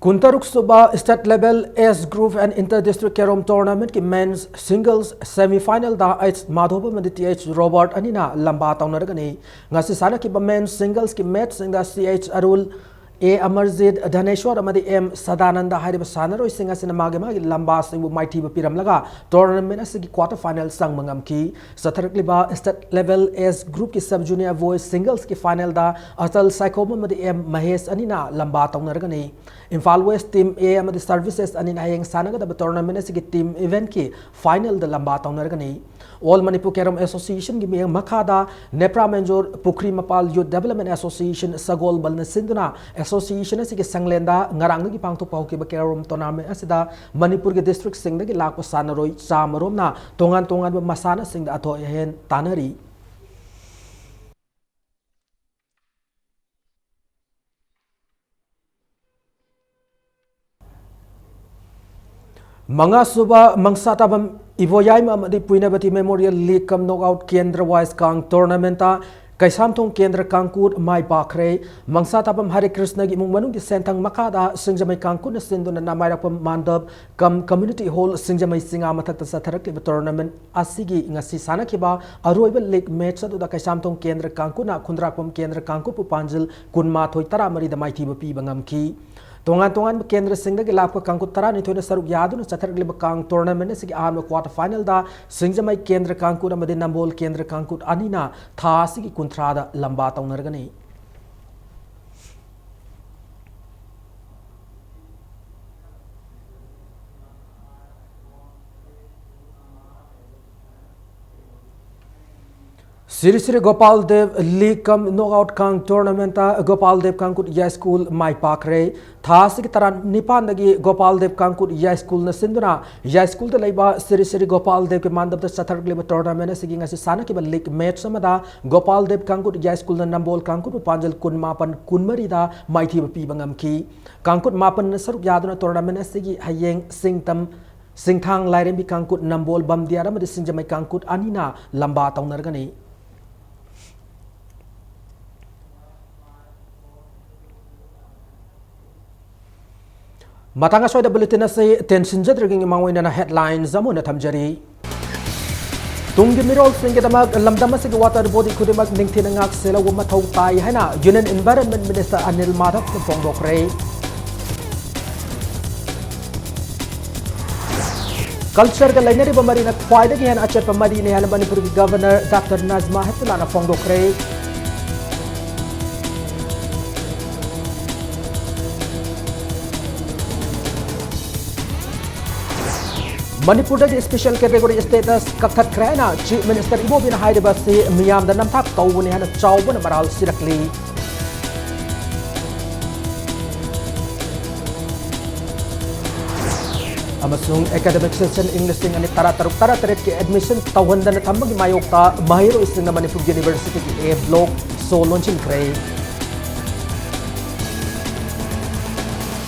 ꯀꯨꯟꯇꯔꯨꯛ ꯁꯨꯕ State Level Age Group and Inter District Carrom Tournamentꯀꯤ Men's Singles semifinalꯗ H ꯃꯥꯙꯣꯕ ꯑꯃꯗꯤ T H ꯔꯣꯕꯔꯠ ꯑꯅꯤꯅ ꯂꯝꯕꯥ ꯇꯧꯅꯔꯒꯅꯤ꯫ ꯉꯁꯤ ꯁꯥꯟꯅꯈꯤꯕ Men's Singlesꯀꯤ matchꯁꯤꯡꯗ C H ꯑꯔꯨꯜ, A Amarjeet, ꯙꯅꯦꯁ꯭ꯋꯔ ꯑꯃꯗꯤ M ꯁꯗꯥꯅꯟꯗ ꯍꯥꯏꯔꯤꯕ ꯁꯥꯟꯅꯔꯣꯏꯁꯤꯡ ꯑꯁꯤꯅ ꯃꯥꯒꯤ ꯃꯥꯒꯤ ꯂꯝꯕꯥꯁꯤꯡꯕꯨ ꯃꯥꯏꯊꯤꯕ ꯄꯤꯔꯝꯂꯒ tournament ꯑꯁꯤꯒꯤ quarter final ꯆꯪꯕ ꯉꯝꯈꯤ꯫ ꯆꯠꯊꯔꯛꯂꯤꯕ State Level Age Groupꯀꯤ Sub Junior Boys Singlesꯀꯤ finalꯗ ꯑꯆꯜ Saikhom ꯑꯃꯗꯤ M ꯃꯍꯦꯁ ꯑꯅꯤꯅ ꯂꯝꯕꯥ ꯇꯧꯅꯔꯒꯅꯤ꯫ ꯏꯝꯐꯥꯜ West Team A ꯑꯃꯗꯤ Services ꯑꯅꯤꯅ ꯍꯌꯦꯡ ꯁꯥꯟꯅꯒꯗꯕ tournament ꯑꯁꯤꯒꯤ team eventꯀꯤ finalꯗ ꯂꯝꯕꯥ ꯇꯧꯅꯔꯒꯅꯤ꯫ All Manipur Carrom Associationꯒꯤ ꯃꯤꯠꯌꯦꯡ ꯃꯈꯥꯗ ꯅꯦꯄ꯭ꯔꯥ ꯃꯦꯟꯖꯣꯔ ꯄꯨꯈ꯭ꯔꯤ ꯃꯄꯥꯜ Youth Development Association ꯁꯒꯣꯜꯕꯜꯅ ꯁꯤꯟꯗꯨꯅ association ꯑꯁꯤꯒꯤ ꯁꯪꯂꯦꯟꯗ ꯉꯔꯥꯡꯗꯒꯤ ꯄꯥꯡꯊꯣꯛꯄ ꯍꯧꯈꯤꯕ carrom tournament ꯑꯁꯤꯗ ꯃꯅꯤꯄꯨꯔꯒꯤ districtꯁꯤꯡꯗꯒꯤ ꯂꯥꯛꯄ ꯁꯥꯟꯅꯔꯣꯏ ꯆꯥꯝꯃ ꯔꯣꯝꯅ ꯇꯣꯉꯥꯟ ꯇꯣꯉꯥꯟꯕ ꯃꯁꯥꯟꯅꯁꯤꯡꯗ ꯑꯊꯣꯏ ꯑꯍꯦꯟ ꯇꯥꯟꯅꯔꯤ꯫ ꯃꯉꯥꯁꯨꯕ ꯃꯪꯁꯥꯇꯥꯕꯝ ꯏꯕꯣꯌꯥꯏꯃ ꯑꯃꯗꯤ ꯄꯨꯏꯅꯕꯇꯤ Memorial League cum Knockout Kendra Wise Kang Tournament Keishamthong ꯀꯦꯟꯗ꯭ꯔ ꯀꯥꯡꯀꯨꯠ ꯃꯥꯏ ꯄꯥꯛꯈ꯭ꯔꯦ꯫ ꯃꯪꯁꯥꯇꯥꯕꯝ ꯍꯔꯦ ꯀ꯭ꯔꯤꯁꯅꯒꯤ ꯏꯃꯨꯡ ꯃꯅꯨꯡꯒꯤ ꯁꯦꯟꯊꯪ ꯃꯈꯥꯗ ꯁꯤꯡꯖꯃꯩ ꯀꯥꯡꯀꯨꯠꯅ ꯁꯤꯟꯗꯨꯅ ꯅꯥꯃꯥꯏꯔꯥꯛꯄꯝ ꯃꯥꯟꯗꯞ cum Community Hall ꯁꯤꯡꯖꯃꯩ ꯆꯤꯉꯥ ꯃꯊꯛꯇ ꯆꯠꯊꯔꯛꯂꯤꯕ tournament ꯑꯁꯤꯒꯤ ꯉꯁꯤ ꯁꯥꯟꯅꯈꯤꯕ ꯑꯔꯣꯏꯕ league match ꯑꯗꯨꯗ ꯀꯩꯁꯥꯝꯊꯣꯡ ꯀꯦꯟꯗ꯭ꯔ ꯀꯥꯡꯀꯨꯠꯅ ꯈꯨꯟꯗ꯭ꯔꯥꯛꯄꯝ ꯀꯦꯟꯗ꯭ꯔ ꯀꯥꯡꯀꯨꯠꯄꯨ ꯄꯥꯟꯖꯤꯜ ꯀꯨꯟꯃꯥꯊꯣꯏ ꯇꯔꯥꯃꯔꯤꯗ ꯃꯥꯏꯊꯤꯕ ꯄꯤꯕ ꯉꯝꯈꯤ꯫ ꯇꯣꯉꯥꯟ ꯇꯣꯉꯥꯟꯕ ꯀꯦꯟꯗ꯭ꯔꯁꯤꯡꯗꯒꯤ ꯂꯥꯛꯄ ꯀꯥꯡꯀꯨꯠ ꯇꯔꯥꯅꯤꯊꯣꯏꯅ ꯁꯔꯨꯛ ꯌꯥꯗꯨꯅ ꯆꯠꯊꯔꯛꯂꯤꯕ ꯀꯥꯡ tournament ꯑꯁꯤꯒꯤ ꯑꯍꯥꯟꯕ quarter finalꯗ ꯁꯤꯡꯖꯃꯩ ꯀꯦꯟꯗ꯭ꯔ ꯀꯥꯡꯀꯨꯠ ꯑꯃꯗꯤ ꯅꯝꯕꯣꯜ ꯀꯦꯟꯗ꯭ꯔ ꯀꯥꯡꯀꯨꯠ ꯑꯅꯤꯅ ꯊꯥ ꯑꯁꯤꯒꯤ ꯀꯨꯟꯊ꯭ꯔꯥꯗ ꯂꯝꯕꯥ ꯇꯧꯅꯔꯒꯅꯤ꯫ ꯁꯤꯔꯤ ꯁꯤꯔꯤ ꯒꯣꯄꯥꯜ ꯗꯦꯕ League cum Knockout Kang Tournamentꯇ Gopal ꯗꯦꯕ ꯀꯥꯡꯀꯨꯠ ꯌꯥꯏꯁ꯭ꯀꯨꯜ ꯃꯥꯏ ꯄꯥꯛꯈ꯭ꯔꯦ꯫ ꯊꯥ ꯑꯁꯤꯒꯤ ꯇꯔꯥꯅꯤꯄꯥꯟꯗꯒꯤ ꯒꯣꯄꯥꯜ ꯗꯦꯕ ꯀꯥꯡꯀꯨꯠ ꯌꯥꯏꯁ꯭ꯀꯨꯜꯅ ꯁꯤꯟꯗꯨꯅ ꯌꯥꯏꯁ꯭ꯀꯨꯜꯗ ꯂꯩꯕ ꯁꯤꯔꯤ ꯁꯤꯔꯤ ꯒꯣꯄꯥꯜ ꯗꯦꯕꯀꯤ ꯃꯥꯟꯗꯞꯇ ꯆꯠꯊꯔꯛꯂꯤꯕ tournament ꯑꯁꯤꯒꯤ ꯉꯁꯤ ꯁꯥꯟꯅꯈꯤꯕ league match ꯑꯃꯗ ꯒꯣꯄꯥꯜ ꯗꯦꯕ ꯀꯥꯡꯀꯨꯠ ꯌꯥꯏꯁ꯭ꯀꯨꯜꯅ ꯅꯝꯕꯣꯜ ꯀꯥꯡꯀꯨꯠꯄꯨ ꯄꯥꯟꯖꯜ ꯀꯨꯟꯃꯥꯄꯟ ꯀꯨꯟꯃꯔꯤꯗ ꯃꯥꯏꯊꯤꯕ ꯄꯤꯕ ꯉꯝꯈꯤ꯫ ꯀꯥꯡꯀꯨꯠ ꯃꯥꯄꯟꯅ ꯁꯔꯨꯛ ꯌꯥꯗꯨꯅ tournament ꯑꯁꯤꯒꯤ ꯍꯌꯦꯡ ꯁꯤꯡꯇꯝ ꯁꯤꯡꯊꯥꯡ ꯂꯥꯏꯔꯦꯝꯕꯤ ꯀꯥꯡꯀꯨꯠ ꯅꯝꯕꯣꯜ ꯕꯝꯗꯤꯌꯥꯔ ꯑꯃꯗꯤ ꯁꯤꯡꯖꯃꯩ ꯀꯥꯡꯀꯨꯠ ꯑꯅꯤꯅ ꯂꯝꯕꯥ ꯇꯧꯅꯔꯒꯅꯤ꯫ ꯃꯇꯥꯡ ꯑꯁ꯭ꯋꯥꯏꯗ bulletin ꯑꯁꯤ ꯇꯦꯟꯁꯤꯟꯖꯗ꯭ꯔꯤꯉꯩ ꯃꯃꯥꯡ ꯑꯣꯏꯅ headlines ꯑꯃꯨꯛ ꯍꯟꯅ ꯊꯝꯖꯔꯤ꯫ ꯇꯨꯡꯒꯤ ꯃꯤꯔꯣꯜꯁꯤꯡꯒꯤꯗꯃꯛ ꯂꯝꯗꯝ ꯑꯁꯤꯒꯤ water body ꯈꯨꯗꯤꯡꯃꯛ ꯅꯤꯡꯊꯤꯅ ꯉꯥꯛ ꯁꯦꯜꯍꯧꯕ ꯃꯊꯧ ꯇꯥꯏ ꯍꯥꯏꯅ Union Environment Minister ꯑꯅꯤꯜ ꯃꯥꯙꯕꯅ ꯐꯣꯡꯗꯣꯛꯈ꯭ꯔꯦ꯫ Cultureꯒ ꯂꯩꯅꯔꯤꯕ ꯃꯔꯤꯅ ꯈ꯭ꯋꯥꯏꯗꯒꯤ ꯍꯦꯟꯅ ꯑꯆꯦꯠꯄ ꯃꯔꯤꯅꯤ ꯍꯥꯏꯅ ꯃꯅꯤꯄꯨꯔꯒꯤ Governor Doctor ꯅꯖꯃꯥ ꯍꯦꯞꯇꯨꯂꯥꯅ ꯐꯣꯡꯗꯣꯛꯈ꯭ꯔꯦ꯫ ꯃꯅꯤꯄꯨꯔꯗꯒꯤ special category status ꯀꯛꯊꯠꯈ꯭ꯔꯦ ꯍꯥꯏꯅ Chief Minister ꯏꯕꯣꯕꯤꯅ ꯍꯥꯏꯔꯤꯕ ꯑꯁꯤ ꯃꯤꯌꯥꯝꯗ ꯅꯝꯊꯥꯛ ꯇꯧꯕꯅꯤ ꯍꯥꯏꯅ ꯆꯥꯎꯕꯅ ꯃꯔꯥꯜ ꯁꯤꯔꯛꯂꯤ꯫ ꯑꯃꯁꯨꯡ academic session ꯏꯪ ꯂꯤꯁꯤꯡ ꯑꯅꯤ ꯇꯔꯥ ꯇꯔꯨꯛ ꯇꯔꯥ ꯇꯔꯦꯠꯀꯤ admission ꯇꯧꯍꯟꯗꯅ ꯊꯝꯕꯒꯤ ꯃꯥꯌꯣꯛꯇ ꯃꯍꯩꯔꯣꯏꯁꯤꯡꯅ ꯃꯅꯤꯄꯨꯔ Universityꯒꯤ A block ꯁꯣ ꯂꯣꯟꯁꯤꯟꯈ꯭ꯔꯦ꯫